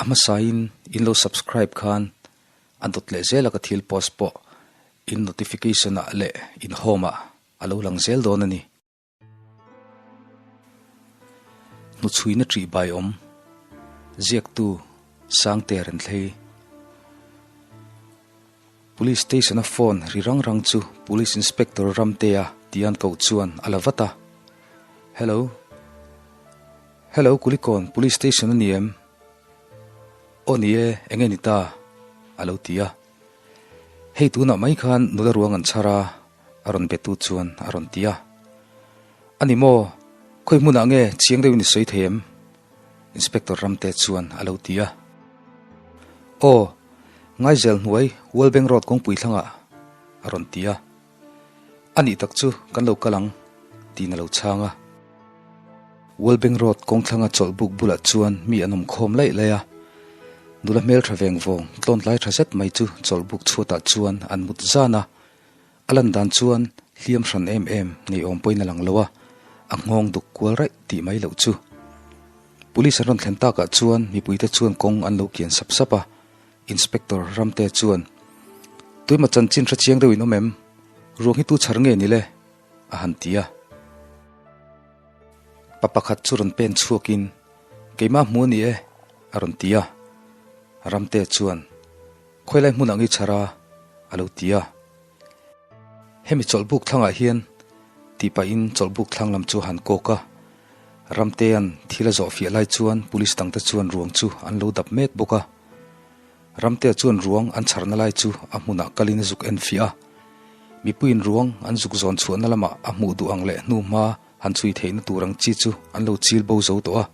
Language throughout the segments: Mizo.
A hmasain in lo subscribe khan a dawt leh zel a ka thil post pawh in notification ah leh in home ah a lo lang zel dawn a ni. Hnuchhuina ṭih bai awm, ziaktu Sangte Renthlei. Police station a phone ri rang rang chu Police Inspector Ramtea tian koh chuan a la vat a. Hello. Hello Kulikawn Police Station a ni em? Aw ni e, enge ni ta? A lo ti a. Hei tunah mai khan nula ruang an chhar a, a rawn betu chuan a rawn ti a. A ni maw? Khawi hmunah nge chiang deuhin i sawi thei em? Inspector Ramte chuan a lo ti a. Aw, Ngaizel hnuai World Bank Road kawngpui thlangah a rawn ti a. A nih tak chu kan lo kal ang tiin a lo chhang a. World Bank Road kawngthlanga chawlh buk bulah chuan mi an awm khawm laih laih a. Nula hmeltha veng vawng tlawntlai tha zet mai chu chawlh buk chhuatah chuan an mut zan a. A lan dan chuan hliam hran em em nei awm pawhin a lang lo a, a nghawng duk kual raih tih mai loh chu. Police an rawn thlen takah chuan mipuite chuan kawng an lo kian sap sap a, Inspector Ramte chuan, Tuima chanchin hre chiang deuh in awm em? Ruang hi tu chhar nge ni le? a han ti a. Pa pakhat chu rawn pen chhuakin, Keimah hmu a ni e, a rawn ti a. Ramte chuan, Khawilai hmun ang i chhar a? a lo ti a. Hemi chawlhbuk thlangah hian tih pahin chawlhbuk thlang lam chu a han kawk a. Ramtea'n thil a zawh fiah lai chuan police dangte chuan ruang chu an lo dap mek bawk a. Ramtea chuan ruang an chharna lai chu a hmunah kalin a zuk en fiah a. Mipuiin ruang an zuk zawn chhuahna lamah a hmuh duh ang leh hnu hma han chhui theihna tur ang chi chu an lo chil bo zo tawh a.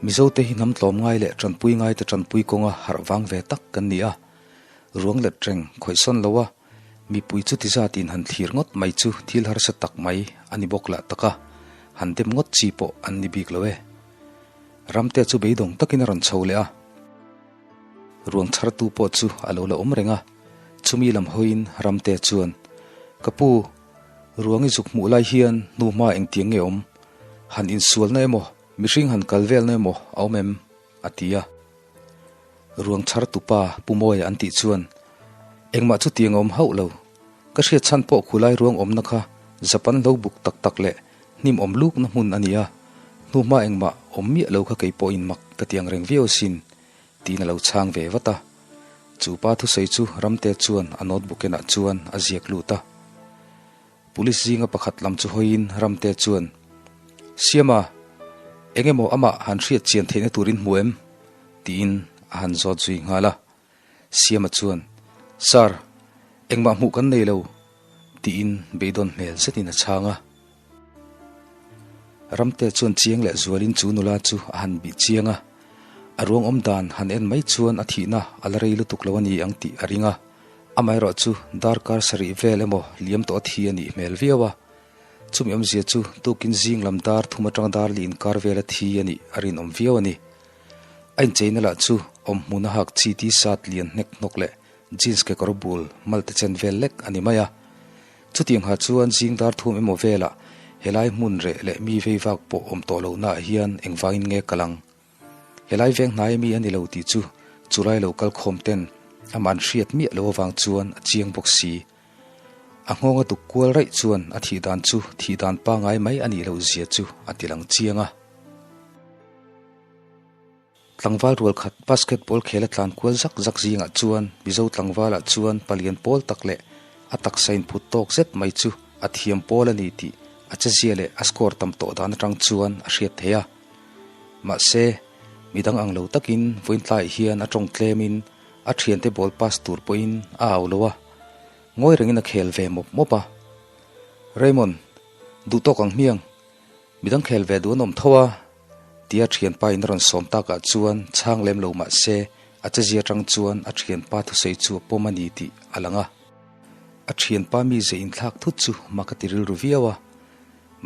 Mizote hi hnam tlawm ngai leh tanpui ngaite tanpui kawnga harh vang ve tak kan ni a. Ruang let reng khawih sawn lo a, mipui chu ti zatin han thlir ngawt mai chu thil harsa tak mai a ni bawk lah tak a, han dem ngawt chi pawh an ni bik lo e. Ramtea chu beidawng takin a rawn chho leh a, ruang chhartu pawh chu a lo la awm reng a, chumi lam hawiin Ramtea chuan, Ka pu, ruang i zuk hmuh lai hian hnu hma engtiang nge awm? Han insualna emaw, mihring han kal velna emaw a awm em? a ti a. Ruang chhar tupa Pu Mawia an tih chuan, Engmah chu tiang a awm hauh lo. Ka hriat chhan pawh khulai ruang awmna kha Japan lo buk tak tak leh hnim awm lukna hmun a ni a, hnuhma engmah awm miah lo kha kei pawhin mak ka ti ang reng viau asin, tiin a lo chhang ve vat a. Chu pa thusawi chu Ramte chuan a notebook enah chuan a ziak lut a. Police zinga pakhat lam chu hawiin Ramte chuan, Siama, eng emaw amah han hriat chian theihna turin hmu em? tiin a han zawt zui nghal a. Siama chuan, Sir, engmah hmuh kan nei lo, tiin beidawn hmel zetin a chhang a. Ramte chuan chiang leh zualin chu nula chu a han bih chiang a, a ruang awm dan han en mai chuan a thihna a la rei lutuk lo a ni ang tih a ring a. Amaherawh chu darkar sarih vel emaw liam tawh a thi a nih hmel viau a, chumi awmzia chu tukin zing lam dar thum atang dar li inkar vel a thi a nih a rinawm viau a ni. A incheina lah chu awmhmun a hak chi t-shirt lian hnek hnawk leh jeans kekawr bul malte chen vel lek a ni mai a. Chutiang ha chuan zing dar thum emaw velah helai hmun reh leh mi vei vak pawh awm tawh lohnaah hian engvangin nge kal ang? Helai veng hnai ami a ni lo tih chu chulai lo kal khawm ten amah an hriat miah lo avang chuan a chiang bawk si. A nghawng a duk kual raih chuan a thih dan chu thih dan pangai mai a nih loh zia chu a ti lang chiang a. Tlangval rual khat basketball khel a tlan kual zak zak zingah chuan Mizo tlangvalah chuan palian pawl tak leh a taksa inphut tawk zet mai chu a thiam pawl a ni tih a chezia leh a score tam tawh dan atang chuan a hriat theih a. Mahse, midang ang lo takin vawiin tlaiah hian a tawng tlemin a thiante ball pass tur pawhin a au lo a, ngawi rengin a khel ve mawp mawp a. Raymond, duh tawk ang hmiang, midang khel ve duh an awm tho a, tia thianpa in a rawn sawm takah chuan chhang lem lo mahse a chezia atang chuan a thianpa thusawi chu a pawm a ni tih a lang a. A thianpa mize inthlak thut chu mak a ti rilru viau a.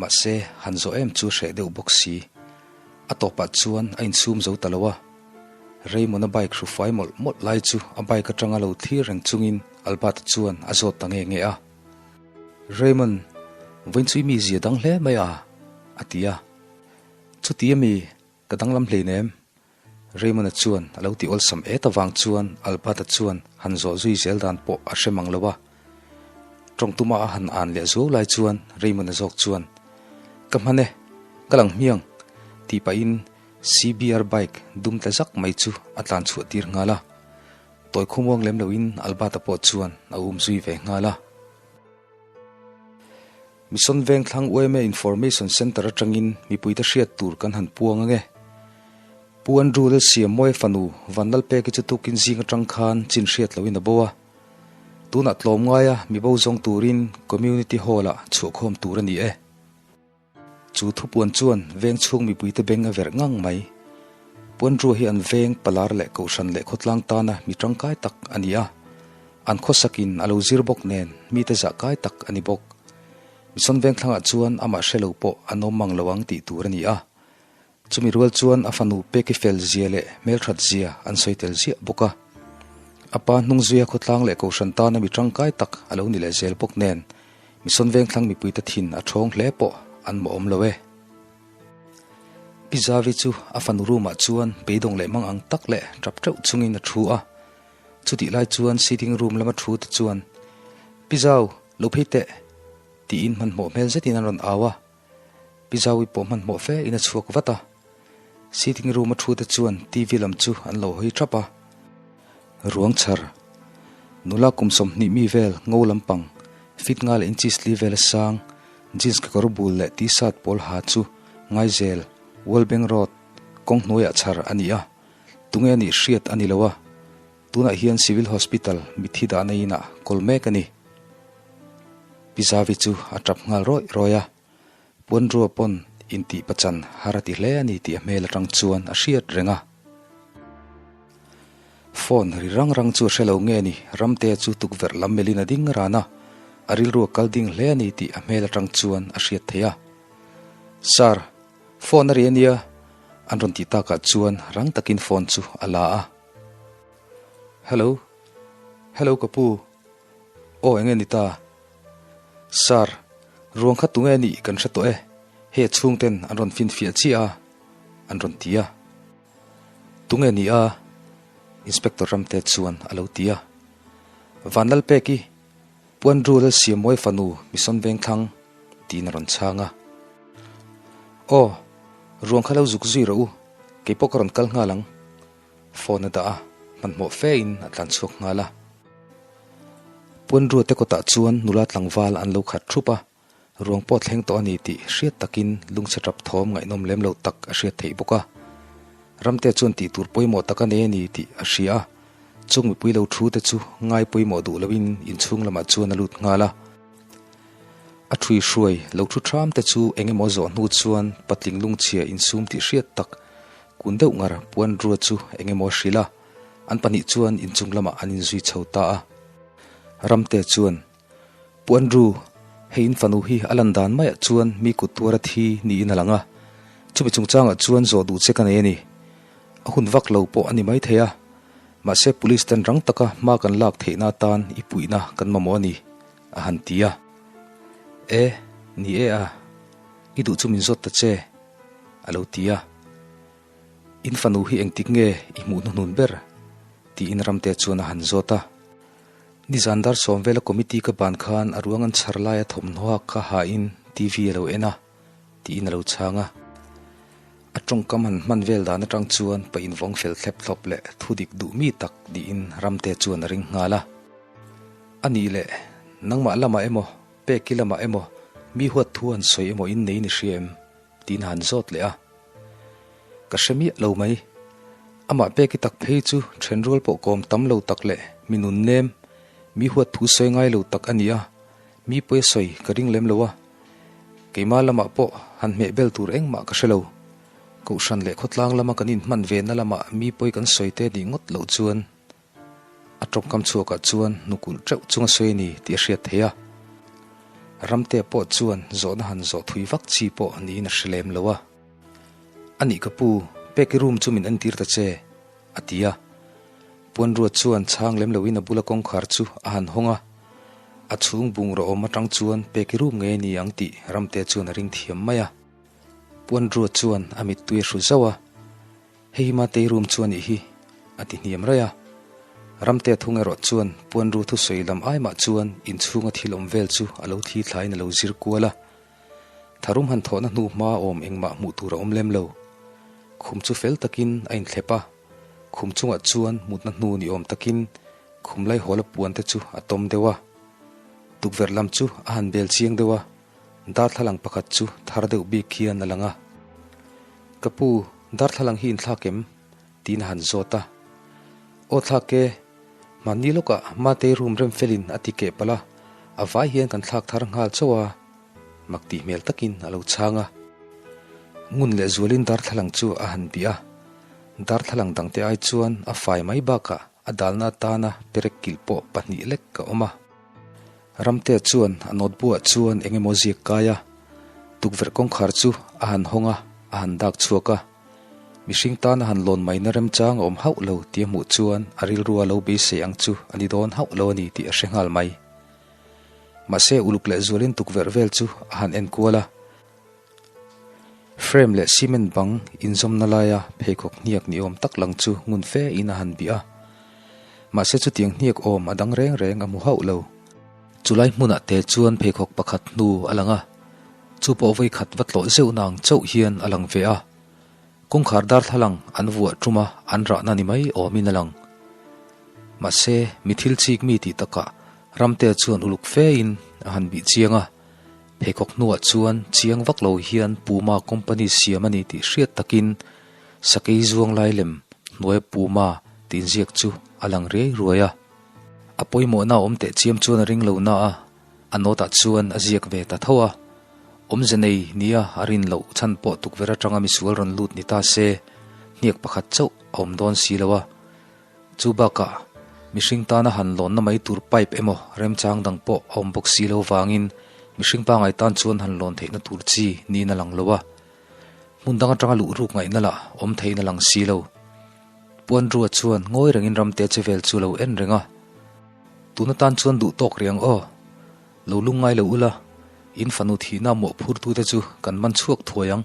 Mahse, han zawh em chu hreh deuh bawk si. A tawpah chuan a insum zo ta lo a. Raymond-a bike hru fai mawlh mawlh lai chu a bike atanga lo thlir reng chungin Albert-a chuan a zawt ta nge nge a. Raymond, vawiin chu i mi zia dang hle mai a, a ti a. Chuti a mi, ka danglam hleinem. Raymond-a chuan a lo ti awlsam et avang chuan Albert-a chuan han zawh zui zel dan pawh a hre mang lo a. Tawng tuma a han an leh zuau lai chuan Raymond-a zawk chuan, Ka hman e, ka lang hmiang, tih pahin CBR bike dum tla zak mai chu a tlan chhuah tir nghal a. Tawi khawmuang lem loin Albert-a pawh chuan a um zui ve nghal a. Mission Vengthlang yma Information Centre atangin mipuite hriat tur kan han puang ange. Pu Andrew Lalsiammawi fanu Vanlalpeki chu tukin zing atang khan chin hriat loin a bo a. Tunah tlawm ngaia mi bo zawng turin Community Hall-ah chhuahkhawm tur a ni e. Chu thupuan chuan veng chhung mipuite beng a verh ngang mai. Pu Andrew hi an veng palar leh kohhran leh khawtlang tana mi tangkai tak a ni a. An khawsakin a lo zir bawk nen mite zah kai tak a ni bawk. Mission Vengthlangah chuan amah hre lo pawh an awm mang lo ang tih tur a ni a. Chumi rual chuan a fanu Peki fel zia leh hmelthat zia an sawi tel ziah bawk a. A pa hnungzuia khawtlang leh kohhran tana mi tangkai tak a lo ni leh zel bawk nen Mission Vengthlang mipuite thin a thawng hle pawh an mawh awm lo e. Pi Zavi chu a fanu room ah chuan beidawng leh mang ang tak leh tap teuh chungin a thu a. Chutih lai chuan sitting room lama thu te chuan, Pi Zau, lo phei teh! tiin hmanhmawh hmel zetin an rawn au a. Pi Zaui pawh hmanhmawh fe in a chhuak vat a. Sitting room a thu te chuan TV lam chu an lo hawi thap a. Ruang chhar, nula kum 20 mi vel ngo lampang, fit nga leh inches li vel a sang, jeans kekawr bul leh t-shirt pawl ha chu Ngaizel, Wallbank Road, kawng hnuaiah chhar a ni a. Tunge a nih hriat a ni lo a, tunah hian Civil Hospital mitthi dahna inah kawl mek a ni. Pi Zavi chu a tap nghal rawih rawih a, Puanrua pawn intih pachan har a ti hle a ni tih a hmel atang chuan a hriat reng a. Phone ri rang rang chu a hre lo nge ni, Ramtea chu tukverh lam melhin a ding ran a, a rilru a kal ding hle a ni tih a hmel atang chuan a hriat theih a. Sir, phone a ri a nia, An rawn tih takah chuan rang takin phone chu a la a. Hello, hello ka pu, aw enge ni ta? Sir, ruang kha tunge nih kan hre tawh e, hei a chhungten an rawn finfiah chiah a, an rawn ti a. Tunge ni a? Inspector Ramte chuan a lo ti a. Vanlalpeki, Pu Andrew Lalsiammawi fanu Mission Vengthlang tiin a rawn chhang a. Aw, ruang kha lo zuk zui rawh u, kei pawh ka rawn kal nghal ang. Phone a dah a, hmanhmawh fe in a tlan chhuak nghal a. Pu Andrew te kawtah chuan nula tlangval an lo khat thup a, ruang pawh thleng tawh a ni tih hriat takin lungchhe tap thawm ngaihnawm lem lo tak a hriat theih bawk a. Ramte chuan tih tur pawimawh tak a nei a ni tih a hria a, chung mipui lo thu te chu ngai pawimawh duh loin inchhung lamah chuan a lut nghal a. A ṭhui hruai lo thu ṭham te chu eng emaw zawh hnu chuan patling lungchhia insum tih hriat tak kun deuh ngar puan rua chu eng emaw a hrilh a, an pahnih chuan inchung lamah an inzui chho ta a. Ramte chuan, Pu Andrew, hei in fanu hi a lan dan maiah chuan mi kut tuar a thi niin a lang a, chumi chungchangah chuan zawh duh che ka nei a ni. A hun vak lo pawh a ni maithei a, mahse police ten rang taka hma kan lak theihna atan i puihna kan mamawh a ni. A han ti a. E, ni e a, i duh chu min zawt ta che, a lo ti a. In fanu hi engtik nge i hmuh hnuhnun ber? tiin Ramte chuan a han zawt a. Nizan dar sawm vela committee ka ban khan a ruang an chhar laia thawmhnaw hak kha hain TV a lo en a, tiin a lo chhang a. A tawngkam han hman vel dan atang chuan pa invawng fel thlep thlawp leh thu dik duh mi tak niin Ramte chuan a ring nghal a. A nih leh, nangmah lamah emaw, Peki lamah emaw, mi huat thu han sawi emaw in nei ni hria em? tiin a han zawt leh a. Ka hre miah lo mai. Amah Peki tak phei chu thenrual pawh kawm tam lo tak leh mi nun nem, mi huat thu sawi ngai lo tak a ni a, mi pawi a sawi ka ring lem lo a. Keimah lamah pawh han hmeh bel tur engmah ka hre lo. Kohhran leh khawtlang lama kan inhman ve na lamah mi pawi kan sawi te nih ngawt loh chuan A tawngkam chhuakah chuan hnukulh teuh chunga sawi a ni tih a hriat theih a. Ramtea pawh chuan zawhna han zawh thui vak chi pawh niin a hre lem lo a. A nih ka pu, Peki room chu min entir ta che, a ti a. Puanruat chuan chhang lem loin a bula kawngkhar chu a han hawng a. A chhung bungraw awm atang chuan Peki room ngei a ni ang tih Ramtea chuan a ring thiam mai a. Puanruat chuan a mittui a hru zauh a. Hei hi Matei room chu a nih hi, a ti hniam raih a. Ramtea thung erawh chuan Puanru thusawi lam ai mah chuan inchhunga thil awm vel chu a lo thi thlaiin a lo zir kual a. Tharum han thawhna hnu hma awm engmah hmuh tur a awm lem lo. Khum chu fel takin a inthlep a, khum chungah chuan mutna hnu ni awm takin khum laihawla puan te chu a tawm deuh a. Tukverh lam chu a han bel chiang deuh a, darthlalang pakhat chu thar deuh bik khian a lang a. Ka pu, darthlalang hi inthlak em? tiin a han zawt a. Aw thlak e, mahni lawkah Matei room rem felin a ti keh palh a, a vai hian kan thlak thar nghal chauh a, mak tih hmel takin a lo chhang a. Ngun leh zualin darthlalang chu a han bih a, darthlalang dangte ai chuan a fai mai bakah a dalna atana perek kilh pawh pahnih lek a awm a. Ramtea chuan a notebook ah chuan eng emaw ziak kai a, tukverh kawngkhar chu a han hawng a, a han dak chhuak a. Mihring tana han lawn maina remchang a awm hauh lo tih a hmuh chuan a rilrua lo beisei ang chu a ni dawn hauh lo a ni tih a hre nghal mai. Mahse uluk leh zualin tukverh vel chu a han en kual a. Frame leh cement bang inzawmna laia pheikhawk hniak ni awm tak lang chu ngun fe in a han bih a. Mahse chutiang hniak awm a dang reng reng a hmu hauh lo. Chulai hmunah te chuan pheikhawk pakhat hnu a lang a, chu pawh vawi khat va tlawh zeuh na ang chauh hian a lang ve a. Kawngkhar darthlalang an vuah tum a, an rahna ni mai awmin a lang. Mahse, mi thil chik mi tih takah Ramtea chuan uluk fe in a han bih chiang a, pheikhawk hnuah chuan chiang vak lo hian Puma company siam a ni tih hriat takin sakei zuang lai lem hnuaia Puma tih inziak chu a lang riai ruai a. A pawimawhna a awm teh chiam chuan a ring lo na a, a note ah chuan a ziak ve ta tho a. Awmze nei nia a rin loh chhan pawh tukverh atanga misual rawn lut ni ta se, hniak pakhat chauh a awm dawn si lo a. Chu bakah, mihring tana han lawnna mai tur pipe emaw remchang dang pawh a awm bawk si lo vangin mihring pangai tan chuan han lawn theihna tur chi niin a lang lo a. Hmun dang atanga luh ruk ngaihna lah awm theihin a lang si lo. Puanrua chuan ngawi rengin ramte che vel chu lo en reng a. Tun atan chuan duh tawk rih ang aw. Lo lungngai lo ula, in fanu thihna mawhphurtute chu kan man chhuak thuai ang.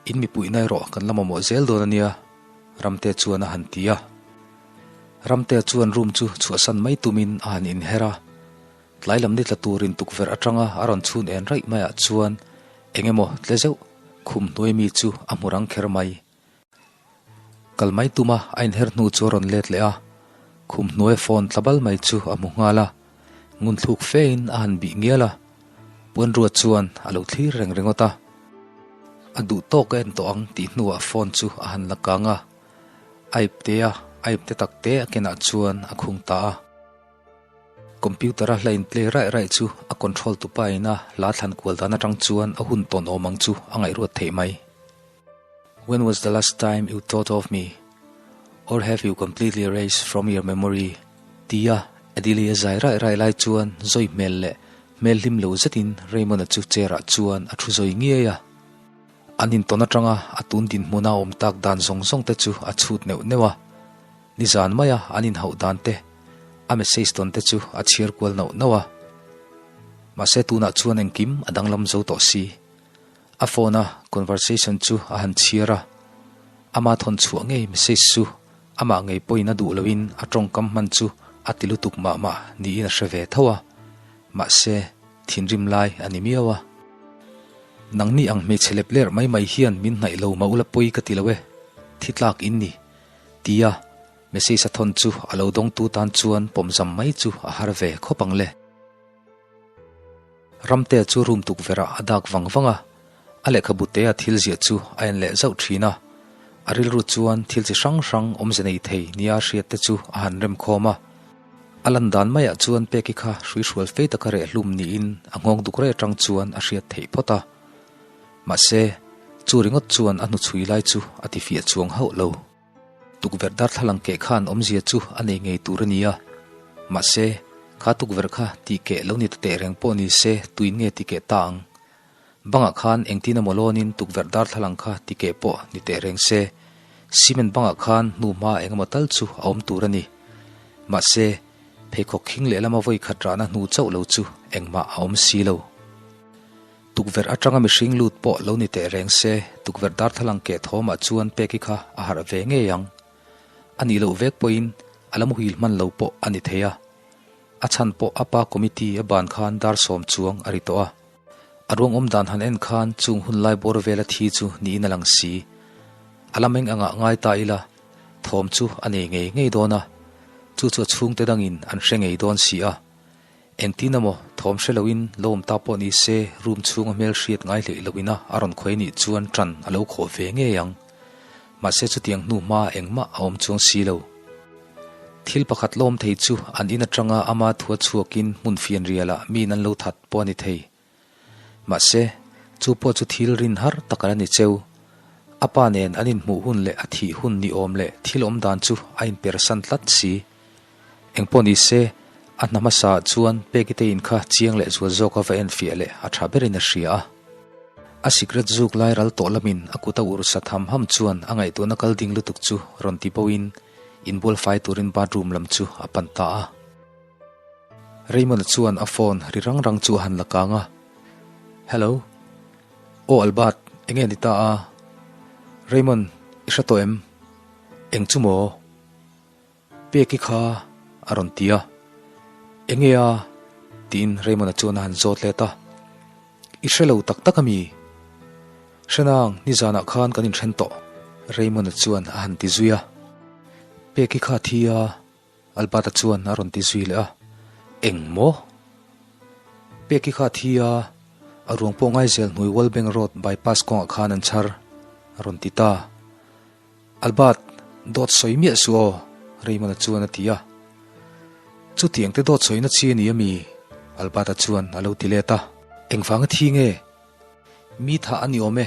In mipuihna erawh kan la mamawh zel dawn a nia, Ramte chuan a han ti a. Ramte chuan room chu chhuahsan mai tumin a han inher a. Tlai lam ni tla turin tukverh atanga a rawn chhun en raih maiah chuan eng emaw tle zeuh khum hnuai mi chu a hmu rang kher mai. Kal mai tuma a inher hnu chu a rawn let leh a, khum hnuaia phone tla bal mai chu a hmu nghal a, ngun thluk fein a han bih ngial a, Puanrua chuan a lo thlir reng ringawt a. A duh tawk a en tawh ang tih hnuah phone chu a han la kang a, a ipte a, a ipte tak te a kenah chuan a khung ta a. Computer a hla in play raih raih chu a control tupa ina hla thlan kual dan atang chuan a hun tawn awm ang chu a ngaihruat theih mai. When was the last time you thought of me? Or have you completely erased from your memory? Tia Adelie a zai raih raih lai chuan zawi hmel leh hmel hlim lo zetin Raymond-a chu chair-ah chuan a thu zawi ngiai a. An intawn atanga a tun dinhmuna awm tak dan zawng zawng te chu a chhut neuh neuh a. Nizan maia an inhauh dan te, a message tawn te chu a chhiar kual nauh nauh a. Mahse tunah chuan engkim a danglam zo tawh si. A phone a conversation chu a han chhiar a, ama thawn chhuah ngei message chu amah ngei pawhin a duh loin a tawngkam hman chu a ti lutuk mah mah niin a hre ve tho a, mahse thinrim lai a ni miau a. Nangni ang hmeichhe lep ler mai mai hian min hnaih lo mah ula pawi ka ti lo e, thi tlak in ni, tia message a thawn chu a lo dawngtu tan chuan pawmzam mai chu a har ve khawp ang le. Ramtea chu room tukverh ah a dak vang vang a, a lehkhabu te a thil ziah chu a en leh zauh thin a. A rilru chuan thil chi hrang hrang awmze nei thei nia a hriat te chu a han rem khawm a. A lan dan maiah chuan Peki kha hruihrual fei taka reh hlum niin a nghawng duk reh atang chuan a hriat theih phawt a. Mahse, chu ringawt chuan a hnuchhui lai chu a tifiah chuang hauh lo. Tukverh darthlalang keh khan awmzia chu a nei ngei tur a ni a, mahse, kha tukverh kha tih keh lo ni ta teh reng pawh ni se tuin nge ti keh ta ang? Bangah khan engtin emaw lawnin tukverh darthlalang kha ti keh pawh ni teh reng se, cement bangah khan hnu hma eng emaw tal chu a awm tur a ni. Mahse, pheikhawk khing leh lama vawi khat rahna hnu chauh lo chu engmah a awm si lo. Tukverh atanga mihring lut pawh lo ni teh reng se, tukverh darthlalang keh thawmah chuan Peki kha a harh ve ngei ang. A nih loh vek pawhin a la muhil hman lo pawh a ni thei a. A chhan pawh a pa committee a ban khan dar sawm chuang a ri tawh a. A ruang awm dan han en khan chung hun lai bawr vela thi chu niin a lang si. A la meng angah ngai ta ila, thawm chu a nei ngei ngei dawn a, chu chu a chhungte dangin an hre ngei dawn si a. Engtin emaw thawm hre loin lawm ta pawh ni se room chhunga hmel hriat ngai hleih loina a rawn khawi nih chuan ṭan a lo khawh ve ngei ang. Mahse chutiang hnu hma engmah a awm chuang si lo. Thil pakhat lawm thei chu an in aṭanga ama thua chhuakin hmun fianrialah miin an lo that pawh a ni thei. Mahse, chu pawh chu thil rin har tak a la ni cheu. A pa nen an inhmuh hun leh a thih hun ni awm leh thil awm dan chu a inpersan tlat si. Engpawh ni se, a hna hmasa ah chuan Peki te in kha chiang leh zual zawk a va enfiah leh a tha berin a hria a. A sikret zuk lai ral tawh lamin a kut a urh sat ham ham chuan a ngaihtuahna kal ding lutuk chu rawn ti bo in inbual fai turin bathroom lam chu a pan ta a. Raymond-a chuan a phone ri rang rang chu a han la kang a, Hello. Aw Albert, enge ni ta a? Raymond, i hre tawh em? Eng chu maw? Peki kha a rawn ti a, Enge a? tiin Raymond-a chuan a han zawt let a, I hre lo tak tak a mi? Hrenang, nizanah khan kan inthen tawh, Raymond-a chuan a han ti zui a. Peki kha a thi a, Albert-a chuan a rawn ti zui leh a, Eng maw? Peki kha a thi a, a ruang pawh Ngaizel hnuai Wallbank Road bypass kawngah khan an chhar, a rawn ti ta. Albert, dawt sawi miah suh aw, Raymond-a chuan a ti a. Chutiang te dawt sawina chi a ni ami? Albert-a chuan a lo ti let a. Engvanga thi nge? Mi thah a ni awm e,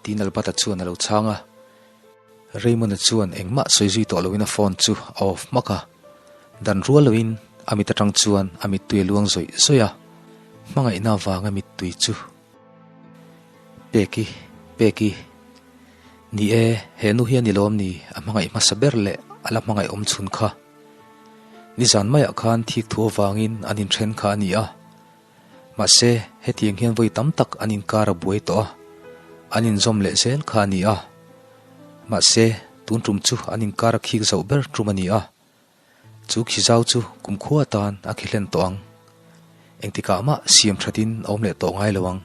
tiin Albert-a chuan a lo chhang a. Raymond-a chuan engmah sawi zui tawh loin a phone chu a off hmak a. Dan rual loin a mit atang chuan a mittui a luang zawih zawih a. Hmangaihna avanga mittui chu. Peki, Peki. Ni e, he nu hi a ni lawm ni, a hmangaih hmasa ber leh a la hmangaih awm chhun kha. Nizan maiah khan thik thu avangin an inthen kha a ni a. Mahse, hetiang hian vawi tam tak an inkar a buai tawh a, an inzawm leh zel kha a ni a. Mahse, tun tum chu an inkar a khik zoh ber tum a ni a. Chu khizau chu kumkhua atan a khi hlen tawh ang. Engtikah mah siam thatin a awm leh tawh ngai lo ang.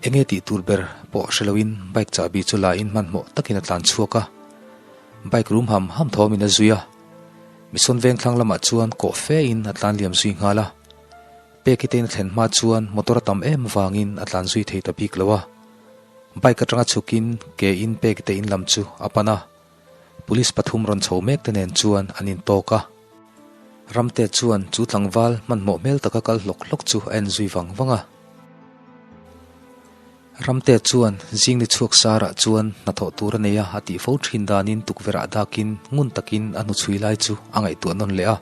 Enge tih tur ber pawh hre loin bike chahbi chu la in hmanhmawh takin a tlan chhuak a. Bike rum ham ham thawmin a zui a. Mison vengthlang lamah chuan kawh fe in a tlan liam zui nghal a. Peki te in a thlen hma chuan motor a tam em vangin a tlan zui thei ta bik lo a. Bike atanga chhukin ke in Peki te in lam chu a pan a. Police pathum rawn chho mek te nen chuan an intawk a. Ramte chuan chu tlangval hmanhmawh hmel taka kal hlawk hlawk chu a en zui vang vang a. Ramte chuan zing ni chhuak sarah chuan hnathawh tur a nei a, a tih fo thin danin tukverh ah dakin ngun takin a hnuchhui lai chu a ngaihtuah nawn leh a.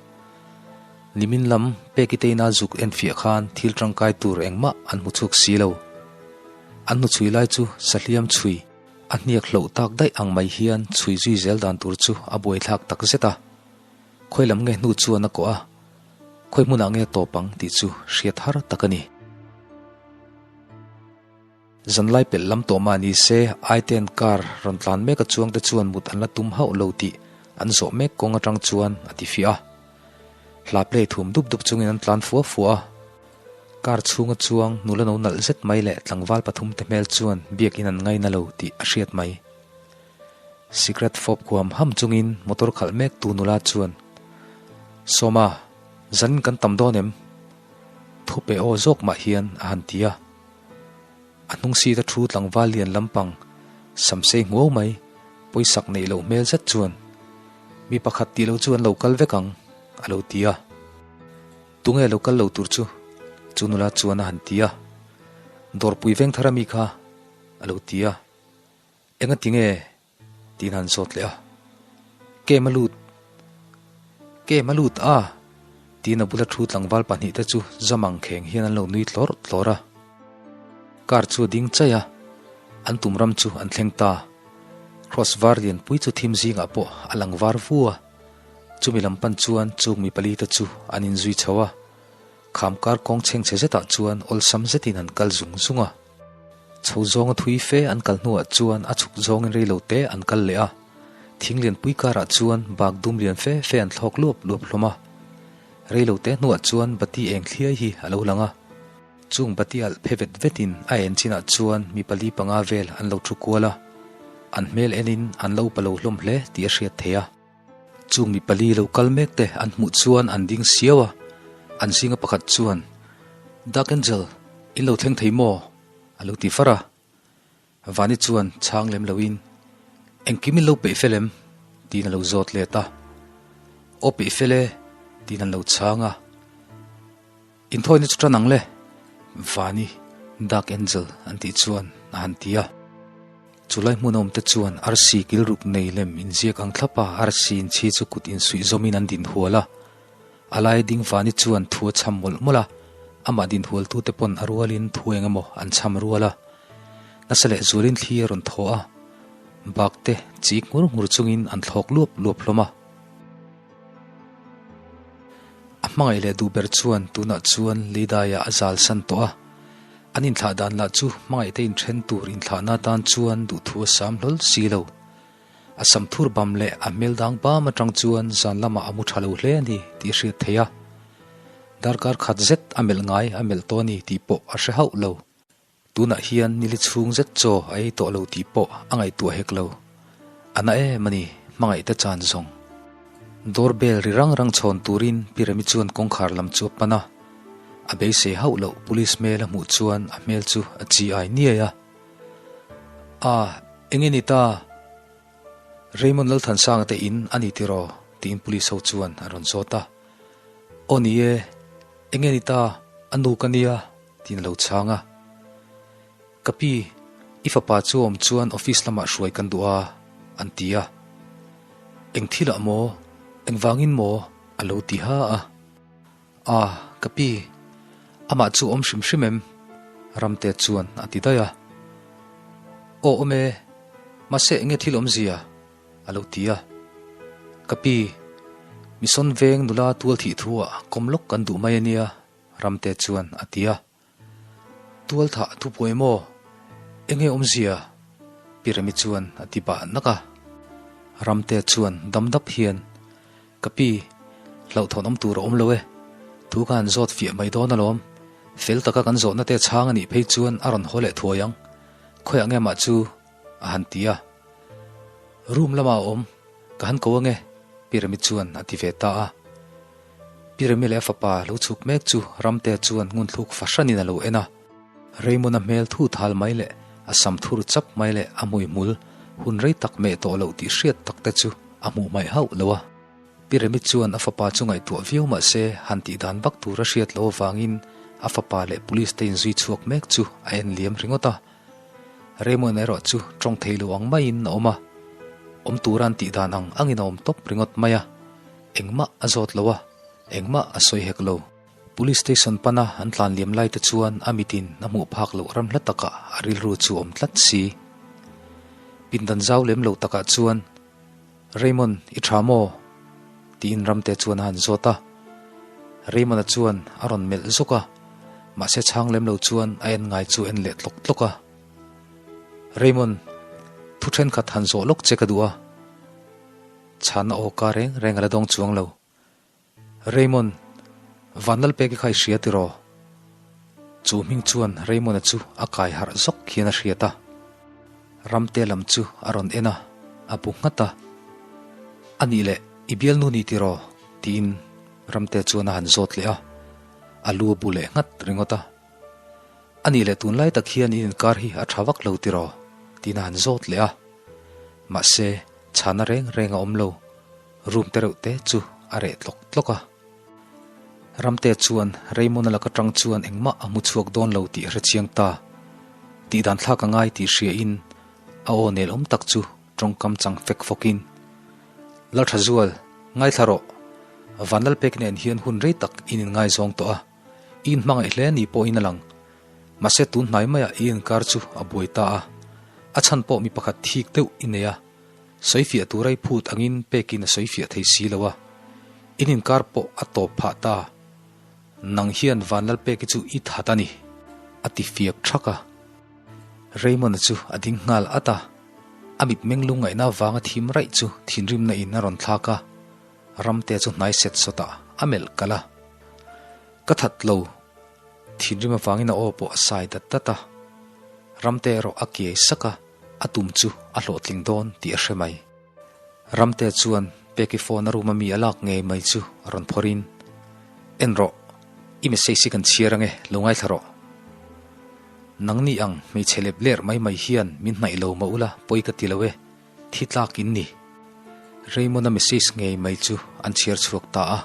Nimin lam Peki teina zuk enfiah khan thil tangkai tur engmah an hmu chhuak si lo. An hnuchhui lai chu sahliam chhui. A hniak hloh tak daih ang mai hian chhui zui zel dan tur chu a buaithlak tak zet a. Khawi lam nge hnu chuan a kawh a, khawi hmunah nge tawp ang tih chu hriat har tak a ni. Zanlai pelh lam tawh mah ni se, Aiten car rawn tlan mek a chuangte chuan mut an la tum hauh lo tih an zawh mek kawng atang chuan a ti fiah a. Hla play thum dup dup chungin an tlan fua fua a. Car chhunga chuang nula no nalh zet mai leh tlangval pathum te hmel chuan biakin an ngaina lo tih a hriat mai. Sikret fawp huam ham chungin motor khalh mek tu nula chuan, Sawma, zanin kan tam dawn em? Thu pe aw zawk mah hian a han ti a. A hnung seat a thu tlangval lian lampang samsei nguau mai, pawisak neih loh hmel zet chuan, Mi pakhat tih lo chu an lo kal vek ang, a lo ti a. Tunge lo kal lo tur chu? Chu nula chuan a han ti a. Dawrpui veng thar ami kha? A lo ti a. Enga ti nge? Tiin a han zawt leh a. Kem a lut. Kem a lut a! Tiin a bula thu tlangval pahnihte chu zam ang kheng hian an lo nui tlawr tlawr a. Car chu a ding chaih a, an tum ram chu an thleng ta. Cross var lianpui chu thim zingah pawh a lang var vu a. Chumi lam pan chuan chung mi pali te chu an inzui chho a. Kham kar kawng chhengchhe zetah chuan awlsam zetin an kal zung zung a. Chho zawnga thui fe an kal hnuah chuan a chhuk zawngin rei lo te an kal leh a. Thing lianpui karah chuan bak dum lian fe fe an thlawk luap luap hlawm a. Rei lo te hnuah chuan bati eng thliai hi a lo lang a. Chung bati alh phe vet vetin a en chinah chuan mi pali panga vel an lo thu kual a. An hmel enin an lo upa lo hlawm hle tih a hriat theih a. Chung mi pali lo kal mek te an hmuh chuan an ding siau a, an zinga pakhat chuan, Dark Angel, in lo thleng thei maw? a lo ti far a. Vani chuan chhang lem loin, Engkim in lo peih fel em? tiin a lo zawt let a. Aw peih fel e, tiin an lo chhang a. Inthawina chu tan ang le, Vani, Dark Angel an tih chuan a han ti a. Chulai hmun awmte chuan arsi kilruk nei lem inziak ang thlap a, arsi inchhi chu kut insuih zawmin an din hual a. A lai ding Vani chuan thu a chham mawlh mawlh a, amah din hualtute pawn a rualin thu eng emaw an chham rual a. Nasa leh zualin thli a rawn thaw a, bakte chik ngur ngur chungin an thlawk luap luap hlawm a. A hmangaih leh duh ber chuan tunah chuan Lidaiah a zal san tawh a, an inthlah dan lah chu hmangaihte inthen tur inthlahna atan chuan duhthu a sam hlawl si lo. A sam thur bam leh a hmel dang bam atang chuan zan lamah a mu tha lo hle a ni tih a hriat theih a. Darkar khat zet a melh ngai a melh tawh a ni tih pawh a hre hauh lo. Tunah hian nili chhung zet chaw a ei tawh lo tih pawh a ngaihtuah hek lo. A na em a ni, hmangaih te chan zawng. Door bell ri rang rang chhawn turin Pi Remi chuan kawngkhar lam chu a pan a. A beisei hauh loh police hmel a hmuh chuan a hmel chu a chi ai niai a. A, enge ni ta? Raymond Lalthansanga te in a ni tiraw? tiin police ho chuan an rawn zawt a. Aw ni e, enge ni ta? A nu ka nia. Tiin a lo chhang a. Ka pi, i fapa chu awm chuan office lamah hruai kan duh a, an ti a. Eng thilah maw? Engvangin maw? A lo ti ha a. A, ka pi, amah chu awm hrim hrim em? Ramte chuan a ti daih a. Aw awm e, mahse enge thil awmzia? A lo ti a. Ka pi, Mission veng nula tual thih thu ah kawm lawk kan duh mai a nia, Ramte chuan a ti a. Tualthah thupuai maw? Enge awmzia? Pi Remi chuan a ti bah nak a. Ramte chuan dam dap hian, Ka pi, hlauhthawn awm tur a awm lo e. Thu ka han zawt fiah mai dawn alawm. Fel taka kan zawhna te chhang a nih phei chuan a rawn haw leh thuai ang. Khawiah nge mah chu? a han ti a. Room lamah a awm, ka han ko ange, Pi Remi chuan a ti ve ta a. Pi Remi leh a fapa lo chhuk mek chu Ramtea chuan ngunthluk fahranin a lo en a. Raymond-a hmel thu thal mai leh a sam thur chap mai leh a hmuihmul hun rei tak meh tawh loh tih hriat tak te chu a hmuh hmaih hauh lo a. Pi Remi chuan a fapa chu ngaihtuah viau mah se han tih dan vak tur a hriat loh avangin a fapa leh police te inzui chhuak mek chu a en liam ringawt a. Raymond erawh chu tawng thei lo ang maiin a awm a, awm tura an tih dan ang angin a awm tawp ringawt mai a, engmah a zawt lo a, engmah a sawi hek lo. Police station pana an tlan liam lai te chuan a mitin a hmuh phak loh ram hla takah a rilru chu a awm tlat si. Pindan zau lem lo takah chuan, Raymond, i tha maw? tiin Ramte chuan a han zawt a. Raymond-a chuan a rawn melh zawk a, mahse chhang lem lo chuan a en ngai chu en leh tlawk tlawk a. Raymond, thu thenkhat han zawh lawk che ka duh a. Chhana aw ka reng reng a la dawng chuang lo. Raymond, Vanlalpeki kha i hria tiraw? Chu hming chuan Raymond-a chu a kai harh zawk hian a hriat a. Ramte lam chu a rawn en a, a bu nghat a. A nih leh, i bialnu ni tiraw? tiin Ramte chuan a han zawt leh a, a lu a bu leh nghat ringawt a. A nih leh tunlai tak hian in inkar hi a tha vak lo tiraw? tiin a han zawt leh a. Mahse, chhana reng reng a awm lo. Room te reuh te chu a reh tlawk tlawk a. Ramte chuan Raymond-a lak atang chuan engmah a hmu chhuak dawn lo tih a hre chiang ta. Tih dan thlak a ngai tih hriain a aw nel awm tak chu tawngkam chang fek fawkin, Lalthazual, ngaithla rawh. Vanlalpek nen hian hun rei tak in inngaizawng tawh a, i inhmangaih hle ni pawhin a lang. Mahse tun hnai maiah i inkar chu a buai ta a, a chhan pawh mi pakhat thik deuh i nei a. Sawifiah tura i phut angin pekin a sawifiah thei si lo a, in inkar pawh a tawp phah ta. Nang hian Vanlalpeki chu i that a ni, a ti fiak thak a. Raymond-a chu a ding nghal at a, a mitmeng lungngaihna avanga thim raih chu thinrimna in a rawn thlak a, Ramtea chu hnai set sawtah a melh kalh a. Ka that lo, thinrim avangin a aw pawh a sai dat dat a. Ramtea erawh a kiai sak a, a tum chu a hlawhtling dawn tih a hre mai. Ramtea chuan Peki phone a room a mi a lak ngei mai chu a rawn phawrh in, En rawh, i message hi kan chhiar ange, lo ngaithla rawh. Nangni ang hmeichhe lep ler mai mai hian min hnaih lo mah ula pawi ka ti lo e, thi tlak in ni. Raymond-a message ngei mai chu an chhiar chhuak ta a.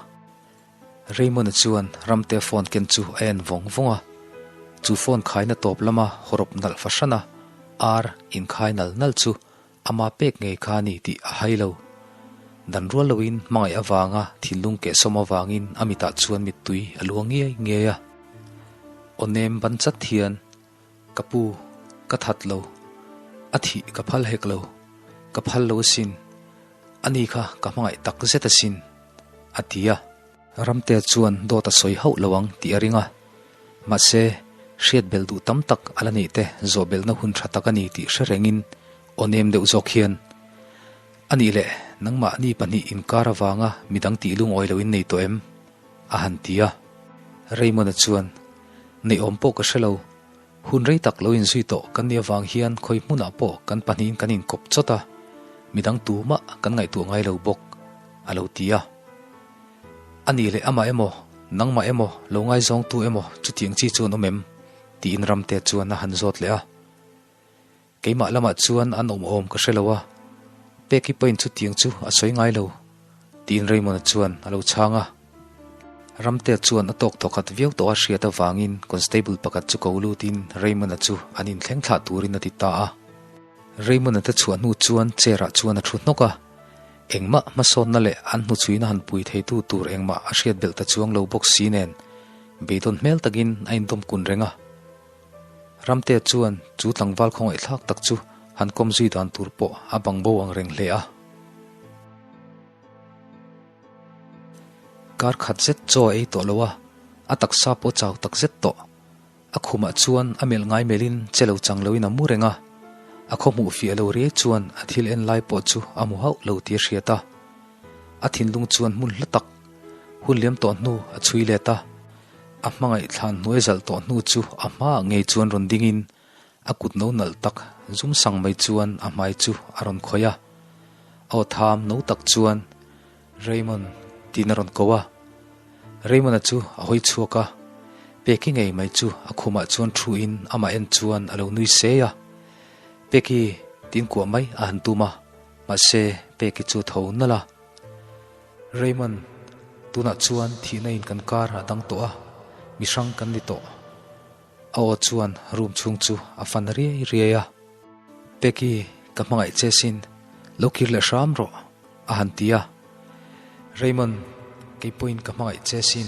Raymond-a chuan Ramtea phone ken chu a en vawng vawng a, chu phone khaina tawp lama hawrawp nalh fahran a ar inkhai nal nal chu Ama pek ngei kha a ni tih a hai lo. Dan rual loin hmangaih avanga thinlung kehsawm avangin a mitah chuan mittui a luang ngiai ngiai a. Aw nem ban chat hian, Ka pu, ka that lo. A thih ka phal hek lo. Ka phal lo asin. Ani kha ka hmangaih tak zet asin, a ti a. Ramtea chuan dawt a sawi hauh lo ang tih a ring a, mahse, hriat belh duh tam tak a la neih te zawh belhna hun tha tak a ni tih hre rengin aw nem deuh zawk hian, A nih leh, nangmahni pahnih inkar avanga midang tih lungawi loin nei tawh em? a han ti a. Raymond-a chuan, Neih awm pawh ka hre lo, hun rei tak lo inzui tawh kan nih avang hian khawi hmunah pawh kan pahnihin kan inkawp chawt a, midang tumah kan ngaihtuah ngai lo bawk, a lo ti a. A nih leh amah emaw, nangmah emaw, lo ngaizawngtu emaw chutiang chi chuan awm em? tiin Ramte chuan a han zawt leh a. Keimah lamah chuan an awm awm ka hre lo a, Peki pawhin chutiang chu a sawi ngai lo, tiin Raymond-a chuan a lo chhang a. Ramte chuan a tawk thawkhat viau tawh a hriat avangin constable pakhat chu ko lutin Raymond-a chu an inthleng thlah turin a ti ta a. Raymond-a te chhuah hnu chuan chair-ah chuan a thu hnawk a. Engmah hmasawnna leh an hnuchhuina han pui theitu tur engmah a hriat belh ta chuang lo bawk si nen, beidawn hmel takin a indawm kun reng a. Ramtea chuan chu tlangval khawngaihthlak tak chu han kawm zui dan tur pawh a bang bo ang reng hle a. Kar khat zet chaw a ei tawh lo a, a taksa pawh chau tak zet tawh. A khumah chuan a melh ngai melhin che lo chang loin a mu reng a, a khaw hmuh fiah lo riai chuan a thil en lai pawh chu a hmu hauh lo tih a hriat a. A thinlung chuan hmun hla tak, hun liam tawh hnu a chhui let a, a hmangaih thlan hnuai zalh tawh hnu chu a hmaah ngei chuan rawn dingin a kut no nalh tak zum sang mai chuan a hmai chu a rawn khawih a. A aw tham no tak chuan Raymond tiin a rawn ko a. Raymond-a chu a hawi chhuak a, Peki ngei mai chu a khumah chuan thu-in amah en chuan a lo nui sei a. Peki tiin kuah mai a han tum a, mahse Peki chu tho nalh a. Raymond, tunah chuan thihna in kan kar a dang tawh a, mi hrang kan ni tawh. A aw chuan room chhung chu a fan riai riai a. Peki, ka hmangaih che sin, lo kir leh hram rawh. A han ti a, Raymond, kei pawhin ka hmangaih che sin,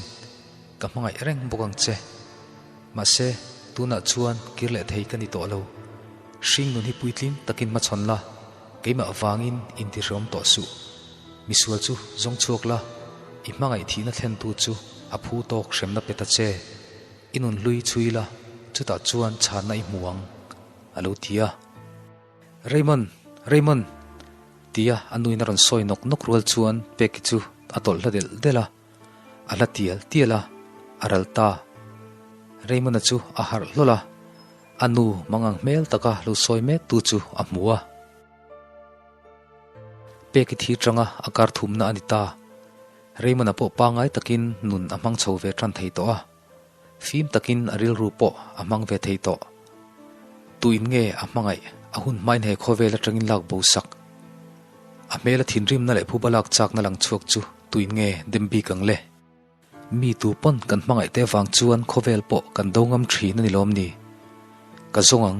ka hmangaih reng bawk ang che. Mahse, tunah chuan kir leh thei ka ni tawh lo. Hring nun hi puitling takin hmachhawn la, keimah vangin intihreawm tawh suh. Misual chu zawng chhuak la, i hmangaih thihna thlentu chu a phu tawk hremna pe ta che. I nun hlui chhui la, chutah chuan chhanna i hmu ang, a lo ti a. Raymond! Raymond! Tia a nuin a rawn sawi nawk nawk rual chuan Peki chu a tawlh hla delh delh a, a hla tial tial a, a ral ta. Raymond-a chu a harh hlawl a, a nu mangang hmel taka lo sawi mek tu chu a hmu a. Peki thi tanga a kar thumna a ni ta. Raymond-a pawh pangngai takin nun a hmang chho ve tan thei tawh a. Fim takin a rilru pawh a hmang ve thei tawh. Tuin nge a hmangaih a hun hmain he khawvel atangin lak bo sak? A hmela thinrimna leh phuba lak chakna lang chhuak chu tuin nge dem bik ang le? Mi tu pawn kan hmangaih te vang chuan khawvel pawh kan do ngam thin a ni lawm ni? Ka zawng ang.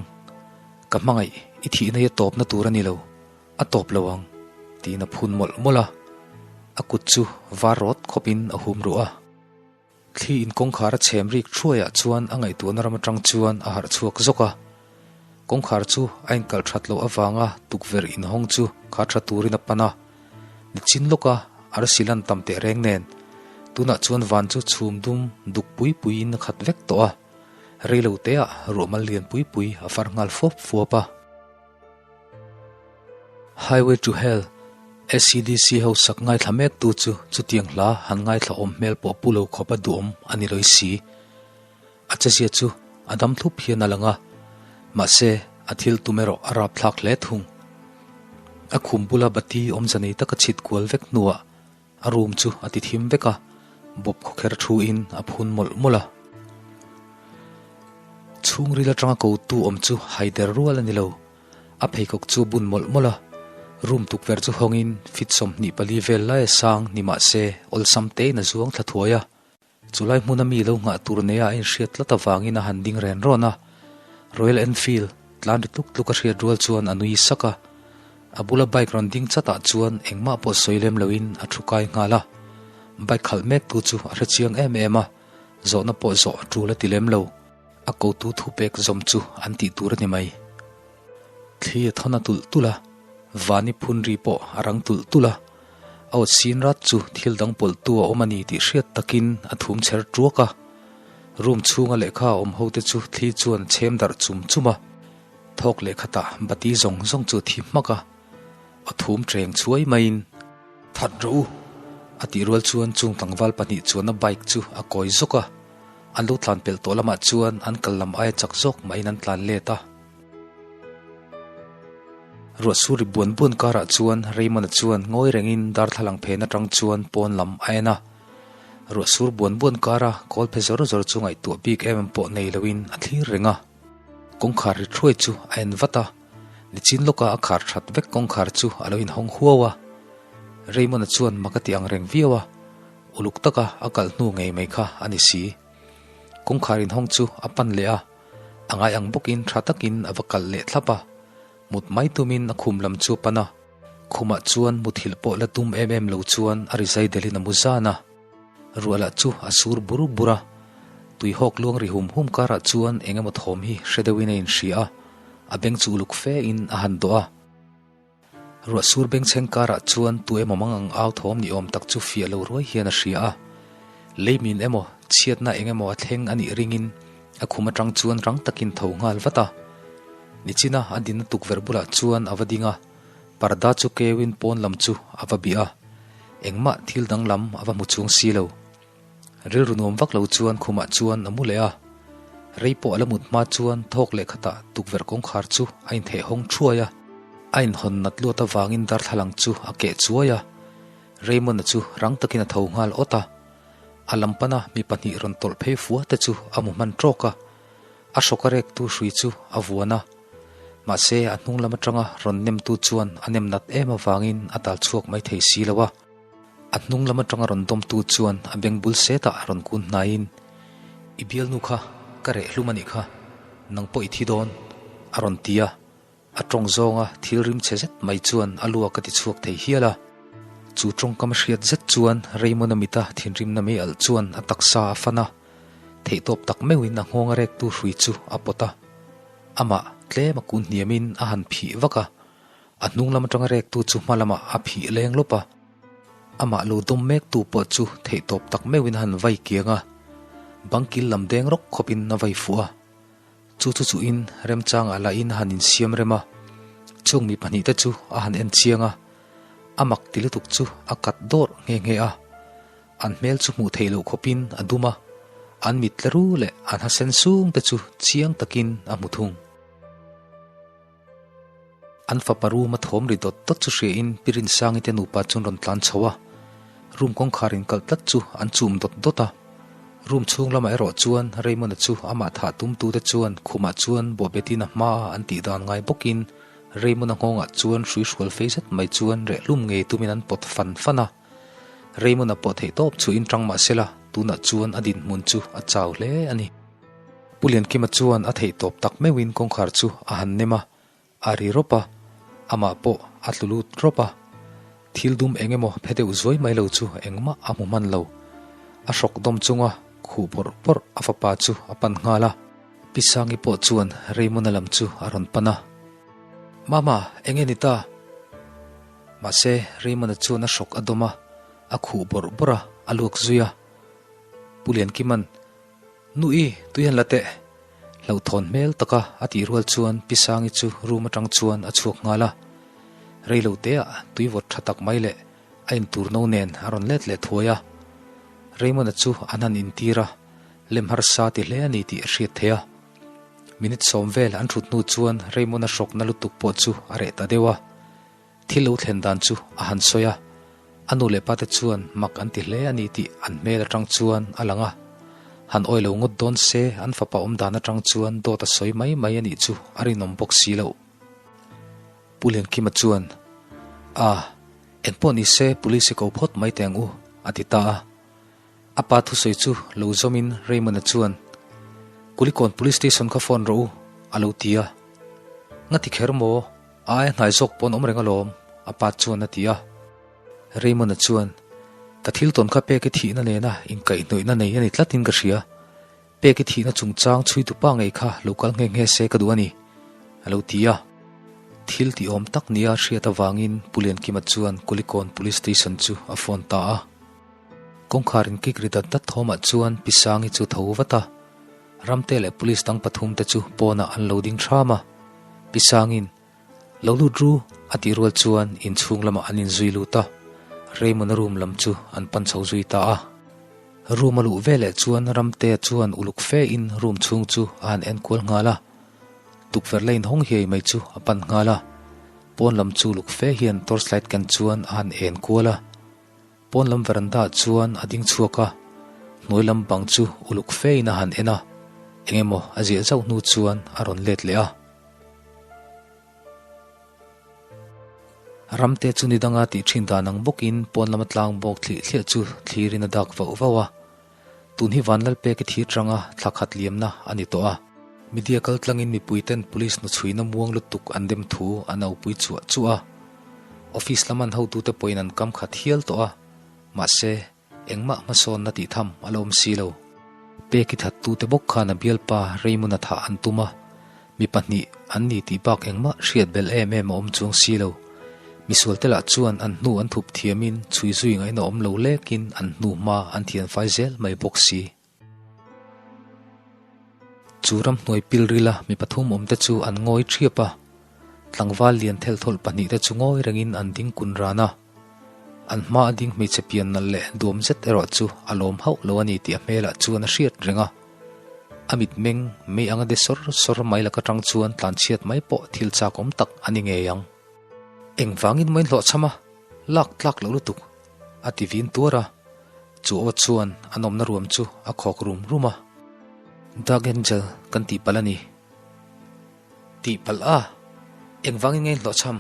Ka hmangaih i thihna hi a tawpna tur a ni lo. A tawp lo ang, tiin a phun mawlh mawlh a. A kut chu var rawt khawpin a hum ruh a. Thli in kawngkhar a chhem rik thuaiah chuan a ngaihtuahna ram atang chuan a harh chhuak zawk a. Kawngkhar chu a inkalh that loh avanga tukverh inhawng chu khar tha turin a pan a. Nichin lawka arsi lan tam teh reng nen. Tunah chuan van chu chhum dum duk pui puiin a khat vek tawh a, rei lo teah ruahmal lian pui pui a far nghal fuap fuap a. Highway to Hell, ACDC ho sak ngaithla mek tu chu chutiang hla han ngaithla awm hmel pawh pu lo khawp a duhawm a ni lawih si. A chezia chu a dam thlup hian a lang a, mahse a thil tum erawh a rapthlak hle thung. A khum bula bati awmza nei taka chhit kual vek hnuah a room chu a ti thim vek a, bawp khawkher thu in a phun mawlh mawlh a. Chhungril atanga kotu awm chu haider rual a ni lo, a pheikhawk chu a bun mawlh mawlh a, room tukverh chu hawngin feet 24 vel laia sang ni mahse awlsam tein a zuang thla thuai a. Chulai hmuna mi lo nghah tur neia a inhriat tlat avangin a han ding ren rawn a, Royal Enfield tlan ri tluk tluk a hriat rual chuan a nui sak a. A bula bike rawn ding chatah chuan engmah pawh sawi lem loin a thu kai nghal a. Bike khalh mektu chu a hre chiang em em a, zawhna pawh zawh a tul a ti lem lo. A kotu thupek zawm chu an tih tur a ni mai. Thli a thawn a tulh tulh a, vani phun ri pawh a rang tulh tulh a. A awt sin rat chu thil dang pawlhtu a awm a ni tih hriat takin a thum chher tuak a. Room chhunga lehkha a awm ho te chu thli chuan chhem darh chum chum a. Thawk leh khatah bati zawng zawng chu a thi hmak a, a thum ṭeng chhuai maiin. That rawh u! A tih rual chuan chung tlangval pahnih chuanna bike chu a kawi zawk a. An lo tlan pelh tawh lamah chuan an kal lam aia chak zawk mahin an tlan let a. Ruah sur ri buan buan karah chuan Raymond-a chuan ngawi rengin darthlalang phen atang chuan pawn lam a en a. Ruah sur buan buan kara kawl phe zawr zawr chu ngaihtuah bik em em pawh nei loin a thlir reng a. Kawngkhar ri thuai chu a en vat a, nichin lawka a khar that vek kawngkhar chu a lo inhawng huau a. Raymond-a chuan mak a ti ang reng viau a, uluk taka a kalh hnu ngei mai kha a ni si. Kawngkhar inhawng chu a pan leh a, a ngai ang bawkin tha takin a va kalh leh thlap a. Mut mai tumin a khum lam chu a pan a, khumah chuan muthilh pawh la tum em em lo chuan a rizai delhin a mu zan a. Ruah lah chu a sur bur bur a, tuihawk luang ri hum hum karah chuan eng emaw thawm hi hre deuhin a inhria a, a beng chu uluk fe in a han dawh a. Ruah sur bengchheng karah chuan tu emaw mang ang au thawm ni awm tak chu fiah lo ruai hian a hria a. Leimin emaw, chhiatna eng emaw a thleng a nih ringin a khum atang chuan rang takin tho nghal vat a. Nichina a dinna tukverh bulah chuan a va ding a, parda chu keuin pawn lam chu a va bih a. Engmah thil danglam a va hmu chung si lo. Rilru nuam vak lo chuan khumah chuan a mu leh a. Rei pawh a la mut hma chuan thawk leh khatah tukverh kawngkhar chu a intheh hawng thuai a. A inhawn nat luat avangin darthlalang chu a keh chuai a. Raymond-a chu rang takin a tho nghal awt a. A lam pana mi pahnih rawn tawlh phei fua te chu a mu hman tawk a. A hrawk a rektu hrui chu a vuan a. Mahse a hnung lam atanga rawn nemtu chuan a nem nat em avangin a tal chhuak mai thei si lo a. A hnung lam atanga rawn dawmtu chuan a beng bul setah rawn kun hnaiin, I bialnu kha ka reh hlum a nih kha, nang pawh i thi dawn, a rawn ti a. A tawng zawnga thil rim chhe zet mai chuan a luak a ti chhuak thei hial a. Chu tawngkam hriat zet chuan Raymond-a mita thinrimna mei alh chuan a taksa a fan a, theihtawp tak meuhin a nghawng a rektu hrui chu a pawt a. Amah tlem a kun hniamin a han phih vak a, a hnung lam atanga rektu chu hma lamah a phih leng lawp a. Amah lo dawm mektu pawh chu theihtawp tak meuhin a han vai kiang a, bangkil lam deng rawk khawpin a vai fuh a. Chu chu chuhin remchangah lahin a han insiam rem a, chung mi pahnihte chu a han en chiang a, a mak ti lutuk chu a kat dawrh nghe nghe a. An hmel chu hmuh theih loh khawpin a dum a, an mit tla ru leh an ha sen sung te chu chiang takin a hmu thung. An fapa room a thawm ri dawt dawt chu hriain Pi Rinsangi te nupa chuan rawn tlan chho a, room kawngkhar in kalh tlat chu an chum dawt dawt a. Room chhung lamah erawh chuan Raymond-a chu amah thah tumtute chuan khumah chuan bawhbetin a hmaa an tih dan ngai bawkin Raymond-a nghawngah chuan hrui hrual fei zet mai chuan rehlum ngei tumin an pawt fan fan a. Raymond-a pawh theih tawp chu in tang mah sela tunah chuan a dinhmun chu a chau hle a ni. Pu Liankima chuan a theih tawp tak meuhin kawngkhar chu a han nem a, a ri rawp a, amah pawh a tlu lut rawp a. Thil dum eng emaw phe deuh zuai mai lo chu engmah a hmu hman lo. A hrawk dawm chunga khuh bawrh bawrh a fapa chu a pan nghal a. Pi Sangi pawh chuan Raymond-a lam chu a rawn pan a. Mama, eng nge ni ta? Mahse, Raymond-a chuan a hrawk a dawm a, a khuh bawrh bawrh a, a luak zui a. Pu Liankima'n, Nu i, tui han la teh! Hlauhthawn hmel taka a tih rual chuan Pi Sangi chu room atang chuan a chhuak nghal a. Rei lo teah tui vawt tha tak mai leh a intur no nen a rawn let leh thuai a. Raymond-a chu an han intir a, lem harsa ti hle a ni tih a hriat theih a. Minute sawm vel an thut hnu chuan Raymond-a hrawkna lutuk pawh chu a reh ta deuh a. Thil lo thlen dan chu a han sawi a, a nu leh pate chuan mak an ti hle a ni tih an hmel atang chuan a lang a. Han awi lo ngawt dawn se an fapa awm dan atang chuan dawt a sawi mai mai a nih chu a rinawm bawk si loh. Pu Liankima chuan, A, engpawh ni se police i ko phawt mai teh ang u, a ti ta a. A pa thusawi chu lo zawmin Raymond-a chuan, Kulikawn Police Station kha phone rawh u, a lo ti a. Nga ti kher maw? A aia hnai zawk pawn awm reng alawm, a pa chuan a ti a. Raymond-a chuan, Ka thil tawn kha pek i thihna nena inkaihhnawihna nei a ni tlatin ka hria. Pek i thihna chungchang chhuitu pa ngei kha lo kal nghe nghe se ka duh a ni, a lo ti a. Thil tihawm tak nia hriat avangin Pu Liankima chuan Kulikawn Police Station chu a phone ta a. Kawngkhar in kik ri dat dat thawmah chuan Pi Sangi chu tho vat a. Ramte leh Police dang pathum te chu pawnah an lo ding hram a. Pi Sangin, Lo lut ru, a tih rual chuan inchhung lamah an inzui lut a. Raymond-a room lam chu an pan chho zui ta a. Room a luh veleh chuan Ramtea chuan uluk fe in room chhung chu a han enkual nghal a. Tukverh la inhawng hiai mai chu a pan nghal a. Pawn lam chu uluk fe hian torchlight ken chuan a han enkual a. Pawn lam veranda ah chuan a ding chhuak a, hnuai lam bang chu uluk fe in a han en a, eng emaw a ziah zauh hnu chuan a rawn let leh a. Ramte chu ni danga tih thin dan ang bawkin pawn lama tlang bawk thlih thliah chu thlirin a dak vauh vauh a. Tun hi Vanlalpek i thir tanga thla khat liamna a ni tawh a. Media kal tlangin mipui ten police hnuchhuina muang lutuk an dem thu an aupui chuah chuah a. Office lam an hotute pawhin an kam khat hial tawh a, mahse, engmah hmasawnna tih tham a la awm si lo. Peki thattute bawk khan a bialpa Raymond-a thah an tum a, mi pahnih an ni tih bak engmah hriat belh em em a awm chuang si lo. Misualte lah chuan an hnu an thup thiamin chhui zui ngaihna awm lo lekin an hnu hma an thian fai zel mai bawk si. Chu ramhnuai pilrila mi pathum awmte chu an ngawi ṭhiap a, tlangval lian thelthawlh pahnihte chu ngawi rengin an ding kun ran a. An hma a ding hmeichhe pian nalh leh duam zet erawh chu a lawm hauh lo a ni tih a hmelah chuan a hriat reng a. A mitmeng mei anga de sawr sawr mai laka ṭang chuan tlanchhiat mai pawh thil chakawm tak a ni ngei ang. Engvangin maw inhlawhchham a, lak tlak loh lutuk, a ti vin tuar a. Chu aw chuan a nawmna ruam chu a khawk rum rum a. Dark Angel kan tih palh a ni. Tih palh a? Engvangin nge inhlawhchham?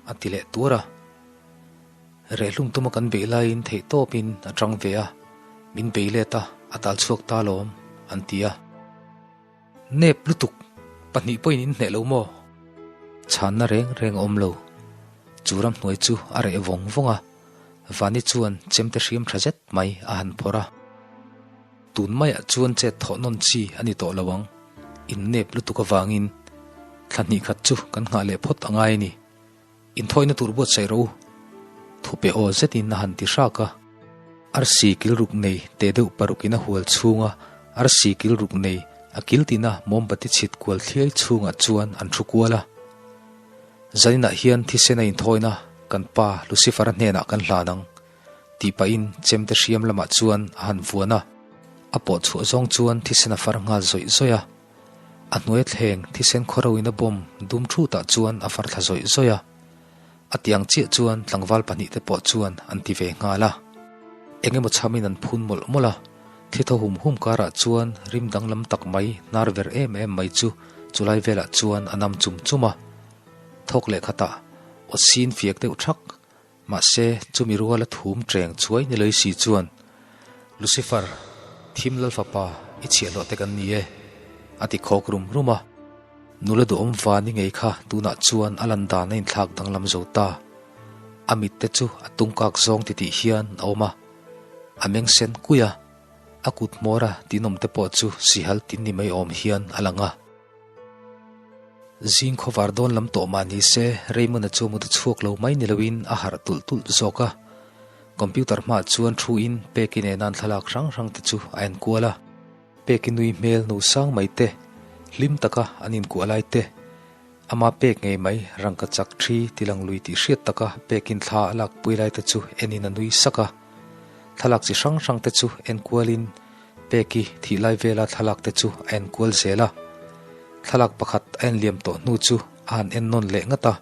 a ti leh tuar a. Rehlum tuma kan beih laiin theih tawpin a tang ve a, min bei let a, a tal chhuak ta lawm, an ti a. Nep lutuk, pahnih pawhin in hneh lo maw? Chhanna reng reng a awm lo. Chu ramhnuai chu a reh vawng vawng a, Vani chuan chemte hriam tha zet mai a han phawrh a. Tun maiah chuan chet thawh nawn chi a ni tawh lo ang. In nep lutuk avangin thla hnih khat chu kan nghah leh phawt a ngai a ni. Inthawina tur buatsaih rawh u. Thupe aw zetin a han ti hrak a. Arsi kil ruk nei te deuh parukin a hual chhung a, arsi kil ruk nei a kil tina mawmbati chhit kual thliai chhungah chuan an thu kual a. Zaninah hian thisen a inthawina kan pa Lucifer-a hnenah kan hlan ang, tih pahin chemte hriam lamah chuan a han vuan a. A pawh chhuah zawng chuan thisen a far nghal zawih zawih a. A hnuai thleng thisen khawro in a bawm dum thutah chuan a far thla zawih zawih a. A tiang chiah chuan tlangval pahnih te pawh chuan an ti ve nghal a. Eng emaw chhamin an phun mawlh mawlh a, thi thaw hum hum karah chuan rim danglam tak mai hnar ver em em mai chu chulai velah chuan a nam chum chum a. Thawk leh khatah aw sin fiak deuh thak Mahse, chumi ruala thum cheng chuai ni lei si chuan, Lucifer, thim lal fapa, i chhiahhlawh te kan ni e, a ti khawk rum rum a. Nula duhawm van i ngei kha tunah chuan a lan dan a inthlak danglam zo ta. A mit te chu a tungkak zawng titih hian a awm a, a meng sen kui a, a kut hmawra tinawm te pawh chu sihal tin ni mai awm hian a lang a. Zing khawvar dawn lam tawh mah ni se, Raymond-a chu mut a chhuak lo mai ni loin a harh tulh tulh zawk a. Computer hmaah chuan thu in Peki nena an thlalak hrang hrang te chu a en kual a. Peki nui hmel no sang mai te, hlim taka an inkuah lai te, ama pek ngei mai rangka chak thi tilang lui tih hriat taka pekin thla a lak pui lai te chu enin a nui sak a. Thlalak chi hrang hrang te chu en kualin Peki thih lai vela thlalak te chu a en kual zel a. Thlalak pakhat a en liam tawh hnu chu a han en nawn leh ngat a.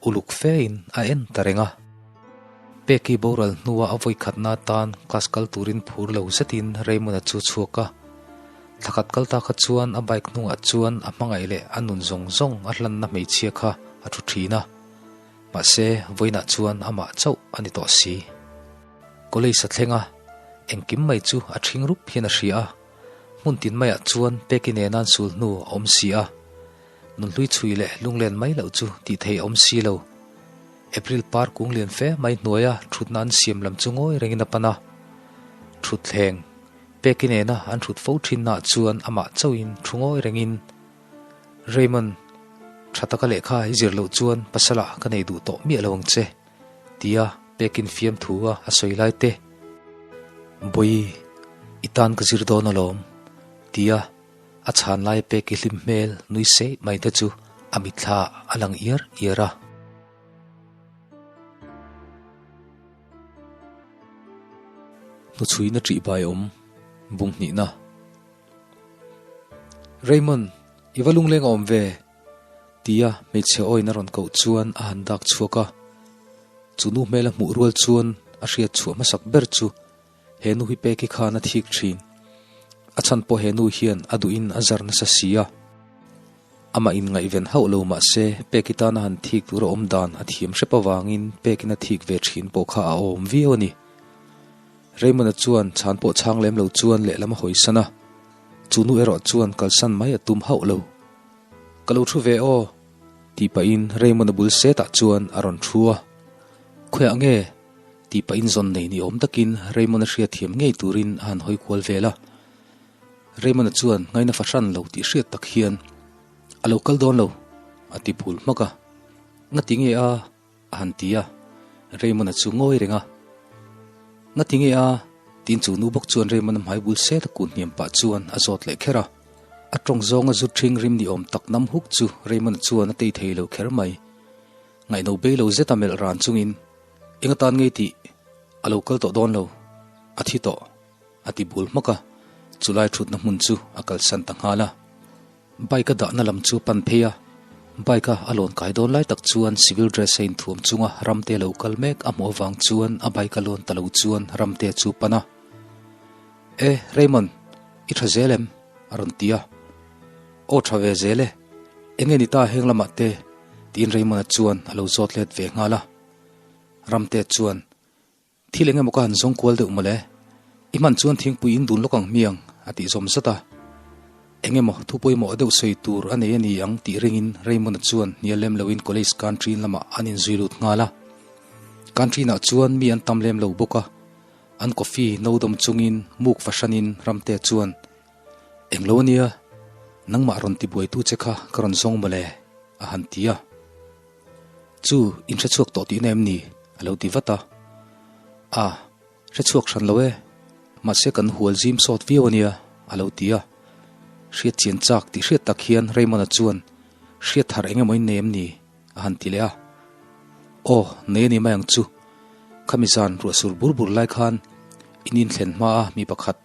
Uluk fein a en ta reng a. Peki boral hnua a vawikhatna atan class kal turin phur lo zetin Raymond-a chu chhuak a. Thlakhat kal ta kha chuan a bike hnungah chuan a hmangaih leh a nun zawng zawng a hlanna hmeichhia kha a thu thin a. Mahse, vawiinah chuan amah chauh a ni tawh si. College a thleng a, engkim mai chu a ṭhing rup hian a hria a. Hmun tin maiah chuan Peki nena an sul hnu a awm si a. Nunhlui chhui leh lunglen mai loh chu tih thei a awm si lo. April par kung lian fe mai hnuaia thutna an siam lam chu ngawi rengin a pan a. Thutthleng Peki nena an thut fo thinnaah chuan amah chauhin thu ngawi rengin, Raymond, tha taka lehkha i zir loh chuan pasalah ka nei duh tawh miah lo ang che, tia Pekin fiamthu a a sawi lai te. Bawi, i tan ka zir dawn alawm, tia A chhan lai pek i hlim hmel nui seih mai te chu a mitthla a lang iar iar a. Hnuchhuina ṭih bai awm bung hnihna. Raymond, i va lungleng a awm ve? Tia hmeichhe awin a rawn koh chuan a han dak chhuak a. Chu nu hmel a hmuh rual chuan a hriat chhuah hmasak ber chu He nu hi peki khan a thik thin. A chhan pawh he nu hian a duhin a zar nasa si a. Amah in ngaihven hauh lo mah se peki tana han thik tur a awm dan a thiam hrep avangin pekin a thik ve thin pawh kha a awm viau a ni. Raymond-a chuan chhan pawh chhang lem lo chuan lehlam a hawisan a. Chu nu erawh chuan kalsan mai a tum hauh lo. Ka lo thu ve aw, tih pahin Raymond-a bul setah chuan a rawn thu a. Khawiah nge? Tih pahin zawn nei ni awm takin Raymond-a hriatthiam ngei turin a han hawi kual vel a. Raymond-a chuan ngaina fahran lo tih hriat tak hian, A lo kal dawn lo, a ti phul hmak a. Ngati nge a? a han ti a. Raymond-a chu ngawi reng a. Ngati nge a? Tiin chu nu bawk chuan Raymond-a hmai bul set a kun hniam pah chuan a zawt leh kher a. A tawng zawnga zu ṭhing rim ni awm tak nam huk chu Raymond-a chuan a tei thei lo kher mai. Ngaihno bei lo zeta melh ran chungin, Eng atan ngei tih a lo kal tawh dawn lo, a thi tawh, a ti bul hmak a, chulai thutna hmun chu a kalsan ta nghal a. Bike a dahna lam chu a pan phei a, bike a a lawn kai dawn lai tak chuan civil dress a inthuam chunga Ramte lo kal mek a hmuh avang chuan a bike a lawn ta lo chuan Ramte chu a pan a. E, Raymond, i tha zel em? a rawn ti a. Aw tha ve zel e, enge ni ta heng lamah te? tiin Raymond-a chuan a lo zawt let ve nghal a. Ramte chuan, Thil eng emaw ka han zawng kual deuh mawle, i hman chuan thingpui in dun lawk ang hmiang, a tih zawm zat a. Eng emaw thu pawimawh deuh sawi tur a nei a ni ang tih ringin Raymond-a chuan hnial lem loin college canteen lamah an inzui lut nghal a. Canteen-ah chuan mi an tam lem lo bawk a, an coffee no dawm chungin muk fahranin Ramte chuan, Englo a nia, nangmah rawn tibuaitu che kha ka rawn zawng mawle, a han ti a. Chu, in hre chhuak tawh tihna em ni? a lo ti vat a. A, hre chhuak hran lo e, mahse kan hual zim sawt viau a nia, a lo ti a. Hriat chian chak tih hriat tak hian Raymond-a chuan, Hriat thar eng emaw in nei em ni? a han ti leh a. Aw, nei a ni mai ang chu. Khami zan ruah sur bur bur lai khan in inthlen hma a mi pakhat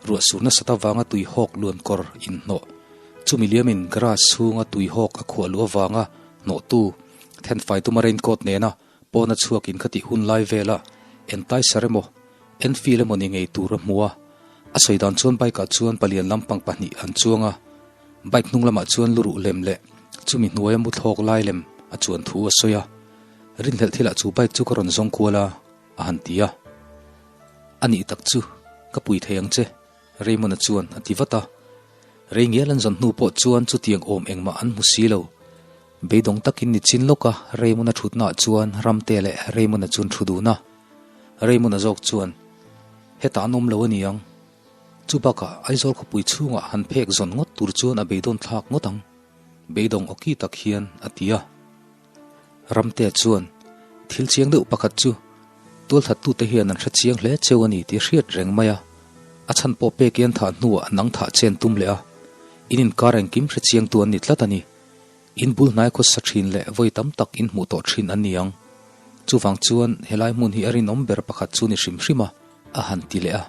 ruah sur nasat avanga tui hawk luan kawr inhnawh. Chumi liamin garage chhunga tui hawk a khuah luh avanga hnawhtu thenfai tuma raincoat nena pawna chhuak in khatih hun lai vela enticer emaw Enfield emaw ni ngei tur a hmu a. A sawi dan chuan bike ah chuan palian lampang pahnih an chuang a, bike hnung lamah chuan luruh lem leh chumi hnuaia mu thlawk lai lem a chuan thu a sawi a. Rinhlelh thilah chu bike chu ka rawn zawng kual a, a han ti a. A nih tak chu, ka pui thei ang che, Raymond-a chuan a ti vat a. Rei ngial an zawn hnu pawh chuan chutiang awm engmah an hmu si lo. Beidawng takin ni chin lawka Raymond-a thutnaah chuan Ramte leh Raymond-a chu an thu dun a. Raymond-a zawk chuan, Hetah an awm lo a ni ang. Chu bakah Aizawl khawpui chhungah han phek zawn ngawt tur chuan a beidawn thlak ngawt ang, beidawng awki tak hian a ti a. Ramtea chuan, Thil chiang deuh pakhat chu. Tualthattute hian an hre chiang hle cheu a ni tih a hriat reng mai a, a chhan pawh pek i an thah hnuah nang thah chen tum leh a, in inkar engkim hre chiangtu an ni tlat a ni. In bul hnai khawsa thin leh vawi tam tak in hmuh tawh thin an ni ang. Chuvang chuan helai hmun hi a rinawm ber pakhat chu ni hrim hrim a, a han ti leh a.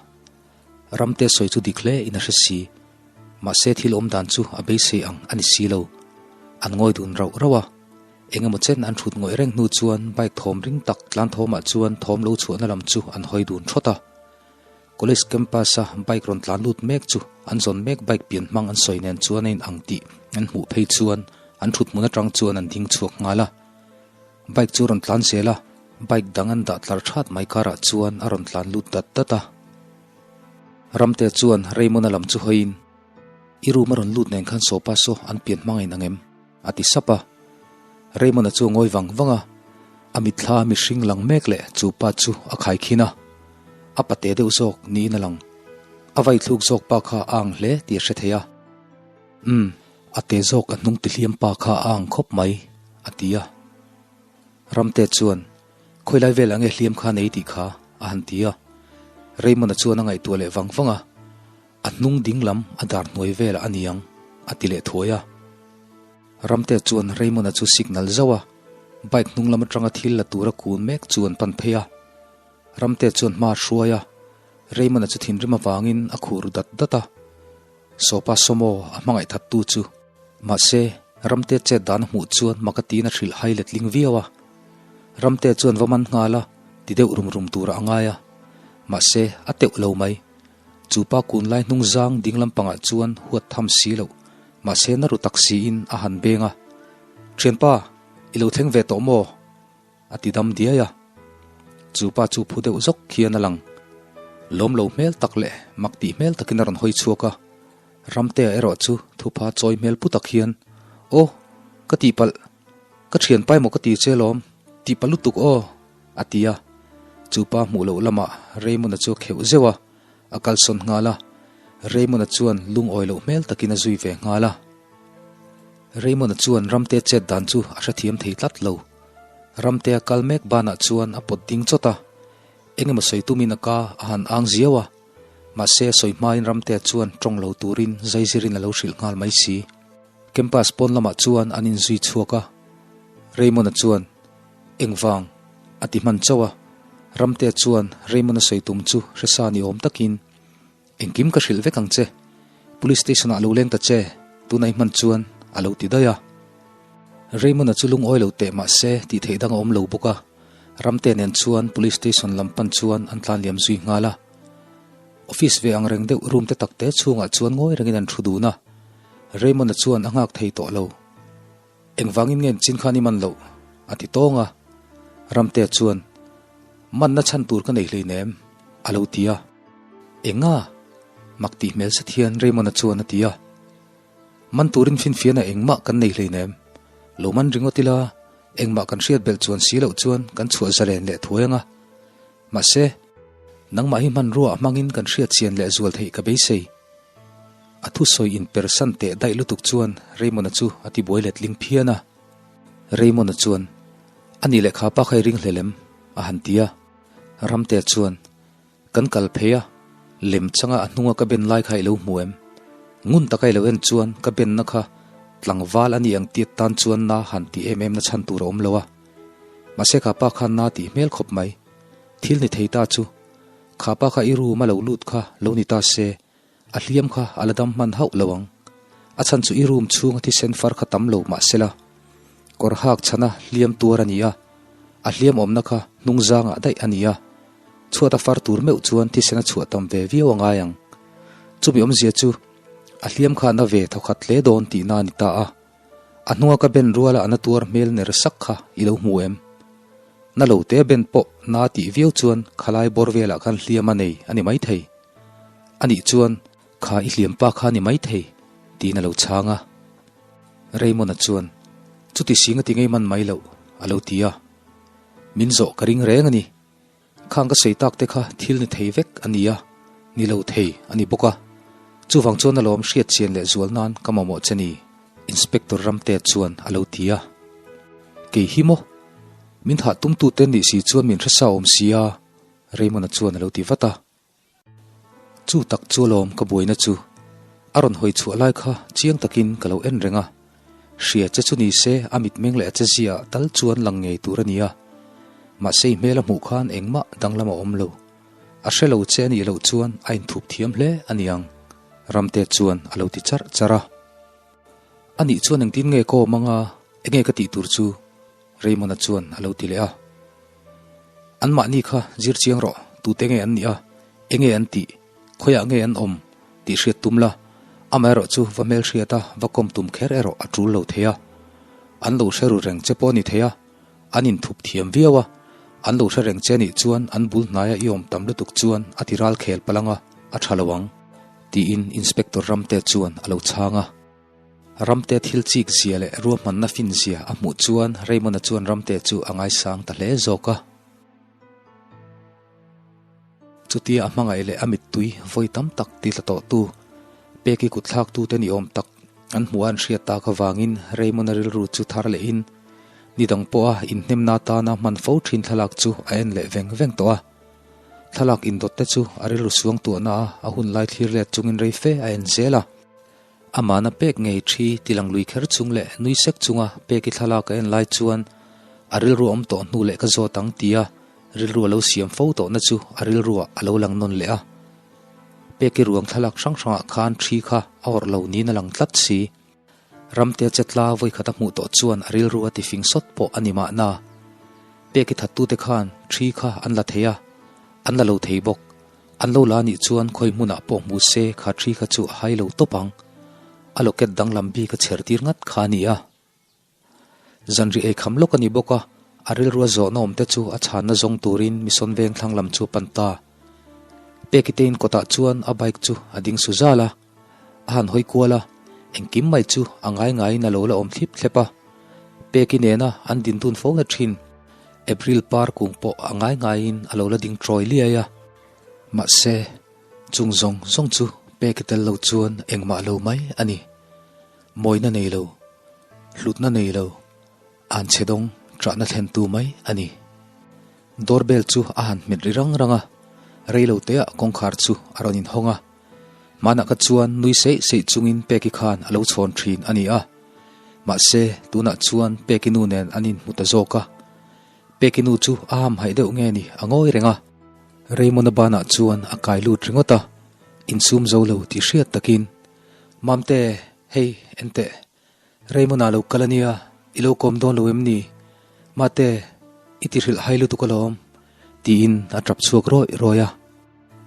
Ramte sawi chu dik hle in a hre si. Mahse thil awm dan chu a beisei ang a ni si lo. An ngawi dun rauh rauh a. Eng emaw chen an thut ngawih reng hnu chuan bike thawm ring tak tlan thawmah chuan thawm lo chhuahna lam chu an hawi dun thawt a. College campus a bike rawn tlan lut mek chu an zawn mek bike pian hmang an sawi nen chuan a in ang tih an hmuh phei chuan an thut hmun atang chuan an ding chhuak nghal a. Bike chu a rawn tlan zel a, bike dang an dah tlar that mai karah chuan a rawn tlan lut dat dat a. Ramte chuan Raymond-a lam chu hawiin, I room a rawn lut nen khan sawpa saw an pian hmang in ang em? a ti sap a. Raymond-a chu a ngawi vang vang a, a mitthla mihring lang mek leh chu pa chu a khaikhin a, a pate deuh zawk niin a lang. A vaithluk zawk pa kha a ang hle tih a hre thei a. Umm, a te zawk a hnung tihliam pa kha a ang khawp mai, a ti a. Ramte chuan, Khawilai velah nge hliam kha nei tih kha? a han ti a. Raymond-a chuan a ngaihtuah leh vang vang a, A hnung ding lam a dar hnuai velah a ni ang, a ti leh thuai a. Ramte chuan Raymond-a chu signal zauh a, bike hnung lam atanga thil la tura kun mek chu an pan phei a. Ramte chuan hma a hruai a, Raymond-a chu thinrim avangin a khur ru dat dat a. Sawpa Sawmaw a hmangaih that tu chu. Mahse, Ramte chet dan a hmuh chuan mak a tiin a hrilh hai letling viau a. Ramte chuan va man nghal a, ti deuh rum rum turah a ngai a. Mahse, a teuh lo mai. Chu pa kun lai hnung zang ding lampangah chuan huat tham si loh, mahse na ru tak siin a han beng a. Thianpa, i lo thleng ve tawh maw? A ti dam diai a. Chu pa chu phu deuh zawk khian a lang. Lawm lo hmel tak leh mak tih hmel takin a rawn hawi chhuak a. Ramtea erawh chu thupha chawi hmel pu tak hian, Aw, ka tihpalh, ka thianpa emaw ka ti che lawm, tihpalh lutuk aw, a ti a. Chu pa hmuh loh lamah Raymond-a chu a kheuh zeuh a, a kalsawn nghal a. Raymond-a chuan lungawi loh hmel takin a zui ve nghal a. Raymond-a chuan Ramtea chet dan chu a hrethiam thei tlat lo. Ramtea kal mek banah chuan a pawt ding chawt a, eng emaw sawi tumin a ka a han ang ziau a, mahse sawi hmain Ramtea chuan tawng lo turin zaizirin a lo hrilh nghal mai si. Campus pawn lamah chuan an inzui chhuak a, Raymond-a chuan, Engvang? a ti hman chauh a, Ramtea chuan Raymond-a sawi tum chu hresa ni awm takin, Engkim ka hrilh vek ang che. Police station ah lo leng ta che, tunah i hman chuan a lo ti daih a. Raymond-a chu lungawi lo teh mah se tih theih dang a awm lo bawk a, Ramte nen chuan police station lam pan chuan an tlan liam zui nghal a. Office ve ang reng deuh room te tak te chhungah chuan ngawi rengin an thu dun a. Raymond-a chuan a nghak thei tawh lo. Engvangin nge chin khan i man loh? a ti tawng a. Ramtea chuan, Manna chhan tur ka nei hleinem, a lo ti a. Enga? Mak tih hmel zet hian Raymond-a chuan a ti a. Man turin finfiana engmah kan nei hleinem. Lo man ringawt ila, engmah kan hriat belh chuan si loh chuan kan chhuah zalen leh thuai ang a. Mahse, nangmah hi hmanrua hmangin kan hriat chian leh zual theih ka beisei. A thusawi inpersan teh daih lutuk chuan Raymond-a chu a tibuai letling phian a. Raymond-a chuan, A nih leh kha pa kha i ring hlel em? a han ti a. Ramtea chuan, Kan kal phei a, lem changa a hnunga ka ben lai kha i lo hmu em? Ngun taka i lo en chuan ka benna kha tlangval a ni ang tiat tan chuan na han tih em em na chhan tur a awm lo a. Mahse kha pa khan na tih hmel khawp mai. Thil ni thei ta chu, kha pa kha i room a lo lut kha lo ni ta se, a hliam kha a la dam hman hauh lo ang. A chhan chu i room chhunga thisen far kha tam lo mah sela. Kawr hak chhana hliam tuar a ni a, a hliam awmna kha hnung zangah daih a ni a. Chhuat a far tur meuh chuan thisen a chhuah tam ve viau a ngai ang. Chumi awmzia chu a hliam kha na ve thawkhat hle dawn tihna a ni ta a. A hnunga ka ben ruala a na tuar hmel ner sak kha i lo hmu em? Na lo te ben pawh na tih viau chuan khalai bawr velah khan hliam a nei a ni maithei. A nih chuan kha i hliam pa kha a ni maithei tiin a lo chhang a. Raymond-a chuan, Chuti sing a ti ngei man mai loh, a lo ti a. Min zawh ka ring reng a ni. Khang ka sawi tak te kha thil ni thei vek a ni a, ni lo thei a ni bawk a. Chuvang chuan alawm hriat chian leh zual nan ka mamawh che ni, Inspector Ramtea chuan a lo ti a. Kei hi maw? Min thah tumtute nih si chuan min hresa awm si a. Raymond-a chuan a lo ti vat a. Chu tak chu alawm ka buaina chu. A rawn hawi chhuah lai kha chiang takin ka lo en reng a. Hria che chu ni se a mitmeng leh a che zia tal chuan lang ngei tur a ni a. Mahse i hmel a hmuh khan engmah danglam a awm lo. A hre lo che a nih loh chuan a inthup thiam hle a niang, Ramte chuan a lo ti charh charh a. A nih chuan engtin nge ka awm anga enge ka tih tur chu? Raymond-a chuan a lo ti leh a. Anmahni kha zir chiang rawh, tute nge an nih a, enge an tih, khawiah nge an awm tih hriat tum la, amaherawh chu va hmelhriat a va kawm tum kher erawh a tul lo thei a. An lo hre ru reng che pawh a ni thei a, an inthup thiam viau a, an lo hre reng che nih chuan an bul hnaia i awm tam lutuk chuan a ti ral khel palh ang a, a tha lo ang, tiin Inspector Ramte chuan a lo chhang a. Ramte thil chik zia leh ruahmanna fin zia a hmuh chuan Raymond-a chuan Ramte chu a ngaisang ta hle zawk a. Chutia a hmangaih leh a mittui vawi tam tak ti tla tawhtu, Peki kutthlaktute ni awm tak an hmuh a an hriat tak avangin Raymond-a rilru chu thar lehin ni dang pawha inhnemna atana hman fo thin thlalak chu a en leh veng veng tawh a. Thlalak indawt te chu a rilru suangtuahna a a hun lai thlir let chungin rei fe a en zel a. Amahna pek ngei thi tilang lui kher chung leh nui sek chunga peki thlalak a en lai chuan a rilru awm tawh hnu leh ka zawt ang tia rilru a lo siam fo tawhna chu a rilruah a lo lang nawn leh a. Peki ruang thlalak hrang hrangah khan thi kha a awrh lo niin a lang tlat si. Ramte chetla vawikhat a hmuh tawh chuan a rilru a tifing sawt pawh a ni mahna. Peki thattute khan thi kha an la thei a, an la lo thei bawk. An lo la nih chuan khawi hmunah pawh hmu se kha thi kha chu a hai lo tawp ang. A locket danglam bik a chher tir ngat kha a ni a. Zanri ei kham lawk a ni bawk a, a rilrua zawhna awm te chu a chhanna zawng turin Mission Veng thlang lam chu a pan ta. Peki te in kawtah chuan a bike chu a ding su zal a, a han hawi kual a, engkim mai chu a ngai ngaiin a lo la awm thlip thlep a. Peki nena an din dun fo na thin. April par kung pawh a ngai ngaiin a lo la ding trawi liai a. Mahse, chung zawng zawng chu Peki tel lo chuan engmah lo mai a ni. Mawina nei lo, hlutna nei lo, an chhe dawng ṭahna thlentu mai a ni. Doorbell chu a han hmet ri rang rang a, rei lo teah kawngkhar chu a rawn inhawng a. Hmanah kha chuan nui seih seih chungin Peki khan a lo chhawn ṭhin a ni a. Mahse, tunah chuan Peki nu nen an inhmu ta zawk a. Peki nu chu a hamhaih deuh nge ni a ngawi reng a. Raymond-a banah chuan a kai lut ringawt a, insum zo lo tih hriat takin Mamte, hei, enteh, Raymond-a lo kal a nia, i lo kawm dawn lo em ni? Mate, i ti hrilh hai lutuk alawm, tiin a tap chhuak rawih rawih a.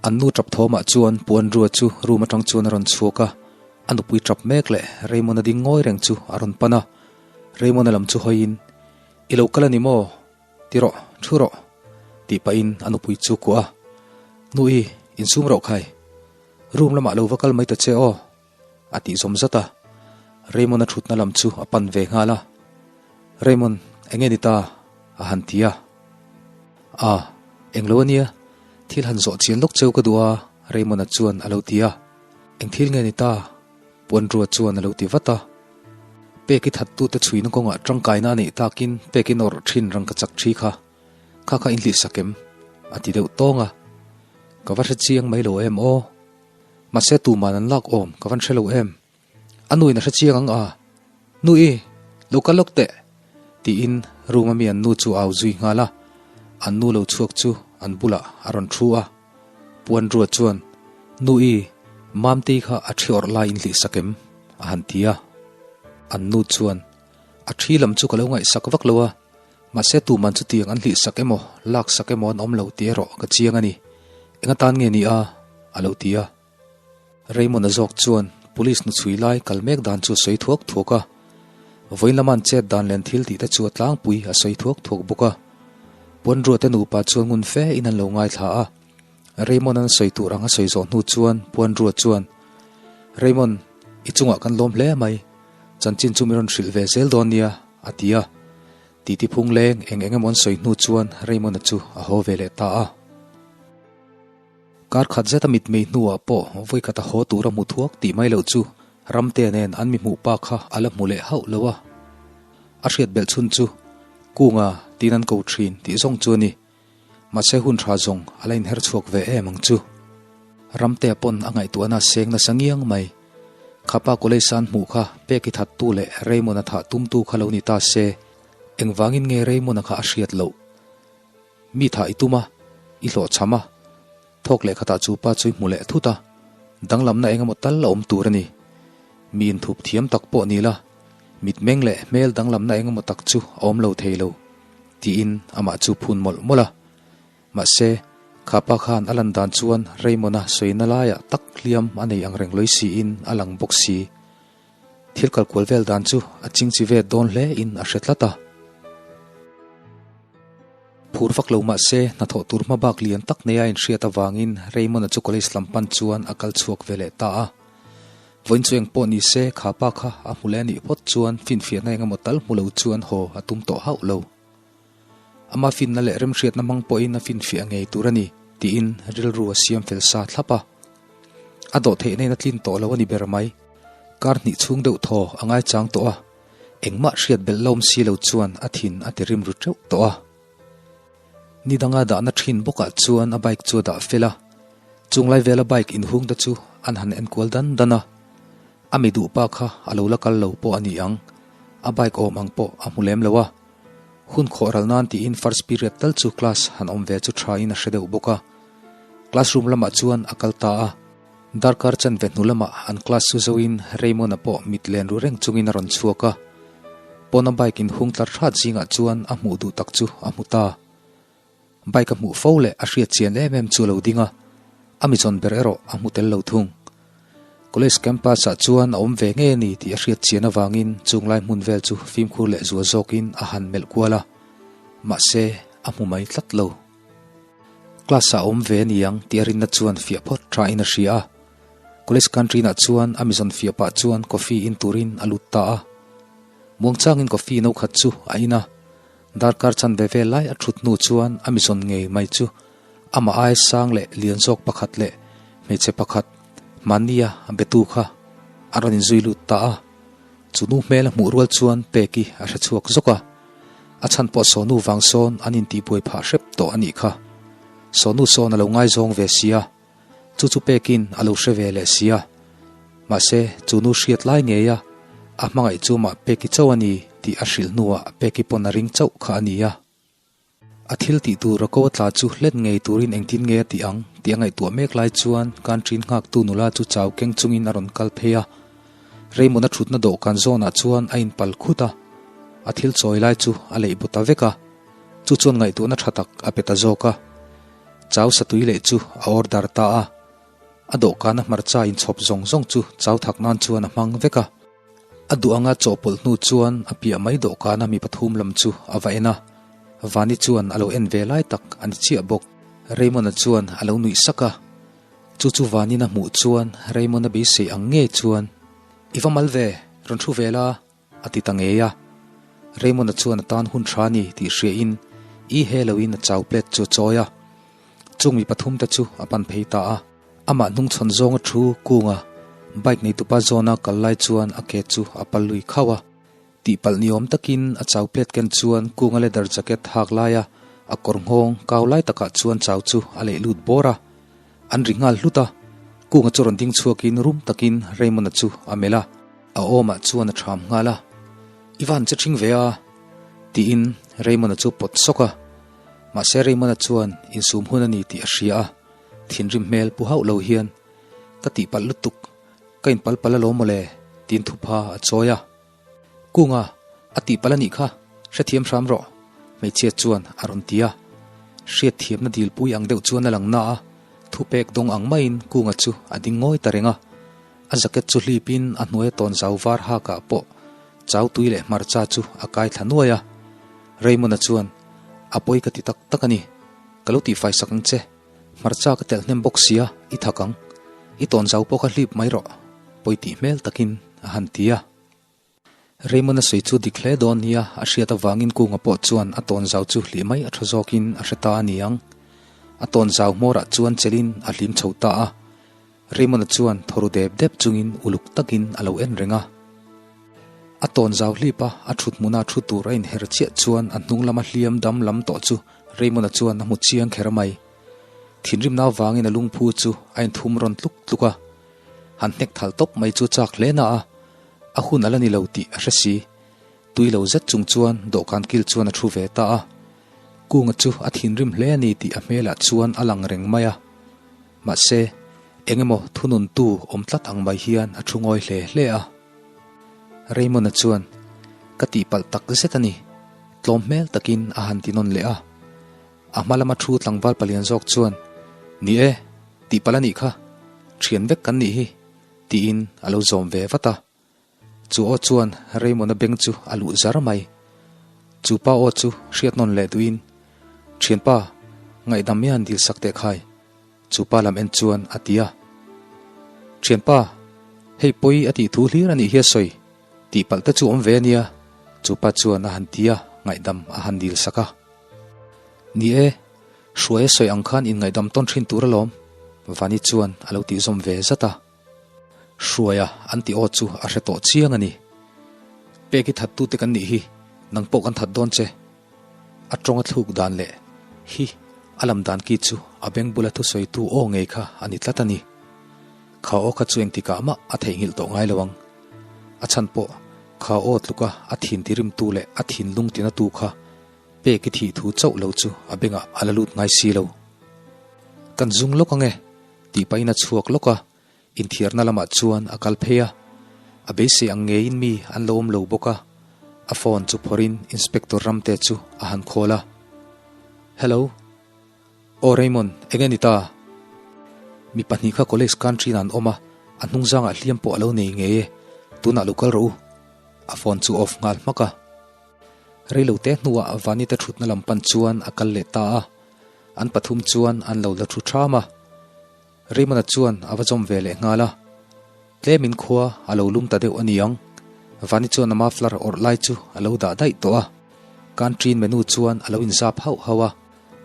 An nu tap thawmah chuan Puanrua chu room atang chuan a rawn chhuak a, a nupui tap mek leh Raymond-a ding ngawi reng chu a rawn pan a. Raymond-a lam chu hawiin, I lo kal a ni maw? Ti rawh, thu rawh, tih pahin a nupui chu kuah a. Nu-i, insum rawh khai. Room lamah lo va kal mai ta che aw, a tih zawm zat a. Raymond-a thutna lam chu a pan ve nghal a. Raymond, eng nge ni ta? a han ti a. A, eng lo a nia, thil han zawh chian lawk cheu ka duh a, Raymond-a chuan a lo ti a. Eng thil nge ni ta? Puanrua chuan a lo ti vat a. Pek i thattute chhuina kawngah tangkaina a neih takin pek i nawrh thin rangkachak thi kha. Kha kha inhlih sak em? A ti deuh tawng a. Ka va hre chiang mai lo em aw. Mahse tuman an lak awm ka van hre lo em. A nuin a hre chiang ang a. Nu i, lo kal lawk teh! Tiin room a mi an nu chu a au zui nghal a. An nu lo chhuak chu an bulah a rawn thu a. Puanrua chuan, Nu i, Mamtei kha a thi awrh lai inhlih sak em? A han ti a. An nu chuan, A thi lam chu ka lo ngaihsak vak lo a. Mahse tuman chutiang an hlihsak emaw, laksak emaw an awm lo tih erawh ka chiang a ni. Eng atan nge ni a? a lo ti a. Raymond-a zawk chuan Police hnuchhui lai kal mek dan chu a sawi thuak thuak a. Vawiin lama an chet dan len thil tih te chu a tlangpui a sawi thuak thuak bawk a. Puanruate nupa chuan ngun fe in an lo ngaithla a. Raymond-an sawi tur ang a sawi zawh hnu chuan Puanrua chuan, Raymond, i chungah kan lawm hle mai. Chanchin chu mi rawn hrilh ve zel dawn nia, a ti a. Titi phung leng eng eng emaw an sawi hnu chuan Raymond-a chu a haw ve leh ta a. Kar khat zet a mitmei hnuah pawh vawikhat a haw tur a hmu thuak tih mai loh chu Ramtea nen an mi hmuh pa kha a la hmu leh hauh lo a. A hriat belh chhun chu Kunga tiin an ko thin tih zawng chu a ni. Mahse hun tha zawng a la inher chhuak ve em ang chu. Ramtea pawn a ngaihtuahna a seng nasa ngiang mai. Khapa college an hmuh kha pek i thattu leh Raymond-a thah tumtu kha lo ni ta se, engvangin nge Raymond-a kha a hriat loh? Mi thah i tum a, i hlawhchham a, thawk leh khatah chu pa chu i hmu leh thut a, danglamna eng emaw tal a awm tur a ni. Mi inthup thiam tak pawh ni la, mitmeng leh hmel danglamna eng emaw tak chu a awm lo thei lo, tiin amah chu phun mawlh mawlh a. Mahse, kha pa khan a lan dan chuan Raymond-a sawina laiah tak hliam a nei ang reng lawi siin a lang bawk si. Thil kalkual vel dan chu a chingchi ve dawn hle in a hre tlat a. Phur vak lo mahse, hnathawh tur hma bak lian tak neia inhriat avangin Raymond-a chu college lam pan chuan a kal chhuak ve leh ta a. Vawiin chu eng pawh ni se, kha pa kha a hmu leh a nih phawt chuan finfiahna eng emaw tal hmu lo chuan haw a tum tawh hauh lo. Ama finna leh remhriatna hmang pawhin a finfiah ngei tur a ni, tiin rilru a siam fel sa thlap a. A dawh theihna in a tlin tawh lo a ni ber mai. Kar hnih chhung deuh thaw a ngaichang tawh a, engmah hriat belh lawm si lo chuan a thin a ti rim ru teuh tawh a. Ni danga dahna thin bawkah chuan a bike chu a dah fel a, chunglai vela bike inhung te chu an han enkual dan dan a. A mi duh pa kha a lo la kal lo pawh a ni ang, a bike awm ang pawh a hmu lem lo a. Hun khawh ral nan tiin first period tal chu class han awm ve chu tha in a hre deuh bawk a. Classroom lamah chuan a kal ta a. Darkar chanve hnu lamah an class chu zoin Raymond-a pawh mit len ru reng chungin a rawn chhuak a. Pawna bike inhung tlar hrat zingah chuan a hmuh duh tak chu a hmu ta. Bike a hmuh fo leh a hriat chian em em chu a lo ding a, a mizawn ber erawh a hmu tel lo thung. College campus ah chuan a awm ve ngei a ni tih a hriat chian avangin chung lai hmun vel chu fimkhur leh zual zawkin a han melh kual a, mahse a hmu mai tlat lo. Class ah a awm ve a ni ang tih a rinna chuan fiah phawt tha in a hria a, College canteen ah chuan a mizawn fiah pah chuan coffee in turin a lut ta a. Muangchangin coffee no khat chu a in a. Darkar chanve vel lai a thut hnu chuan a mizawn ngei mai chu amah ai sang leh lian zawk pakhat leh hmeichhe pakhat mahnia a betu kha a rawn inzui lut ta a. Chu nu hmel a hmuh rual chuan Peki a hre chhuak zawk a. A chhan pawh Sonu vang sawn an intihbuai phah hrep tawh a nih kha. Sonu sawn a lo ngaizawng ve si a. Chu chu pekin a lo hre ve leh si a. Mahse, chu nu hriat lai ngei a, a hmangaih chu mah Peki chauh a ni tih a hrilh hnuah Peki pawn a ring chauh kha a ni a. A thil tih tur a ko a tla chu hlet ngei turin engtin nge a tih ang tih a ngaihtuah mek lai chuan Kantrin nghaktu nula chu chau keng chungin a rawn kal phei a. Raymond a thutna dawhkan zawnah chuan a inpal khut a, a thil chawi lai chu a leih bu ta vek a. Chu chuan ngaihtuahna tha tak a pe ta zawk a. Chau satui leh chu a order ta a, a dawhkana hmarcha inchhawp zawng zawng chu chau thak nan chuan a hmang vek a. A duh anga chawhpawlh hnu chuan a piah mai dawhkana mi pathum lam chu a va en a, Vani chuan a lo en ve lai tak a ni chiah bawk. Raymond-a chuan a lo nuih sak a, chu chu Vanin a hmuh chuan Raymond-a beisei ang ngei chuan, I va mal ve, rawn thu ve la, A ti ta ngei a. Raymond-a chuan a tan hun tha a ni tih hriain i he loin a chau plate chu a chawi a. Chung mi pathum te chu a pan phei ta a. Amah hnungchhawn zawnga thu kunga bike neitupa zawna kal lai chuan a ke chu a pal lui khauh a. Tihpalh ni awm takin a chau plate ken chuan kunga leather jacket hak laia a kawr nghawng kau lai takah chuan chau chu a leih lut bawr a. An ri nghal hlut a, Kunga chu rawn ding chhuakin rum takin Raymond-a chu a melh a, a awmah chuan a ṭham nghal a, I van che ṭhing ve a? tiin Raymond-a chu pawt sawk a, mahse Raymond-a chuan insum hun a ni tih a hria a, thinrim hmel pu hauh lo hian, Ka tihpalh lutuk, ka inpal palh alawm mawle, tiin thupha a chawi a. Kunga, a tihpalh a nih kha, hrethiam hram rawh, hmeichhia chuan a rawn ti a. Hriatthiamna dilpui ang deuh chuan a lang na a, thupek dawng ang maiin Kunga chu a ding ngawi ta reng a. A jacket chu hlipin a hnuaia tawn zau var hakah pawh chau tui leh hmarcha chu a kai thla nuai a. Raymond-a chuan, A pawi ka ti tak tak a ni, ka lo tihfai sak ang che. Hmarcha ka telh hnem bawk sia, i thak ang. I tawn zau pawh kha hlip mai rawh, pawi tih hmel takin a han ti a. Raymond-a sawi chu dik hle dawn nia a hriat avangin Kunga pawh chuan a tawn zau chu hlih mai a tha zawkin a hre ta a ni ang. A tawn zau hmawrah chuan chelin a hlim chho ta a. Raymond-a chuan thaw ru dep dep chungin uluk takin a lo en reng a. A tawn zau hlip a, a thut hmuna thu tur a inher chiah chuan a hnung lama hliam dam lam tawh chu. Raymond-a chuan a hmu chiang kher mai. Thinrimna avangin a lungphu chu a inthum rawn tluk tluk a. Han hnek thal tawp mai chu chak hle na a, a hun a la ni lo tih a hre si. Tui lo zet chung chuan dawhkan kil chuan a thu ve ta a. Kunga chu a thinrim hle a ni tih a hmelah chuan a lang reng mai a. Mahse, eng emaw thununtu awm tlat ang mai hian a thu ngawi hle hle a. Raymond-a chuan, Ka tihpalh tak zet a ni, tlawm hmel takin a han ti nawn leh a. A hma lama thu tlangval palian zawk chuan, Ni e, tihpalh a nih kha, thian vek kan nih hi, tiin a lo zawm ve vat a. Chu aw chuan Raymond-a beng chu a luh zar mai. Chu pa aw chu hriat nawn leh duhin, Thianpa, ngaihdam hian dil sak teh khai, chu pa lam en chuan a ti a. Thianpa, hei pawi a tih thu hlir a nih hi a sawi, tih palh te chu awm ve a nia, chu pa chuan a han ti a, ngaihdam a han dil sak a. Ni e, hruai a sawi ang khan inngaihdam tawn thin tur alawm, Vani chuan a lo tih zawm ve zat a. Hruaia an tih aw chu a hre tawh chiang a ni. Pek i thattute kan nih hi, nang pawh kan that dawn che. A tawng a thluk dan leh hi a lam dan ki chu a beng bula thusawitu aw ngei kha a ni tlat a ni. Kha aw kha chu engtikah mah a theihnghilh tawh ngai lo ang. A chhan pawh kha aw tluka a thin tirimtu leh a thinlung tinatu kha pek i thih thu chauh lo chu a bengah a la lut ngai si lo. Kan zung lawk ange. Tih pahin a chhuak lawk a, inthiarna lamah chuan a kal phei a. A beisei ang ngeiin mi an lo awm lo bawk a, a phone chu phawrhin Inspector Ramte chu a han call a. Hello. Aw Raymond, eng nge ni ta? Mi pahnih kha college country in an awm a, a hnungzangah hliam pawh a lo nei ngei e, tunah lo kal rawh u. A phone chu off nghal hmak a. Reilote hnuah Vanita thutna lam pan chuan a kal leh ta a. An pathum chuan an lo la thu ṭham a, Raymond-a chuan a va zawm ve leh nghal a. Tlemin khua a lo lum ta deuh a ni ang, Vani chuan a muffler awrh lai chu a lo dah daih tawh a. Canteen menu chuan a lo inzap hauh hauh a,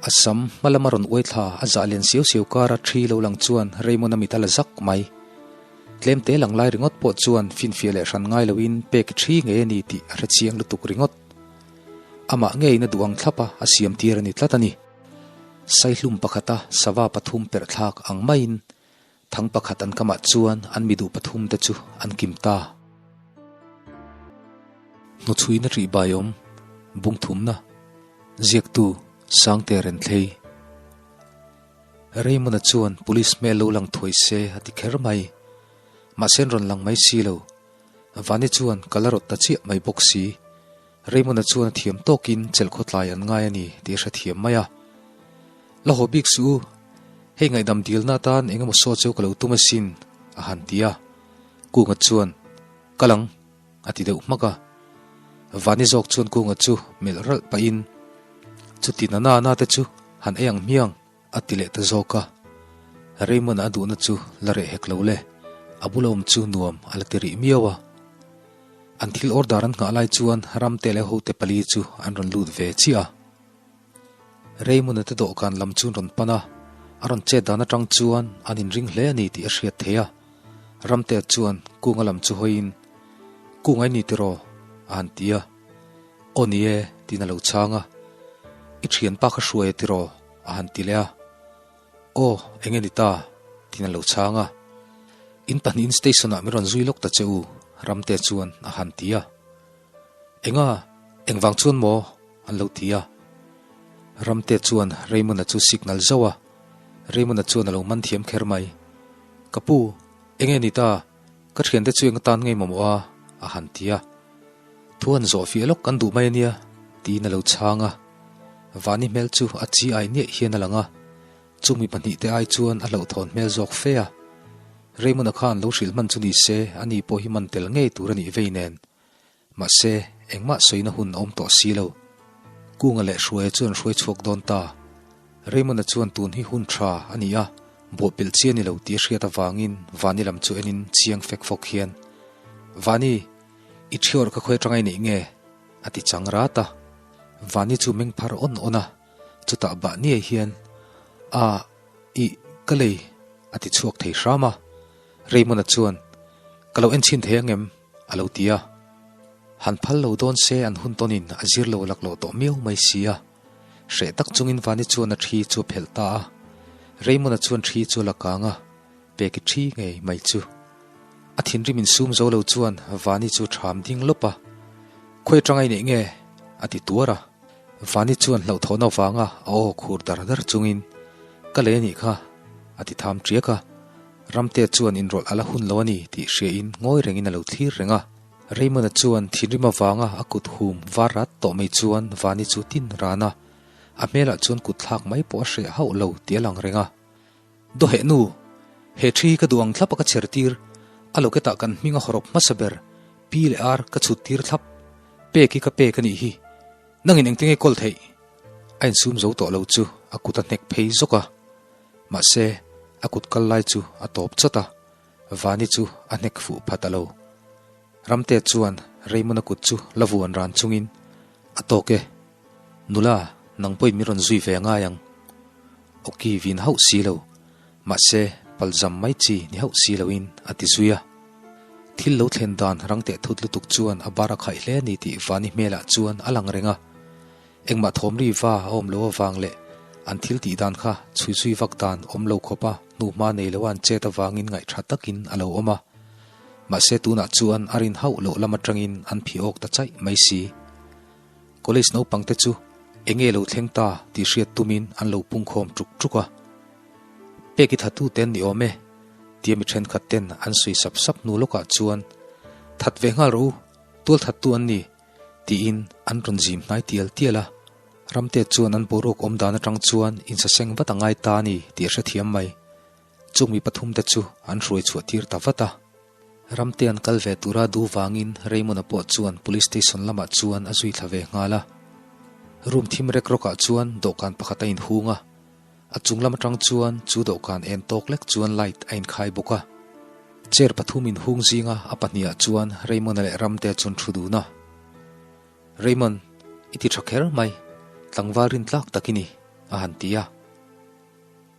a sam hma lama rawn uai thla a zah lian siau siau kara ṭhi lo lang chuan Raymond-a mit a la zak mai. Tlemte lang lai ringawt pawh chuan finfiah leh hran ngai loin pek ṭhi ngei a ni tih a hre chiang lutuk ringawt. Amah ngeiin a duh ang thlap a, a siam tir a ni tlat a ni. Saihlum pakhata sava pathum perh thlak ang maiin thang pakhat an kamah chuan an mi duh pathum te chu an kim ta. Hnuchhuina ṭih baiawm, bungthumna, ziaktu Sangte Renthlei. Raymond-a chuan police hmel lo lang thuai se a ti kher mai. Mahse an rawn lang mai si lo. Vani chuan ka la rawt ta chiah mai bawk si. Raymond-a chuan a thiam tawkin chelh khawtlai an ngai a ni tih a hrethiam mai a. La haw bik suh u, hei ngaihdam dilna atan eng emaw saw cheu ka lo tum asin, a han ti a. Kunga chuan, Kal ang, a ti deuh hmak a. Vani zawk chuan Kunga chu melh ralh pahin, Chuti na na na te chu han ei ang hmiang, A ti leh ta zawk a, Raymond-a a duhna chu la reh hek lo le, a bula awm chu nuam a la ti rih miau a. An thil order an nghah lai chuan Ramte leh hote pali chu an rawn lut ve chiah a. Raymond-a te dawhkan lam chu an rawn pan a, a rawn chet dan atang chuan an inring hle a ni tih a hriat theih a. Ramte chuan Kunga lam chu hawiin, Kunga i ni tiraw? a han ti a. Aw ni e, tiin a lo chhang a. I thianpa kha hruai a tiraw? A han ti leh a, Aw, eng nge ni ta? tiin a lo chhang a. In pahnihin station ah min rawn zui lawk ta che u, Ramte chuan a han ti a. Enga, engvang chuan maw? an lo ti a. Ramte chuan Raymond-a chu signal zauh a, Raymond-a chuan a lo man thiam kher mai. Ka pu, eng nge ni ta? Ka thiante chu eng atan ngei mamawh a? a han ti a. Thu han zawh fiah lawk kan duh mai a nia, tiin a lo chhang a. Vani hmel chu a chi ai niaih hian a lang a, chumi pahnihte ai chuan a hlauhthawn hmel zawk fe a. Raymond-a khan lo hrilh hman chu ni se, ani pawh hi man tel ngei tur a nih vei nen. Mahse, engmah sawina hun a awm tawh si lo. Kunga leh Hruaia chu an hruai chhuak dawn ta. Raymond-a chuan tun hi hun tha a ni a, bawhpelh chi a ni lo tih a hriat avangin Vani lam chu enin chiang fek fawk hian, Vani, i thiawr kha khawi atanga i neih nge? a ti chang rat a. Vani chu meng phar awn awn a, chutah bah niai hian, A, ih, ka lei, a ti chhuak thei hram a. Raymond-a chuan, Ka lo en chhin thei ang em? a lo ti a. Han phal lo dawn se an hun tawnin a zir lo laklawh tawh miau mai si a. Hreh tak chungin Vani chuan a ṭhi chu a phelh ta a. Raymond-a chuan ṭhi chu a la kang a, peki ṭhi ngei mai chu. A thinrim insum zo lo chuan Vani chu ṭham ding lawp a, Khawi aṭanga i neih nge? a ti tuar a. Vani chuan hlauhthawhna avanga a aw khur dar dar chungin, Ka lei a nih kha, a ti tham ṭiak a. Ramte chuan inrawlh a la hun lo a ni tih hriain ngawi rengin a lo thlir reng a. Raymond-a chuan thinrim avanga a kut hum var rat tawh mai chuan Vani chu tin ran a, a hmelah chuan kut thlak mai pawh a hreh hauh lo tih a lang reng a. Dawheh nu, he thi hi ka duh ang thlap a ka chher tir, a loketah kan hming a hawrawp hmasa ber, Pi leh Ar ka chhut tir thlap, pek hi ka pek a nih hi, nangin engtin nge kawl theih? A insum zo tawh lo chu a kut a hnek phei zawk a, mahse a kut kal lai chu a tawp chawt a. Vani chu a hnek fuh phat a lo. Ramte chuan Raymond-a kut chu la vuan ran chungin, A tawk e, nula, nang pawhin min rawn zui ve ngai ang. Awki vin hauh si lo, mahse palzam mai chi ni hauh si loin a ti zui a. Thil lo thlen dan rang teh thut lutuk chuan a bar a khaih hle a ni tih Vani hmelah chuan a lang reng a. Engmah thawm ri va a awm lo avang leh an thil tih dan kha chhui zui vak dan awm lo khawpa hnuhma nei loa an chet avangin ngaihṭha takin a lo awm a. Mahse tunah chuan a rin hauh loh lam aṭangin an phih awk ta chaih mai si. College naupangte chu enge lo thleng ta tih hriat tumin an lo pungkhawm ṭuk ṭuk a. Pek i thatute an ni awm e, tia mi ṭhenkhat ten an sawi sap sap hnu lawkah chuan, That ve nghal rawh u, tual thattu an ni, Tiin an rawn zim hnai tial tial a, Ramte chuan an boruak awm dan atang chuan insaseng vat a ngai ta a ni tih a hrethiam mai. Chung mi pathumte chu an hruai chhuah tir ta vat a. Ramte an kal ve tura duh vangin Raymond-a pawh chuan Police Station lamah chuan a zui thla ve nghal a. Room thim rek rawkah chuan dawhkan pakhat a inhung a, a chung lam atang chuan chu dawhkan en tawk lek chuan light a inkhai bawk a. Chair pathum inhung zinga a pahnihah chuan Raymond-a leh Ramte chuan thu dun a. Raymond, i ti tha kher mai, tlangval rin tlak tak i ni, a han ti a.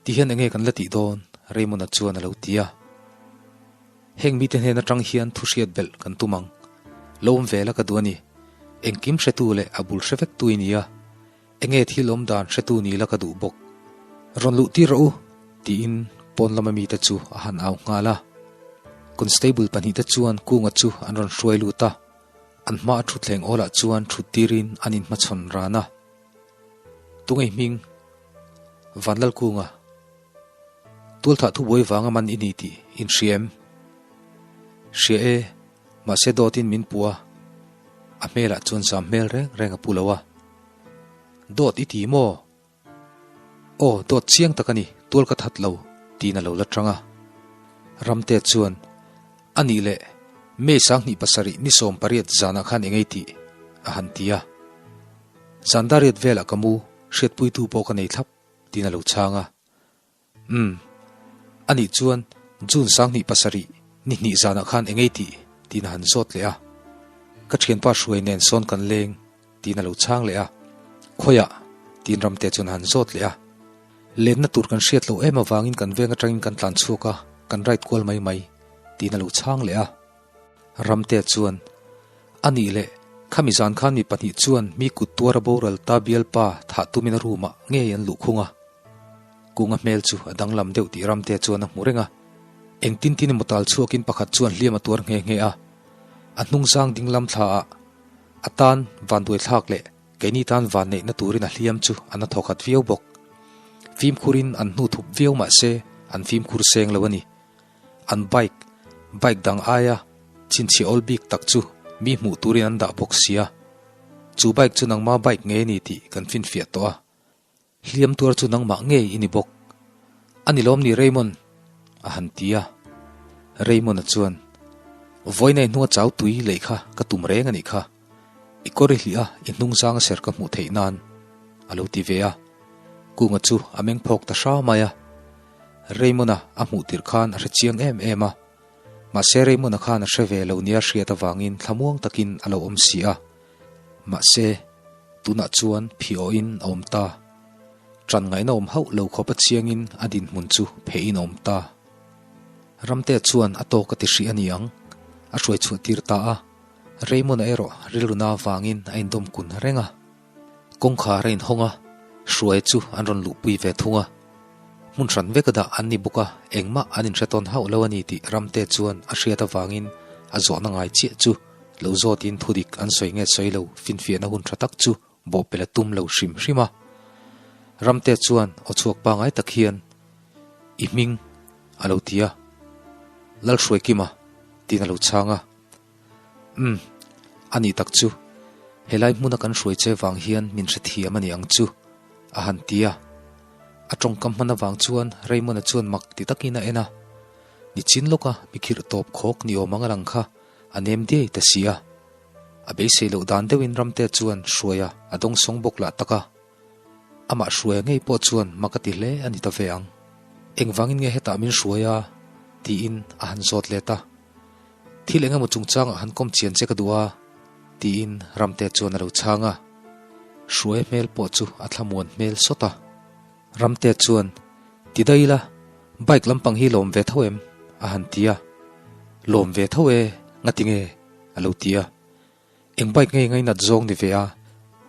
Ti hian enge kan la tih dawn? Raymond-a chuan a lo ti a. Heng mite hnen atang hian thu hriat belh kan tum ang. Lo awm ve la ka duh a ni. Engkim hretu leh a bul hre vektu i ni a. Enge thil awm dan hretu ni la ka duh bawk. Rawn luh tir rawh u, tiin pawn lama mite chu a han au nghal a. Constable pahnihte chuan Kunga chu an rawn hruai lut a, an hma a thutthleng awlah chuan thut tirin an inhmachhawn ran a. Tungei hming, Vanlal Kunga, tualthah thubuai vanga man i ni tih inhria em? Hria e. Mahse dawtin min pu a, a hmelah chuan zam hmel reng reng a pu lo a. Dawt i ti maw? Aw, dawt chiang tak a ni, tual ka that lo, tiin a lo la tang a. Ramte chuan, A nih leh, May 27 ni 18 zanah khan eng ei tih? a han ti a. Zan dariat velah ka mu, hriatpuitu pawh ka nei thlap, tiin a lo chhang a. Umm. Anih chuan June 27 ni hnih zanah khan eng ei tih? tiin a han zawt leh a. Ka thianpa hruai nen sawn kan leng tiin a lo chhang leh a. Khawiah? tiin Ramte chuan a han zawt leh a. Lenna tur kan hriat loh em avangin kan veng atangin kan tlan chhuak a, kan ride kual mai mai tiin a lo chhang leh a. Ramte chuan, Anih leh, khami zan khan mi pahnih chuan mi kut tuara boral ta bialpa thah tumin a room ah ngei an luh khung a. Kunga hmel chu a danglam deuh tih Ramte chuan a hmu reng a. Engtin tin emaw tal chhuakin pakhat chuan hliam a tuar nghe nghe a. A hnungzang dinglam thla ah a tan vanduai thlak leh keini tan van neihna turin a hliam chu a na thawkhat viau bawk. Fimkhurin an hnu thup viau mahse an fimkhur seng lo a ni. An bike, bike dang aia chhinchhiah awl bik tak chu mi hmuh turin an dah bawk sia. Chu bike chu nangma bike ngei a ni tih kan finfiah tawh a. Hliam tuar chu nangmah ngei i ni bawk. A ni lawm ni Raymond? a han ti a. Raymond-a chuan, Vawiinai hnunga chau tui lei kha ka tum reng a nih kha. I kawr i hlih a, i hnungzang a ser ka hmuh theih nan, a lo ti ve a. Kunga chu a meng phawk ta hra mai a. Raymond-a a hmuh tirh khan a hre chiang em em a. Mahse Raymond-a khan a hre ve lo nia hriat avangin thlamuang takin a lo awm si a. Mahse, tunah chuan phiawhin a awm ta. Ṭan ngaihna awm hauh lo khawp a chiangin a dinhmun chu phehin a awm ta. Ramtea chuan a tawk a ti hrih a ni ang, a hruai chhuah tir ta a. Raymond-a erawh rilru na avangin a indawm kun reng a. Kawngkhar a inhawng a. Hruai chu an rawn luhpui ve thung a. Hmun hran vek a dah an ni bawk a, engmah an inhre tawn hauh lo a ni tih Ramte chuan a hriat avangin a zawhna ngai chiah chu lo zawtin thudik an sawi nge sawi lo finfiahna hun tha tak chu bawhpelh a tum lo hrim hrim a. Ramte chuan aw chhuak pangai tak hian, I hming a lo ti a. Lalhruaikima tiin a lo chhang a. Umm, a nih tak chu, helai hmuna kan hruai che vang hian min hrethiam a ni ang chu, a han ti a. A tawngkam hman avang chuan Raymond-a chuan mak ti takin a en a. Nichin lawka mi khirh tawp khawk ni awm ang a lang kha a nem diai ta si a. A beisei loh dan deuhin Ramtea chuan hruaia a dawngsawng bawk lah tak a. Amah hruaia ngei pawh chuan mak a ti hle a ni ta ve ang. Engvangin nge hetah min hruai a? tiin a han zawt let a. Thil eng emaw chungchangah han kawm chian che ka duh a, tiin Ramte chuan a lo chhang a. Hruai hmel pawh chu a thlamuan hmel sawt a. Ramte chuan, Ti daih ila, bike lampang hi lawm ve tho em? a han ti a. Lawm ve tho e, ngati nge? a lo ti a. Eng bike nge ngainat zawng ni ve a,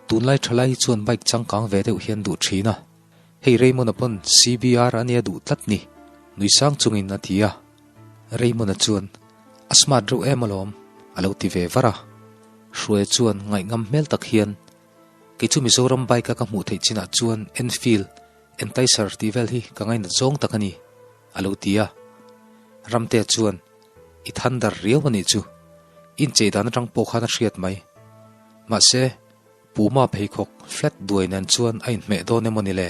tunlai thalai hi chuan bike changkang ve deuh hian duh thin a. Hei Raymond-a pawn CBR a nia duh tlat ni, nui sang chungin a ti a. Raymond-a chuan, A smart reuh em alawm, a lo ti ve var a. Hruaia chuan ngaihngam hmel tak hian, Kei chu Mizoram bike a ka hmuh theih chinah chuan Enfield, Enticer tih vel hi ka ngainat zawng tak a ni, a lo ti a. Ramtea chuan, I than dar riau a nih chu. Inchei dan atang pawh khan a hriat mai. Mahse, Puma pheikhawk flat duai nen chuan a inhmeh dawn emaw ni le?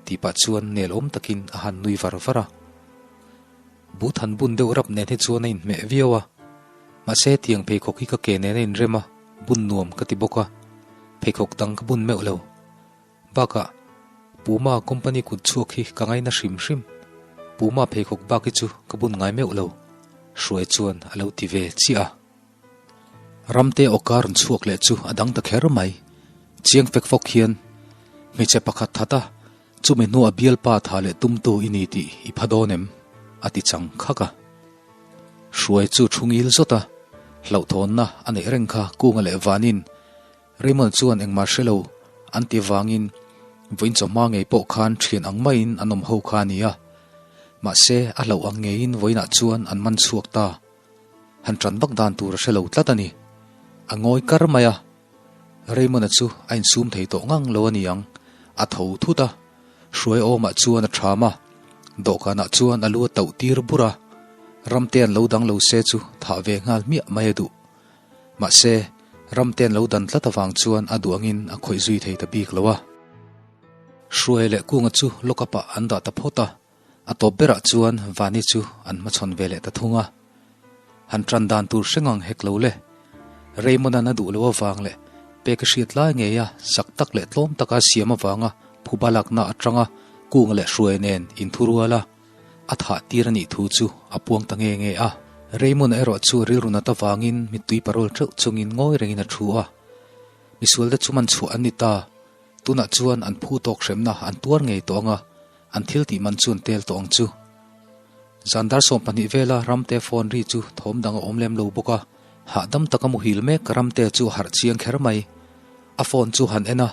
tih pah chuan nel awm takin a han nui var var a. But han bun deuh rap nen hi chuan a inhmeh viau a. Mahse, tiang pheikhawk hi ka ke nen a inrem a, bun nuam ka ti bawk a. Pheikhawk dang ka bun meuh lo. Bakah, Puma company kut chhuak hi ka ngaina hrim hrim. Puma pheikhawk bak hi chu ka bun ngai meuh lo, Hruai chuan a lo ti ve chiah a. Ramte awka rawn chhuak leh chu a dang ta kher mai. Chiang fek fawk hian, Hmeichhe pakhat that a, chumi hnuah bialpa tha leh tumtu i ni tih i pha dawn em? a ti chang khak a. Hruai chu thu ngil zawt a, hlauhthawnna a neih reng kha Kunga leh Vanin Raymond chuan engmah hre lo an ti vangin vawiin chawhma ngei pawh khan thian ang maiin an awm ho kha a ni a. Mahse, a hlauh ang ngeiin vawiinah chuan an man chhuak ta. Han tan vak dan tur a hre lo tlat a ni. A ngawi kar mai a. Raymond-a chu a insum thei tawh ngang lo a ni ang. A tho thut a. Hruai awmah chuan a ṭham a. Dawhkanah chuan a lu a tauh tir bur a. Ramtea'n lo dang lo se chu thah ve nghal hmiah mai a duh. Mahse, Ramte'n lo dan tlat avang chuan a duh angin a khawih zui thei ta bik lo a. Hruai leh Kunga chu lock-up ah an dah ta phawt a, a tawp berah chuan Vani chu an hmachhawn ve leh ta thung a. Han ṭan dan tur hre ngang hek lo le. Raymond-a'n a duh loh avang leh pek a hriat lai ngeia zak tak leh tlawm taka siam avanga phuba lakna aṭanga Kunga leh Hruai nen inthurual a, A thah tir a nih thu chu a puang ta nge nge a. Raymond erawh chu rilru nat avangin mittui parawl teuh chungin ngawi rengin a thu a. Misualte chu man chhuah an ni ta. Tunah chuan an phu tawk hremna an tuar ngei tawh ang a, an thil tih man chu an tel tawh ang chu. Zan dar 12 vela Ramte phone ri chu thawm dang a awm lem lo bawk a, hahdam taka muhil mek Ramte chu a harh chiang kher mai. A phone chu han en a,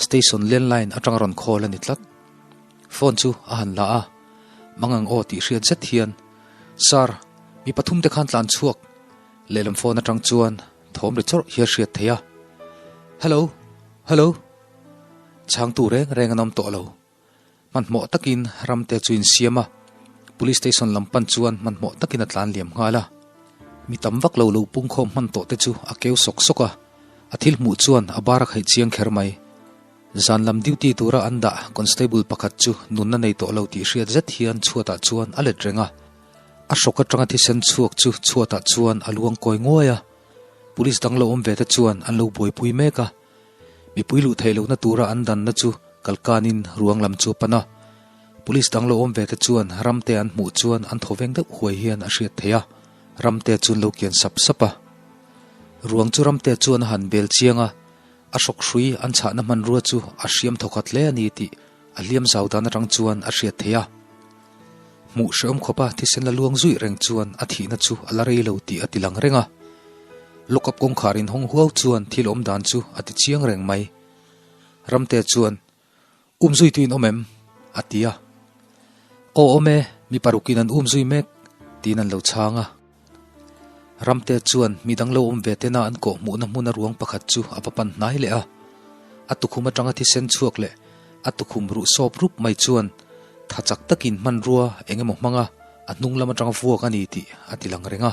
station landline atanga rawn call a ni tlat. Phone chu a han la a, Mangang aw tih hriat zet hian, Sir, mi pathum te khan tlan chhuak. Lehlam phone atang chuan thawm ri chawrh hi a hriat theih a. Hello, hello. Chhangtu reng reng an awm tawh lo. Hmanhmawh takin Ramte chu insiam a, Police station lam pan chuan hmanhmawh takin a tlan liam nghal a. Mi tam vak lo lo pungkhawm hman tawh te chu a keu sawk sawk a, a thil hmuh chuan a bar a khaih chiang kher mai. Zan lam duty tura an dah constable pakhat chu nunna nei tawh lo tih hriat zet hian chhuatah chuan a let reng a. A hrawk atanga thisen chhuak chu chhuatah chuan a luang kawi nguai a. Police dang lo awm ve te chuan an lo buaipui mek a. Mipui luh theih lohna tura an danna chu kalkanin ruang lam chu a pan a. Police dang lo awm ve te chuan Ramte an hmuh chuan an thaw veng deuh huai hian a hriat theih a. Ramte chu an lo kian sap sap a. Ruang chu Ramte chuan a han bel chiang a. A hrawk hrui an chhahna hmanrua chu a hriam thawkhat hle a ni tih a hliam zau dan atang chuan a hriat theih a. Hmuh hrehawm khawpa thisen la luang zuih reng chuan a thihna chu a la rei lo tih a ti lang reng a. Lockup kawngkhar inhawng huau chuan thil awm dan chu a ti chiang reng mai. Ramte chuan. Umzui tu in awm em? a ti a. Aw awm e, mi parukin an umzui mek, tiin an lo chhang a. Ramte chuan mi dang lo awm ve tena an kawh hmuhna hmuna ruang pakhat chu a va pan hnai leh a. A tukhum atanga thisen chhuak leh a tukhum ruh sawp rup mai chuan tha chak takin hmanrua eng emaw hmanga a hnung lam atanga vuak a ni tih a ti lang reng a.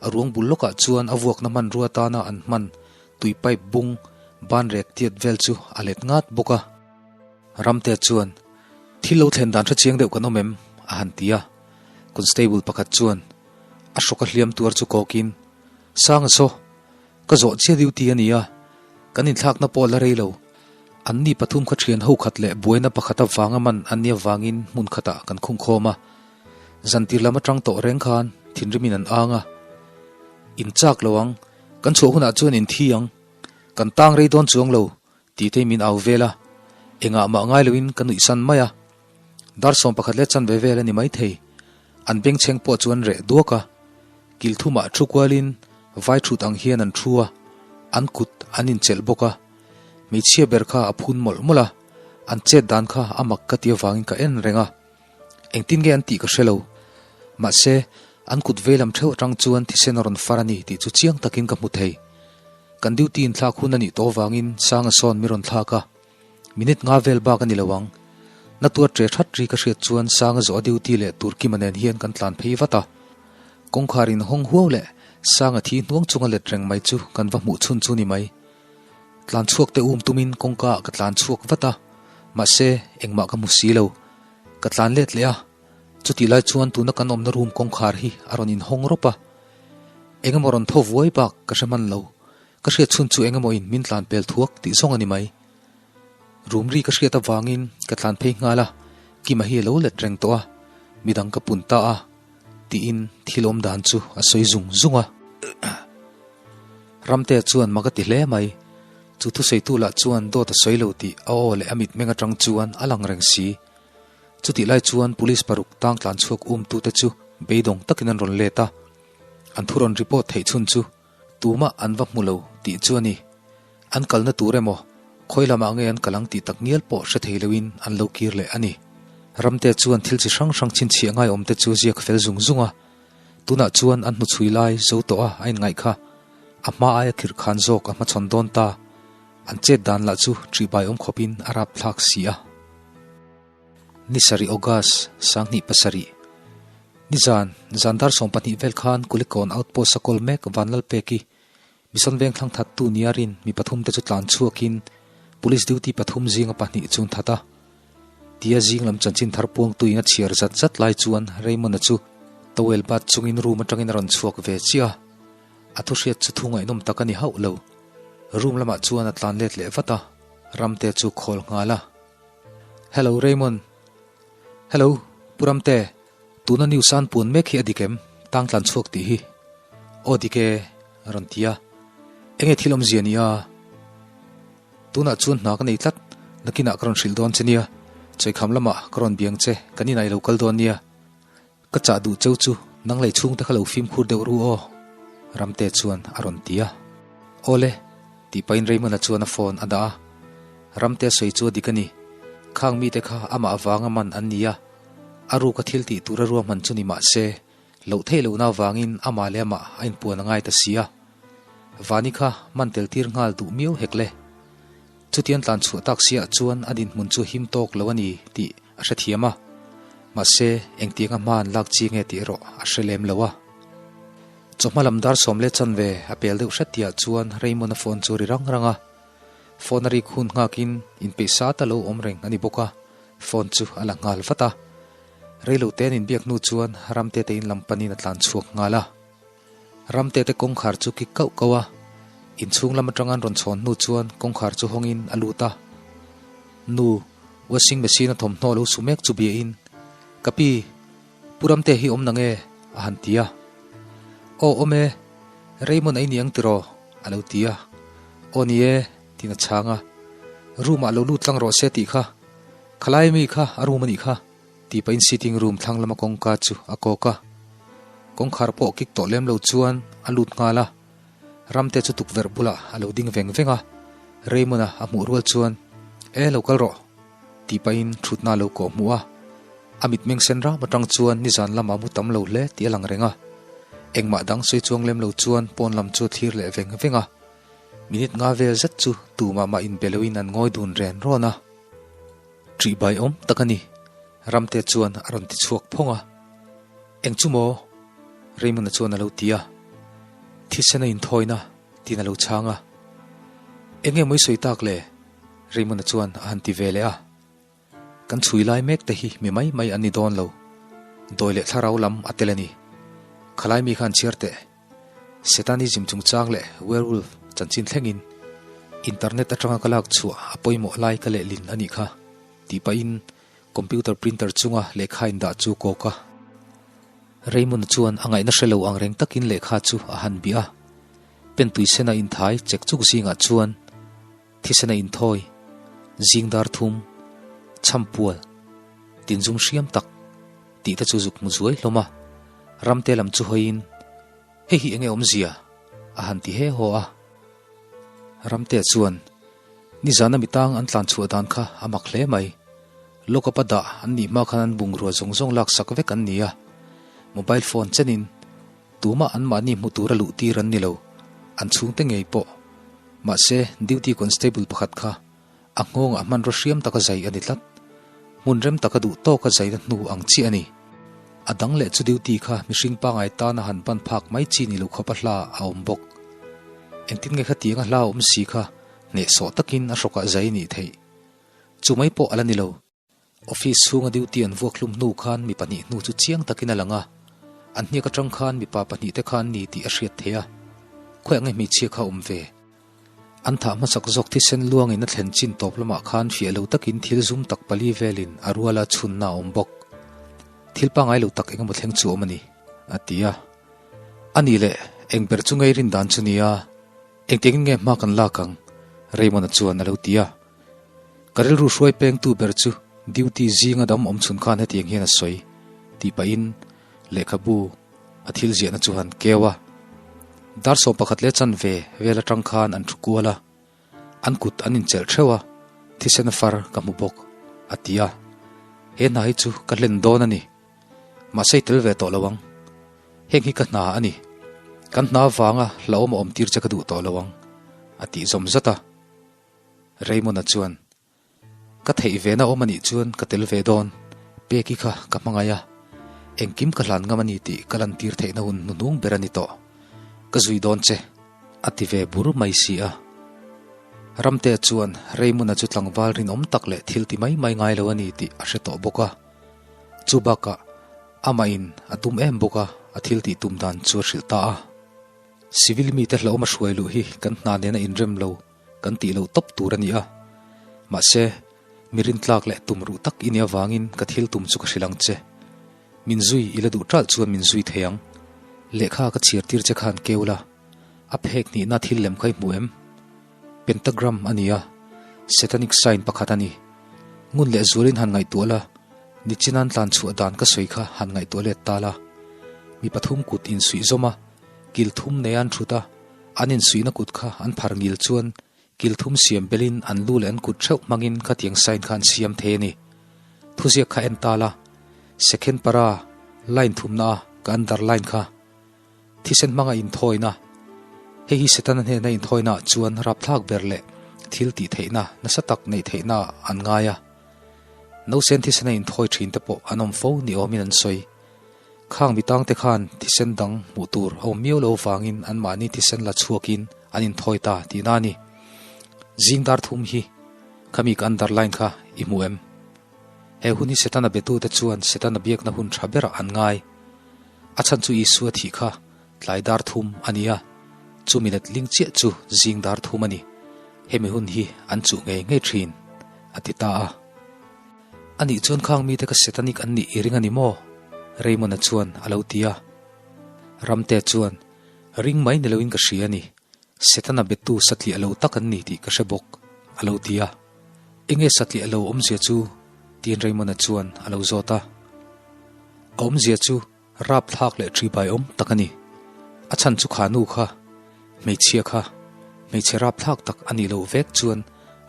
A ruang bul lawkah chuan a vuakna hmanrua tana an hman tui pipe bung ban rek tiat vel chu a let ngat bawk a. Ramte chuan, Thil lo thlen dan hre chiang deuh kan awm em? a han ti a. Constable pakhat chuan a hrawk a hliam tuar chu kawkin, Sanga saw, ka zawh chiah duty a ni a, kan inthlakna pawh a la rei lo. Anni pathum kha thian ho khat leh buaina pakhat avanga man an nia vangin hmun khatah kan khungkhawm a. Zantir lam atang tawh reng khan thinrimin an ang a. In chak lo ang, kan chhuah hunah chuan in thi ang. Kan tang rei dawn chuang lo, Titei min au vel a, engah mah ngai loin ka nuih san mai a. Dar 11 leh chanve vel a ni maithei. An bengchheng pawh chu an reh duak a. Kil thumah thu kualin vai thut ang hian an thu a, an kut an inchelh bawk a. Hmeichhia ber kha a phun mawlh mawlh a, an chet dan kha a mak ka ti avangin ka en reng a. Engtin nge an tih ka hre lo. Mahse, an kut veilam theuh atang chuan thisen a rawn far a ni tih chu chiang takin ka hmu thei. Kan duty in thlak hun a nih tawh avangin Sanga sawn mi rawn thlak a, minute nga vel bak a ni lo ang. Na tuar ṭe ṭhat ri ka hriat chuan Sanga zawh a duty leh Turkima nen hian kan tlan phei vat a. Kawngkhar in hawng huau leh Sanga thi hnuang chunga let reng mai chu kan va hmuh chhun chu ni mai. Tlan chhuak te um tumin kawngka ah ka tlan chhuak vat a, mahse engmah ka hmu si lo. Ka tlan let leh a, chutih lai chuan tuna kan awmna room kawngkhar hi a rawn inhawng rawp a. Engemaw rawn tho vuai bak ka hre hman lo, ka hriat chhun chu engemaw in min tlan pel thuak tih zawng a ni mai. Room ri ka hriat avangin ka tlan phei nghal a, Kima hi a lo let reng tawh a, midang ka pun ta a, tiin thil awm dan chu a sawi zung zung a. Ramtea chuan mak a ti hle mai, chu thusawitu lah chuan dawt a sawi lo tih a aw leh a mitmeng atang chuan a lang reng si. Chutih lai chuan police paruk tang tlan chhuak umtute chu beidawng takin an rawn let a, an thu rawn report theih chhun chu tumah an va hmu lo tih chu a ni. An kalna tur emaw, khawi lamah nge an kal ang tih tak ngial pawh hre thei loin an lo kir leh a ni. Ramte chuan thil chi hrang hrang chhinchhiah ngaiawmte chu ziak fel zung zung a, tunah chuan an hnuchhui lai zo tawh a a inngaih kha a hma aia khirh khan zawk a hmachhawn dawn ta. An chet dan lah chu ṭihbai awm khawpin a rapthlak si a. Ni sarih August, 2007. Nizan, zan dar 12 vel khan Kulikawn Outpost a kawl mek Vanlalpeki, Mission veng thlang thattu nia rin mi pathum te chu tlan chhuakin Police duty pathum zinga pahnih chu an that a. Tia zing lam chanchin thar puangtuin a chhiar zat zat lai chuan Raymond-a chu towel bat chungin room atangin a rawn chhuak ve chiah a. A thu hriat chu thu ngaihnawm tak a ni hauh lo. Room lamah chuan a tlan let leh vat a, Ramte chu khawl nghal a. Hello Raymond. Hello, Pu Ramte, tuna news an puan mek hi a dik em? Tang tlan chhuak tih hi. Aw dik e, a rawn ti a. Enge thil awmzia ni a? Tunah chuan hna ka nei tlat, nakinah ka rawn hrilh dawn che nia. Chawikham lamah ka rawn biang che, kan inah i lo kal dawn nia. Ka chah duh cheu chu nang lei chhungte kha lo fimkhur deuh ru aw, Ramte chuan a rawn ti a. Awle, tih pahin Raymond-a chuan a phone a dah a. Ramte sawi chu a dik a ni. Khang mite kha amah avanga man an ni a, a ruka thil tih tura ruahman chu ni mah se, loh theih lohna avangin amah leh amah a inpuan a ngai ta si a. Vani kha man tel tir nghal duh miau hek le. Chutiang tlan chhuah tak siah chuan a dinhmun chu him tawk lo a ni tih a hrethiam a, mahse engtianga hma an lak chi nge tih erawh a hre lem lo a. Chawhma lam dar sawm leh chanve a pel deuh hret tihah chuan Raymond-a phone chu a ri rang rang a, phone a rik hun nghakin inpeih sat a lo awm reng a ni bawk a, phone chu a la nghal vat a. Reilote an inbiak hnu chuan Ramte te in lam panin a tlan chhuak nghal a. Ramte te kawngkhar chu kik kauh kauh a, inchhung lam atanga an rawn chhawn hnu chuan kawngkhar chu hawngin a lut a. Nu, washing machine a thawmhnaw lo su mek chu biahin, Ka pi, Pu Ramte hi awm nang e? a han ti a. Aw awm e, Raymond a i ni ang tiraw? a lo ti a. Aw ni e, tiin a chhang a. Room ah lo lut tlang rawh se tih kha, khalai mi kha a room a nih kha. Tih pahin sitting room thlang lama kawngka chu a kawk a, kawngkhar pawh kik tawh lem lo chuan a lut nghal a, Ramte chu tukverh bulah a lo ding veng veng a, Raymond-a a hmuh rual chuan, E lo kal rawh. Tih pahin thutna a lo kawh hmuh a. A mitmeng sen ram atang chuan nizan lamah mu tam lo hle tih a lang reng a. Engmah dang sawi chuang lem lo chuan pawn lam chu a thlir leh veng veng a. Minute nga vel zet chu tumah mah inbe loin an ngawi dun ren rawn a. Ṭih bai awm tak a ni, Ramte chuan a rawn ti chhuak phawng a. Eng chu maw? Raymond-a chuan a lo ti a. Thisen a inthawina tiin a lo chhang a. Eng nge maw i sawi tak le? Raymond-a chuan a han ti ve leh a. Kan chhui lai mek te hi mi mai mai an ni dawn lo. Dawi leh thlarau lam a tel a ni. Khalai mi khan chhiar teh. Satanism chungchang leh werewolf chanchin thlengin internet atanga ka lak chhuah a pawimawh lai ka lehlin a nih kha tih pahin computer printer chunga lehkha indah chu kawk a. Raymond chuan a ngaihna hre lo ang reng takin lehkha chu a han bih a. Pen tuisena inthai chek chuk zingah chuan Thisena inthawi, zing dar thum, chhampual, tinzum hriam tak tih te chu zuk hmu zuai hlawm a, ramte lam chu hawiin, Hei hi enge awmzia? a han ti he haw a. Ramte chuan, Nizana mi tang an tlan chhuah dan kha a mak hle mai. Lockup a dah an nih hma khan an bungrua zawng zawng laksak vek an ni a. Mobile phone chenin Tumah anmahni hmu tura luh tir an ni lo, an chhungte ngei pawh. Mahse, duty constable pakhat kha a nghawngah hmanraw hriam taka zai a ni tlat. Hmun rem taka duh tawka zaina hnu ang chiah a ni. A dang leh chu duty kha mihring pangai tana han ban phak mai chi ni lo khawpa hla a awm bawk. Engtin nge khatianga hla a awm si kha hnehsawh takin a hrawkah zai a nih theih. Chu mai pawh a la ni lo. Office chhunga duty an vuak hlum hnu khan mi pahnih hnu chu chiang takin a lang a, an hniak atang khan mipa pahnih te kha an ni tih a hriat theih a, khawiah nge hmeichhia kha awm ve? An thah hmasak zawk thisen luangin a thlen chin tawp lamah khan fiah lo takin thil zum tak pali velin a ruala chhunna a awm bawk. Thil pangngai lo tak engemaw thleng chu awm a ni, a ti a. A nih leh, eng ber chu ngei rin dan chu nia, engtiangin nge hma kan lak ang? Raymond-a chuan a lo ti a. Ka rilru hruai pengtu ber chu duty zinga dam awm chhun khan hetiang hian a sawi, tih pahin lehkhabu a thil ziahna chu han keu a. Dar 11 leh chanve vel atang khan an thu kual a, an kut an inchelh theuh a, thisen a far ka hmu bawk, a ti a. He hna hi chu ka hlen dawn a ni. Mahse i tel ve tawh lo ang. Heng hi ka hna a ni. Kan hna avanga hlauhawm a awm tir che ka duh tawh lo ang, a tih zawm zat a. Raymond-a chuan, Ka theih ve na awm a nih chuan ka tel ve dawn, Peki kha ka hmangaih a, engkim ka hlan ngam a ni tih ka lantir theihna hun hnuhnung ber a ni tawh, ka zui dawn che, a ti ve bur mai si a. Ramtea chuan Raymond-a chu tlangval rinawm tak leh thil ti mai mai ngai lo a ni tih a hre tawh bawk a, chu bakah amahin a tum em bawk a, a thil tih tum dan chu a hrilh ta a. Civil mite hlauhawm a hruai luh hi kan hna nena inrem lo kan tih loh tawp tur a ni a. Mahse, mi rintlak leh tum ruh tak i nih avangin ka thil tum chu ka hrilh ang che. Min zui i la duh ṭalh chuan min zui thei ang. Lehkha ka chhiar tir che khan keu la, a phek hnihna thil lem kha i hmu em? Pentagram a ni a, Satanic sign pakhat a ni. Ngun leh zualin han ngaihtuah la, nichinan tlan chhuah dan ka sawi kha han ngaihtuah let ta la. Mi pathum kut insuih zawm a, kil thum nei an thut a, An insuihna kut kha an phar ngil chuan kil thum siam belin an lu leh an kut theuh hmangin khatiang sign kha an siam thei a ni. Thuziak kha en ta la, second para line thumna a ka underline kha. Thisen hmanga inthawina, Hei hi Setana hnena inthawina ah chuan rapthlak ber leh thil tih theihna nasa tak neih theihna ah an ngai a. Nausen thisena inthawi thin te pawh an awm fo ni awmin an sawi. Khang mi tangte khan thisen dang hmuh tur a awm miau lo vangin anmahni thisen la chhuakin an inthawi ta tihna a ni. Zing dar thum hi khami ka underline kha i hmu em? He hun hi Setana betute chuan Setana biakna hun tha berah an ngai. A chhan chu Isua thih kha tlai dar thum a ni a, chumi letling chiah chu zing dar thum a ni. Hemi hun hi an chuh ngei ngei thin, a ti ta a. A nih chuan khang mite ka Setanic an nih i ring a ni maw? Raymond-a chuan a lo ti a. Ramte chuan, Ring mai ni loin ka hria a ni. Setana bettu satliah lo tak an ni tih ka hre bawk, a lo ti a. Enge satliah lo awmzia chu? tiin Raymond-a chuan a lo zawt a. A awmzia chu Rapthlak leh ṭhibai awm tak a ni. A chhan chu kha nu kha, hmeichhia kha, hmeichhe rapthlak tak a nih loh vek chuan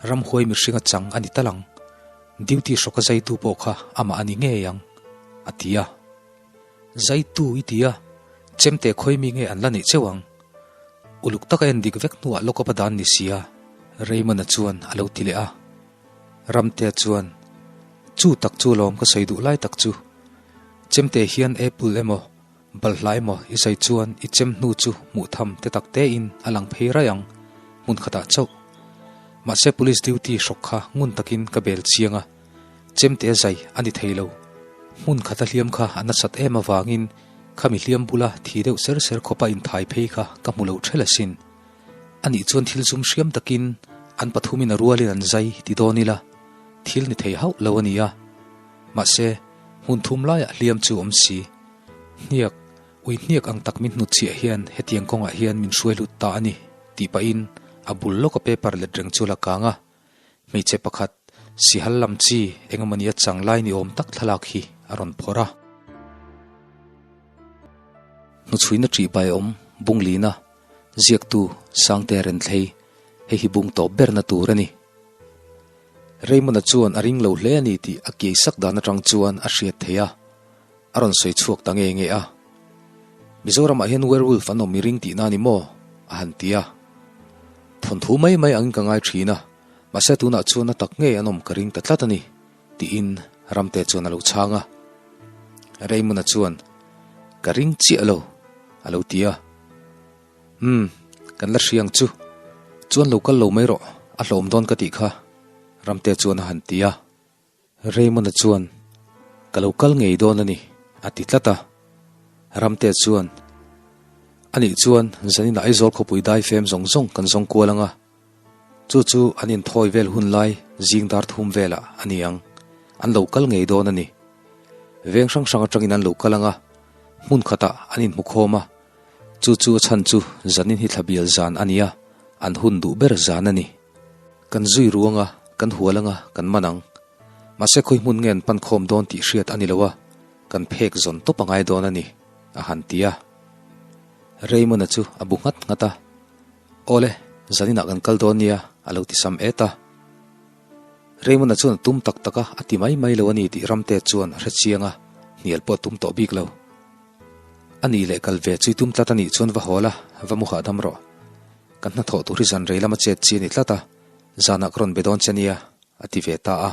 ramhuai mihringa chang a ni tal ang. Duty hrawka zaitu pawh kha amah a ni ngei ang, a ti a. Zaitu i ti a, chemte khawi mi nge an la neih cheu ang? Uluk taka en dik vek hnuah lock up a dan ni sia, Raymond-a chuan a lo ti leh a. Ramtea chuan, Chu tak chu lawm ka sawi duh lai tak chu. Chemte hian apple emaw, balhla emaw i zai chuan i chem hnu chu hmuh tham te tak tein a lang phei raih ang, hmun khatah chauh. Mahse police duty hrawk kha ngun takin ka bel chiang a, chemte a zai a ni thei lo. Hmun khata hliam kha a nasat em avangin khami hliam bula thi deuh ser ser khawpa inthai phei kha ka hmu lo ṭhel asin. Anih chuan thil zum hriam takin an pathumin a rualin an zai ti dawn ila, thil ni thei hauh lo a ni a. Mahse, hmun thum laiah hliam chu awm si. Hniak, ui hniak ang tak min hnutchhiah hian hetiang kawngah hian min hruai lut ta a ni, tih pahin a bul lawka paper let reng chu la kang a. Hmeichhe pakhat, sihal lam chi engemawni a chang lai ni awm tak thlalak hi a rawn phawrh a. Hnuchhuina ṭihbai awm Bunglina ziaktu Sangte Renthlei hei hi bung tawp berna tur a ni. Raymond-a chuan a ring lo hle a ni tih a kiai sak dan aṭang chuan a hriat theih a, a rawn sawi chhuak ta nge nge a. Mizoramah hian werewolf an awm i ring tihna a ni maw? a han ti a. Thawnthu mai mai angin ka ngai ṭhin a, mahse tunah chuan a tak ngei an awm ka ring ta tlat a ni, tiin Ramte chuan a lo chhang a. Raymond-a chuan, Ka ring chiah lo, a lo ti a. Umm, kan la hria ang chu. Chuan lo kal lo mai rawh, a hlawm dawn ka tih kha, Ramte chuan a han ti a. Raymond-a chuan, Ka lo kal ngei dawn a ni, a ti tlat a. Ramte chuan, Anih chuan zaninah Aizawl khawpui dai fem zawng zawng kan zawng kual ang a. Chu chu an inthawi vel hun lai zing dar thum velah a ni ang. An lo kal ngei dawn a ni. Veng hrang hrang atangin an lo kal ang a, hmun khatah an inhmu khawm a. Chu chu a chhan chu zanin hi thla bial zan a ni a, an hun duh ber zan a ni. Kan zui ru anga, kan hual anga, kan man ang. Mahse khawi hmun nge an pan khawm dawn tih hriat a ni lo a, kan phek zawn tawp a ngai dawn a ni, a han ti a. Raymond-a chu a bu nghat nghat a, Awle, zaninah kan kal dawn nia, a lo ti sam et a. Raymond-a chuan a tum tak tak a, a ti mai mai lo a ni tih Ramte chuan a hre chiang a, hnial pawh a tum tawh bik lo. A nih leh kal ve chui tum tlat a nih chuan va haw la, va mu hahdam rawh. Kan hnathawh tur hi zan rei lama chet chi a ni tlat a, zanah ka rawn be dawn che nia, a ti ve ta a.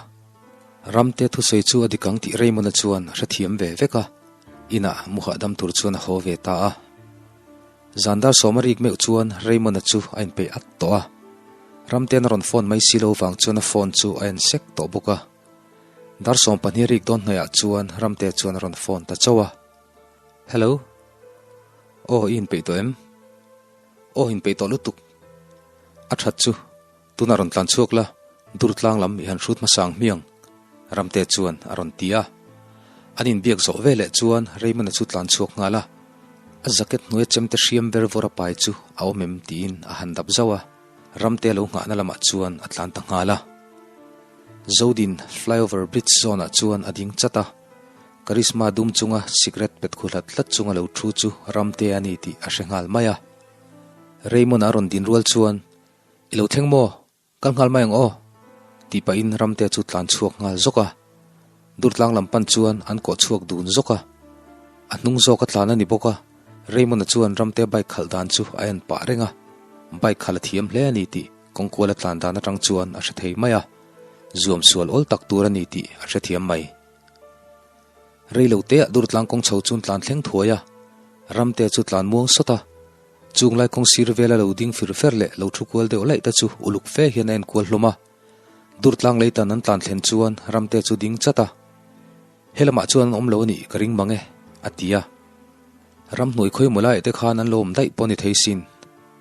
Ramte thusawi chu a dik ang tih Raymond-a chuan a hrethiam ve vek a, inah mu hahdam tur chuan a haw ve ta a. Zan dar sawma rik meuh chuan Raymond-a chu a inpeih at tawh a. Ramte'n a rawn phone mai si lo vang chuan a phone chu a en sek tawh bawk a. Dar 12 rik dawn hnuaiah chuan Ramte chuan a rawn phone ta chauh a. Hello. Aw, i inpeih tawh em? Aw, inpeih tawh lutuk. A that chu, tunah rawn tlan chhuak la, dur tlang lam i han hrut hmasa ang hmiang, Ramte chuan a rawn ti a. An inbiak zawh ve leh chuan Raymond-a chu tlan chhuak nghal a. A jacket hnuaia chemte hriam ber vawr a pai chu a awm em tiin a han dap zauh a. Ramte lo nghahna lamah chuan a tlan ta nghal a. Zodin flyover bridge zawnah chuan a ding chat a. Karisma dum chunga cigarette pet khu hlat hlat chunga lo thu chu Ramte a ni tih a hre nghal mai a. Raymond a rawn din rual chuan, I lo thleng maw? Kal nghal mai ang aw? tih pahin Ramte chu tlan chhuak nghal zawk a. Durtlang lam pan chuan an kawh chhuak dun zawk a. A hnung zawk a tlan a ni bawk a, Raymond-a chuan Ramte bike khalh dan chu a en pah reng a. Bike khalh a thiam hle a ni tih kawngkuala tlan dan atang chuan a hre thei mai a, zuam sual awl tak tur a ni tih a hrethiam mai. Rei lo teah Durtlang kawng chho chuan tlan thleng thuai a, Ramte chu tlan muang sawt a. Chung lai kawng sir vela lo ding fir fer leh lo thu kual deuh laih te chu uluk fe hian a en kual hlawm a. Durtlang leitan an tlan thlen chuan Ramte chu ding chat a. He lamah chuan an awm lo a nih ka ring mang e, a ti a. Ramhnuai khawi maw laiah te khan an lo awm daih pawh ni thei sin,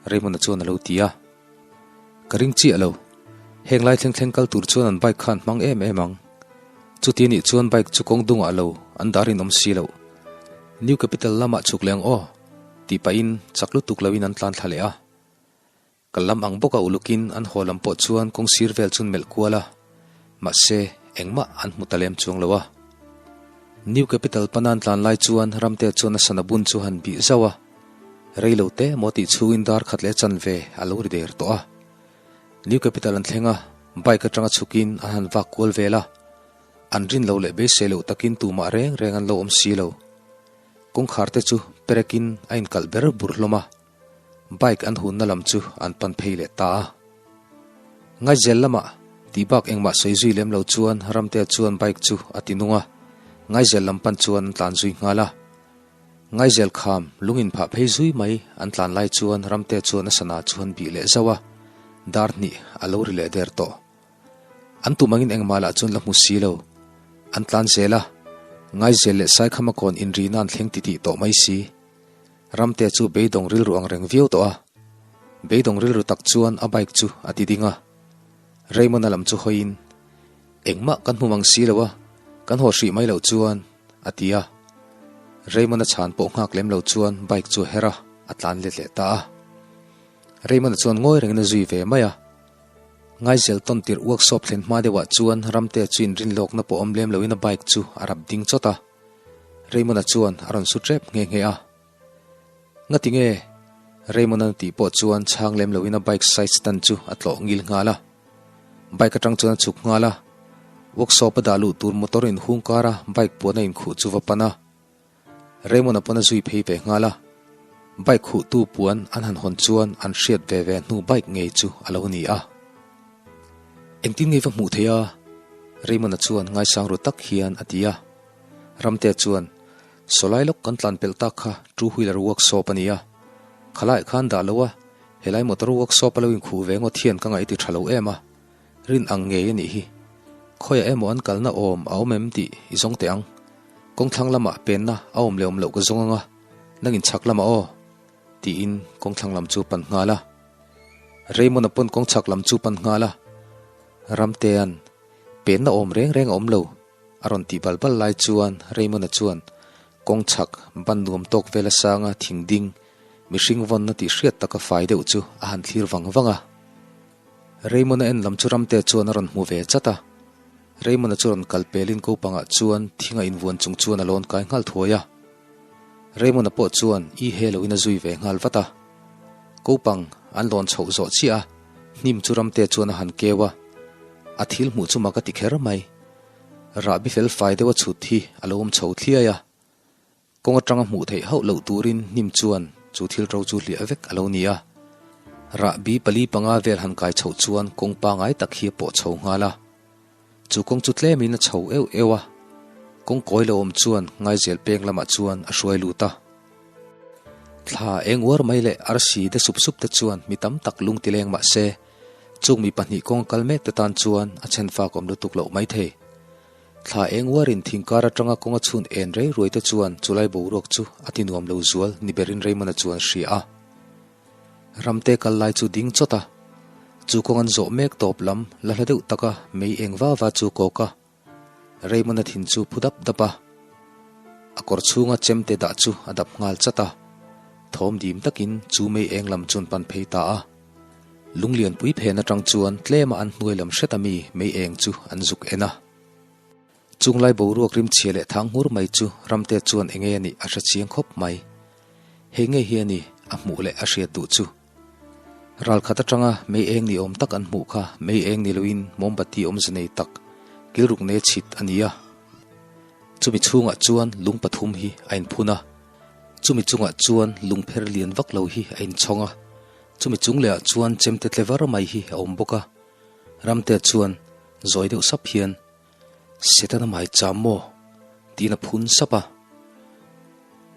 Raymond-a chuan a lo ti a. Ka ring chiah lo. Heng lai thleng thleng kal tur chuan an bike kha an hmang em em ang. Chuti nih chuan bike chu kawng dungah lo an dar in awm si loh. New Capital lamah chhuk leh ang aw, tih pahin chak lutuk loin an tlan thla leh a. Kal lam ang bawka ulukin an haw lam pawh chuan kawng sir vel chun melh kual a, mahse engmah an hmu ta lem chuang lo a. New Capital pana an tlan lai chuan Ramte chuan a sana bun chu han bih zauh a, rei lo te maw tih chhungin dar khat leh chanve a lo ri der tawh a. New Capital an thleng a, bike atanga chhukin an han vak kual vel a. An rin lo leh beisei loh takin tumah reng reng an lo awm si lo. Kawngkhar te chu perekin a inkalh ber bur hlawm a, bike an hunna lam chu an pan phei leh ta a. Ngaizel lamah tih bak engmah sawi zui lem lo chuan Ramtea chuan bike chu a ti nung a, Ngaizel lam pan chuan an tlan zui nghal a. Ngaizel kham lung inphah phei zui mai an tlan lai chuan Ramtea chuan a sana chu an bih leh zauh a, dar hnih a lo ri leh der tawh. An tum angin engmah lah chuan la hmu si lo. An tlan zel a, Ngaizel leh Saikhama kawn inrihna an thleng titih tawh mai si. Ramtea chu beidawng rilru ang reng viau tawh a. Beidawng rilru tak chuan a bike chu a ti ding a. Raymond-a lam chu hawiin, Engmah kan hmu mang si lo a, kan haw hrih mai loh chuan, a ti a. Raymond-a chhan pawh nghak lem lo chuan bike chu a her a, a tlan let leh ta a. Raymond-a chuan ngawi rengin a zui ve mai a. Ngaizel tawn tirh workshop thlen hma deuhah chuan Ramtea chu inrinlawkna pawh awm lem loin a bike chu a rap ding chawt a. Raymond-a chuan a rawn su tep nghe nghe a. Ngati nge? Raymond-a tih pawh chuan chhang lem loin a bike side stand chu a tlawh ngil nghal a. Bike atang chuan a chhuk nghal a. Workshop a dah luh tur motor inhung kara bike puan a inkhuh chu va pan a. Raymond-a pawn a zui phei ve nghal a. Bike khuhtu puan an han hawn chuan an hriat ve ve hnu bike ngei chu a lo ni a. Engtin ngei va hmuh theih a? Raymond-a chuan ngaisang ru tak hian a ti a. Ramtea chuan, Sawlai lawk kan tlan pelh tak kha two wheeler workshop a ni a. Khalaiah khan dah lo a, helai motor workshop a lo inkhuh ve ngawt hian ka ngaih ti tha lo em a. Rin ang ngei a nih hi. Khawiah emaw an kalna awm a awm em tih i zawng teh ang. Kawngthlang lamah penna a awm leh awm loh ka zawng ang a, nangin chhak lamah aw. Tiin kawngthlang lam chu pan nghal a. Raymond-a pawn kawngchhak lam chu pan nghal a. Ramtea'n penna awm reng reng a awm lo. A rawn tih bal bal lai chuan Raymond-a chuan kawngchhak ban nuam tawk vela sanga thing ding mihring vawnna tih hriat taka fai deuh chu a han thlir vang vang a. Raymond-a en lam chu Ramtea chuan a rawn hmu ve chat a. Raymond-a chu rawn kal pelin ko pangah chuan thing a invuan chung chuan a lawn kai nghal thuai a. Raymond-a pawh chuan i he loin a zui ve nghal vat a. Ko pang an lawn chhoh zawh chiah a, hnim chu Ramtea chuan a han keu a. A thil hmuh chu mak a ti kher mai. Rahbi fel fai deuh a chhut hi a lo awm chho thliai a. Kawng atanga hmuh theih hauh loh turin hnim chuan chu thil ro chu hliah vek a lo ni a. Rahbi pali panga vel han kai chhoh chuan kawng pangai tak hi a pawh chho nghal a. Chu kawng chu tlemin a chho euh euh a. Kawng kawi lo awm chuan Ngaizel peng lamah chuan a hruai lut a. Thla eng uar mai leh arsi de sup sup te chuan mi tam tak lung ti leng mah se, chung mi pahnih kawng kal mek te tan chuan a chhen fak awm lutuk loh mai thei. Thla eng uarin thingkar atanga kawng a chhun en rei ruai te chuan chulai boruak chu a ti nuam lo zual ni berin Raymond-a chuan hria a. Ramte kal lai chu ding chawt a, chu kawng an zawh mek tawp lam la hla deuh taka mei eng va va chu kawk a. Raymond-a thin chu phu dap dap a, a kawr chhunga chemte dah chu a dap nghal chat a, thawm dim takin chu mei eng lam chuan pan phei ta a. Lunglianpui phen atang chuan tlema an hnuai lam hret ami mei eng chu an zuk en a. Chunglai boruak rimchhia leh thang nghur mai chu Ramte chuan enge a nih a hre chiang khawp mai. Hei ngei hi a ni a hmuh leh a hriat duh chu. Ralkhat atanga mei eng ni awm tak an hmuh kha mei eng ni loin mawmbati awmze nei tak kilruk nei chhit a ni a. Chumi chhungah chuan lung pathum hi a inphun a. Chumi chungah chuan lungpher lian vak lo hi a inchhawng a. Chumi chung lehah chuan chemte tle var mai hi a awm bawk a. Ramte chuan zawi deuh sap hian, Setana mai cham maw? tiin a phun sap a.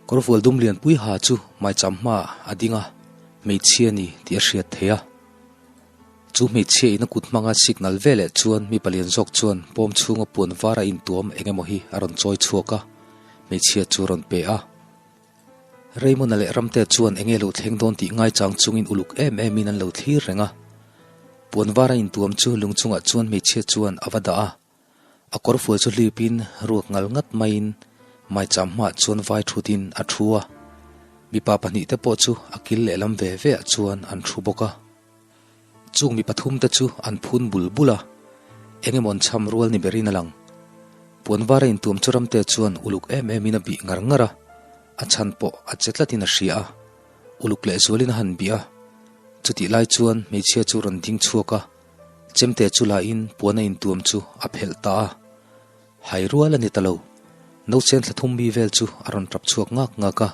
Kawrfual dum lianpui ha chu maicham hmaah a ding a, hmeichhia ni tih a hriat theih a. Chu hmeichhia in a kut hmanga signal veleh chuan mi palian zawk chuan pawm chhunga puan var a intuam eng emaw hi a rawn chawi chhuak a, hmeichhia chu a rawn pe a. Raymond-a leh Ramtea chuan enge lo thleng dawn tih ngaichang chungin uluk em emin an lo thlir reng a. Puan var a intuam chu lung chungah chuan hmeichhia chuan a va dah a. A kawrfual chu hlipin ruak ngal ngat maiin maicham hmaah chuan vai thutin a thu a. Mipa pahnihte pawh chu a kil lehlam ve ve ah chuan an thu bawk a. Chung mi pathumte chu an phun bul bul a, eng emaw an chham rual ni berin a lang. Puan var a intuam chu Ramte chuan uluk em emin a bih ngar ngar a, a chhan pawh a che tlatin a hria a, uluk lehzualin a han bih a. Chutih lai chuan hmeichhia chu rawn ding chhuak a, chemte chu lahin puan a intuam chu a phelh ta a. Hai rual a ni ta lo. Nausen thla thum mi vel chu a rawn tap chhuak ngak ngak a.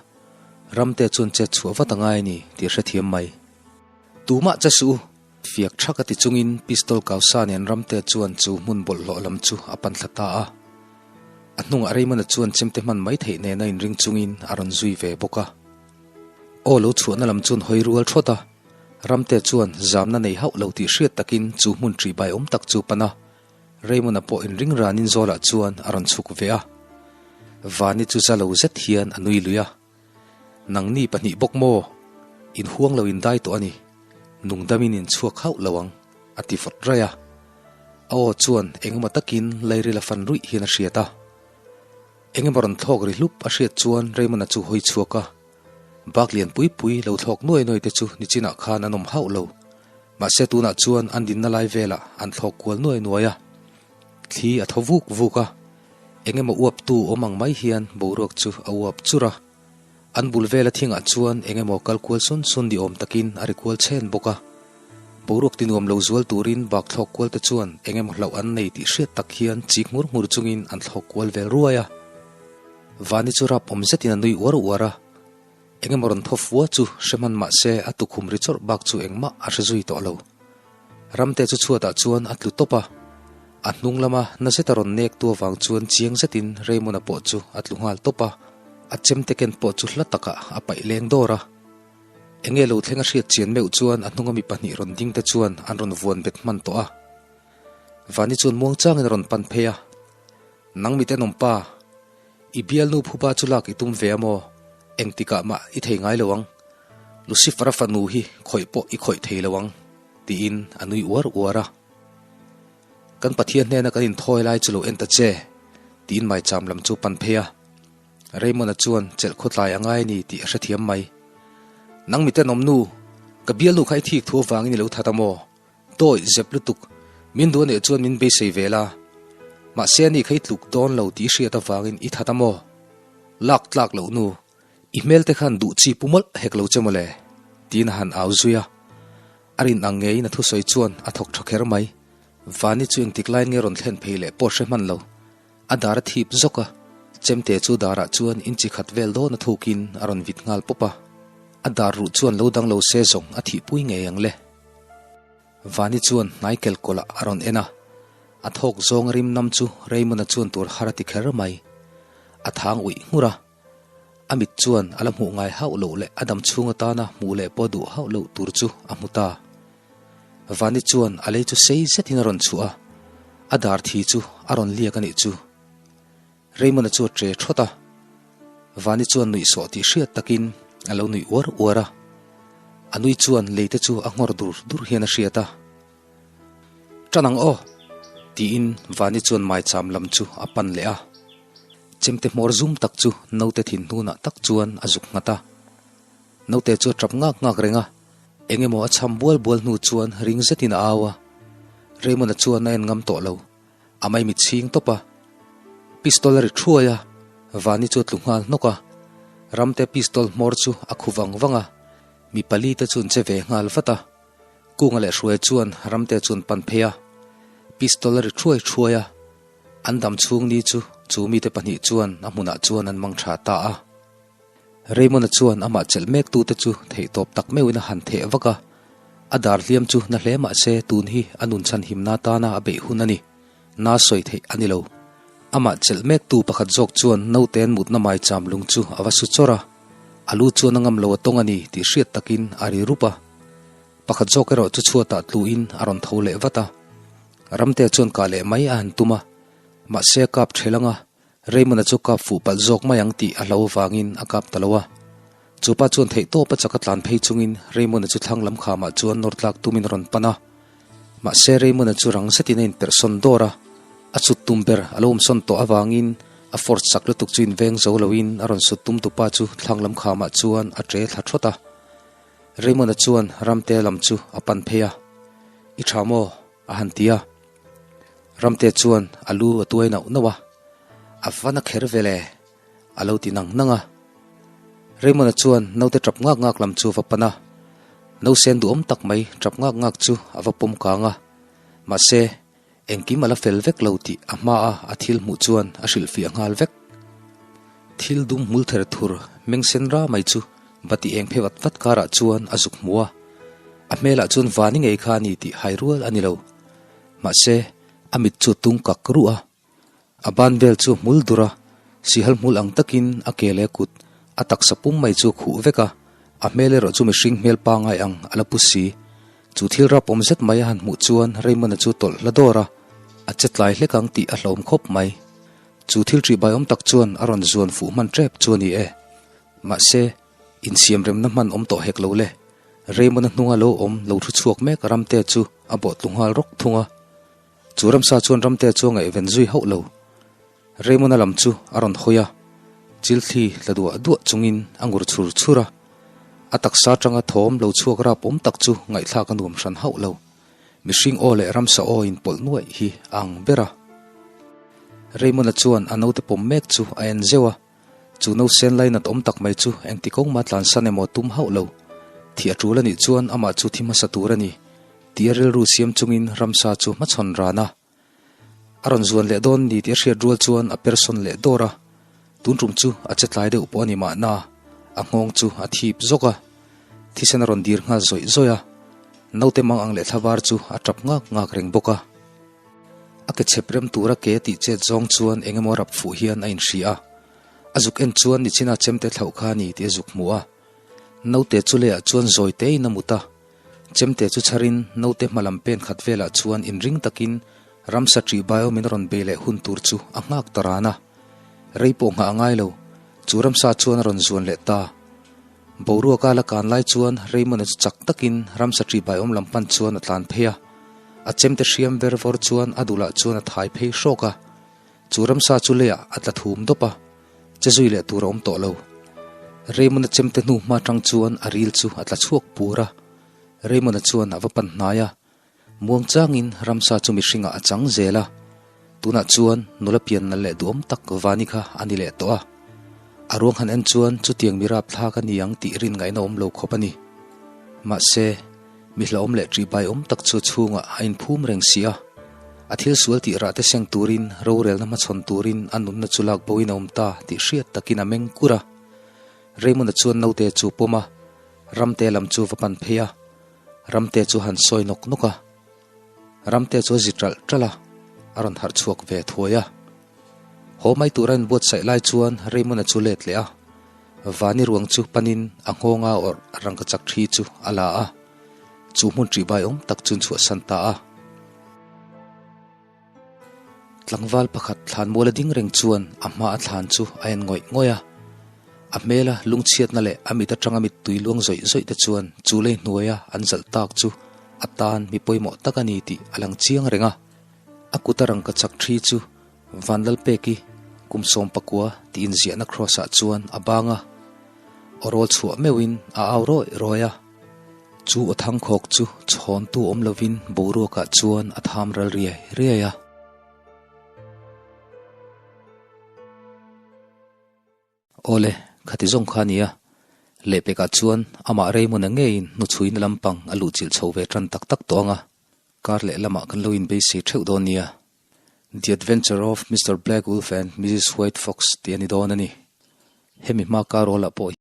Ramte chuan chet chhuah vat a ngai a ni tih a hrethiam mai. Tumah che suh u! Fiak thak a ti chungin pistol kau sa nen Ramte chuan chu hmun bawlhhlawh lam chu a pan thla ta a. A hnungah Raymond-a chuan chemte hman mai theih nena inring chungin a rawn zui ve bawk a. Aw lo chhuahna lam chuan hawi rual thawt a. Ramte chuan zamna nei hauh lo tih hriat takin chu hmun ṭihbai awm tak chu pan a. Raymond-a pawh inring ranin Zawlah chuan a rawn chhuk ve a. Vani chu za lo zet hian a nui lui a. Nangni pahnih bawk maw? In huang lo in dai tawh a ni. Nungdamin in chhuak hauh lo ang, a ti vawt raih a. A aw chuan engemaw takin lairil a fan ruih hian a hriat a. Engemaw rawn thlawk ri hlup a hriat chuan Raymond-a chu hawi chhuak a. Bak lian pui pui lo thlawk nuai nuai te chu nichinah khan an awm hauh lo. Mahse tunah chuan an dinna lai velah an thlawk kual nuai nuai a. Thli a thaw vuk vuk a. Engemaw uaptu awm ang mai hian boruak chu a uap chur a. An bul vela thingah chuan engemaw kal kual sun sun ni awm takin a ri kual chhen bawk a. Boruak tinuam lo zual turin bak thlawk kual te chuan engemaw hlauh an nei tih hriat tak hian chik ngur ngur chungin an thlawk kual vel ruai a. Vani chu rap awm zetin a nui uar uar a. Engemaw rawn thaw fua chu hre hman mah se a tukhum ri chawrh bak chu engmah a hre zui tawh lo. Ramte chu chhuatah chuan a tlu tawp a, a hnung lama na zeta rawn nek tu avang chuan chiang zetin Raymond-a pawh chu a tlu nghal tawp a, a chemte ken pawh chu hla takah a paih leng dawr a. Enge lo thleng a hriat chian meuh chuan a hnunga mi pahnih rawn ding te chuan an rawn vuan bet hman tawh a. Vani chuan muangchangin a rawn pan phei a, Nang mi tenawm pa, I bialnu phupa chu lak i tum ve a maw? Engtikah mah i thei ngai lo ang. Lucifer-a fanu hi khawih pawh i khawih thei lo ang, tiin a nui uar uar a. Kan Pathian hnena kan inthawi lai chu lo en ta che, tiin maicham lam chu pan phei a. Raymond-a chuan chelh khawtlai a ngai a ni tih a hrethiam mai. Nang miten awmnu, ka bialnu kha i thik thu avangin i lo that a maw? Tawi zep lutuk, min duh anih chuan min beisei ve la. Mahse ani kha i tluk dawn lo tih i hriat avangin i that a maw? Lak tlak loh nu, i hmel te khan duh chi pu mawlh hek lo che mawle, tiin a han au zui a. A rin ang ngeiin a thusawi chuan a thawk tha kher mai. Vani chu engtik laiin nge rawn thlen phei leh pawh hre hman lo. A dar a thip zawk a, chemte chu darah chuan inchi khat vel dawn a thukin a rawn vit nghal pawp a. A dar ruh chuan lo dang lo se zawng a thihpui ngei ang le. Vani chuan hnai kelkawlah a rawn en a, a thawk zawng a rim nam chu Raymond-a chuan tur har a ti kher mai. A thang uih nghur a, a mit chuan a la hmuh ngai hauh loh leh a dam chhung atana hmuh leh pawh duh hauh loh tur chu a hmu ta. Vani chuan a lei chu sei zetin a rawn chhuah a, a dar thi chu a rawn liak a nih chu. Raymond-a chu a tre thawt a, Vani chuan nuihsawh tih hriat takin a lo nuih uar uar a, a nui chuan leite chu a nghawr dur dur hian a hriat a. Tan ang aw! tiin Vani chuan maicham lam chu a pan leh a, chemte hmawr zum tak chu naute thin hnunah tak chuan a zuk nghat a. Naute chu a tap ngak ngak reng a, eng emaw a cham bual bual hnu chuan ring zetin a au a, Raymond-a chuan a en ngam tawh lo. A mai mit chhing tawp a, pistol a ri thuai a, Vani chu a tlu nghal hnawk a. Ramte pistol hmawr chu a khu vang vang a, mi pali te chu an che ve nghal vat a. Kunga leh Hruaia chuan Ramte chu an pan phei a, pistol a ri thuai thuai a. An dam chhung ni chu chu mite pahnih chuan a hmunah chuan an mang tha ta a. Raymond-a chuan amah chelh mek tute chu theihtawp tak meuhin a han theh vak a, a dar hliam chu na hle mah se tun hi a nun chhan himna tana a beih hun a ni, na sawi theih a ni lo. Amah chelh mek tu pakhat zawk chuan naute-an mutna maicham lung chu a va su chawrh a, a lu chuan a ngam lo a tawng a ni tih hriat takin a ri rup a. Pakhat zawk erawh chu chhuatah tluin a rawn tho leh vat a. Ramtea chuan kah leh mai a han tum a, mahse a kap ṭhel ang a, Raymond-a chu kap fuh palh zawk mai ang tih a hlo vangin a kap ta lo a. Chu pa chuan theih tawp a chak a tlan phei chungin Raymond-a chu thlang lam khamah chuan nawr tlak tumin a rawn pan a. Mahse Raymond-a chu rang zetin a inperhsawn dawr a, a chut tum ber a lo awmsawn tawh avangin a force chak lutuk chu inveng zo loin a rawn sut tum tupa chu thlang lam khamah chuan a ṭe thla thawt a. Raymond-a chuan Ramte lam chu a pan phei a, I ṭha maw? a han ti a. Ramte chuan a lu a tuai nauh nauh a, A va na kher vel e, a lo ti nang nang a. Raymond-a chuan naute tap ngak ngak lam chu a va pan a, nausen duhawm tak mai tap ngak ngak chu a va pawm kang a. Mahse, Engkim a la fel vek lo tih a hmaa a thil hmuh chuan a hrilhfiah nghal vek. Thil dum hmul ther thur meng sen ra mai chu bati eng phe vat vat karah chuan a zuk hmu a. A hmelah chuan vani ngei kha a ni tih hai rual a ni lo. Mahse, a mit chu a tung kak ruh a. A ban vel chu hmul dur a, sihal hmul ang takin a ke leh a kut, a taksa pum mai chu a khuh vek a, a hmel erawh chu mihring hmel pangai ang a la pu si. Chu thil rap awm zet mai a han hmuh chuan Raymond-a chu tawlh hla dawr a, a che tlai hlek ang tih a hlawm khawp mai. Chu thil ṭihbai awm tak chuan a rawn zuan fuh hman ṭep chu a ni e. Mahse, insiamremna hman awm tawh hek lo le. Raymond-a hnunga lo awm lo thu chhuak mek Ramtea chu a bawh tlu nghal rawk thung a. Chu ramsa chuan Ramtea chu a ngaihven zui hauh lo. Raymond-a lam chu a rawn hawi a, chilthli tla duah duah chungin a ngur chhur chhur a. A taksa atanga thawm lo chhuak rap awm tak chu ngaihthlak a nuam hran hauh lo. Mihring aw leh ramsa aw inpawlh nuaih hi a ang ber a. Raymond-a chuan a naute pawm mek chu a en zeuh a. Chu nausen lainat awm tak mai chu engti kawng mah tlansan emaw tum hauh lo. Thih a tul a nih chuan amah chu thi hmasa tur a ni, tia rilru siam chungin ramsa chu hmachhawn ran a. A rawn zuan leh dawn ni tih a hriat rual chuan a persawn leh dawr a. Tun tum chu a che tlai deuh pawh a ni mahna, a nghawng chu a thip zawk a. Thisen a rawn dir nghal zawih zawih a. Naute mang ang leh thlavar chu a tap ngak ngak reng bawk a. A ke chhep rem tura ke tih chet zawng chuan eng emaw rap fuh hian a inhria a. A zuk en chuan nichina chemte thlauh kha a ni tih a zuk hmu a. Naute chu leiah chuan zawi tein a mut a. Chemte chu chharin naute hma lam pen khat velah chuan inring takin ramsa ṭih bai awmin a rawn bei leh hun tur chu a nghak ta ran a. Rei pawh nghah a ngai lo, chu ramsa chuan a rawn zuan leh ta. Boruaka la kan lai chuan Raymond-a chu chak takin ramsa ṭih bai awm lam pan chuan a tlan phei a. A chemte hriam ver vawr chuan a duhlah chuan a thai phei hrawk a. Chu ramsa chu leiah a tla thum dawp a, che zui leh tur a awm tawh lo. Raymond-a chemte hnu hma tang chuan a ril chu a tla chhuak pur a. Raymond-a chuan a va pan hnai a, muangchangin ramsa chu mihringah a chang zel a. Tunah chuan nula pian nalh leh duhawm tak Vani kha a ni leh tawh a. A ruang han en chuan chutiang mi rapthlak a ni ang tih rin ngaihna awm lo khawp a ni. Mahse, Mi hlauhawm leh ṭihbaiawm tak chu a chhungah a inphum reng si a. A thil sual tih rah te seng turin, rorelna hmachhawn turin a nunna chu lak boin a awm ta tih hriat takin a meng kur a. Raymond-a chuan naute chu pawm a, Ramte lam chu va pan phei a. Ramte chu han sawi nawk nawk a. Ramte chu a zi ṭalh ṭalh a, a rawn harh chhuak ve thuai a. Haw mai tura inbuatsaih lai chuan Raymond-a chu let leh a, Vani ruang chu panin a nghawnga awrh rangkachak thi chu a la a, chu hmun ṭihbai awm tak chu chhuahsan ta a. Tlangval pakhat thlanmuala ding reng chuan a hma a thlan chu a en ngawih ngawih a. A hmela lungchhiatna leh a mit aṭanga mittui luang zawih zawih te chuan chu lei hnuaia an zalh tak chu a tan mi pawimawh tak a ni tih a lang chiang reng a. A kut a rangkachak thi chu Vanlalpeki kum 19 tih inziahna cross-ah chuan a bang a, aw rawl chhuah meuhin a au rawih rawih a. Chu aw thangkhawk chu chhawntu awm lovin boruakah chuan a tham ral riai riai a. Awle, khati zawng kha a nia. Lehpekah chuan amah Raymond-a ngeiin hnuchhuina lampang a luhchilh chho ve tan tak tak tawh ang a, kar leh lamah kan lo inbeisei theuh dawn nia. The Adventure of Mister Black Wolf and Missus White Fox tih a ni dawn a ni. Hemi hma kar awlah pawh.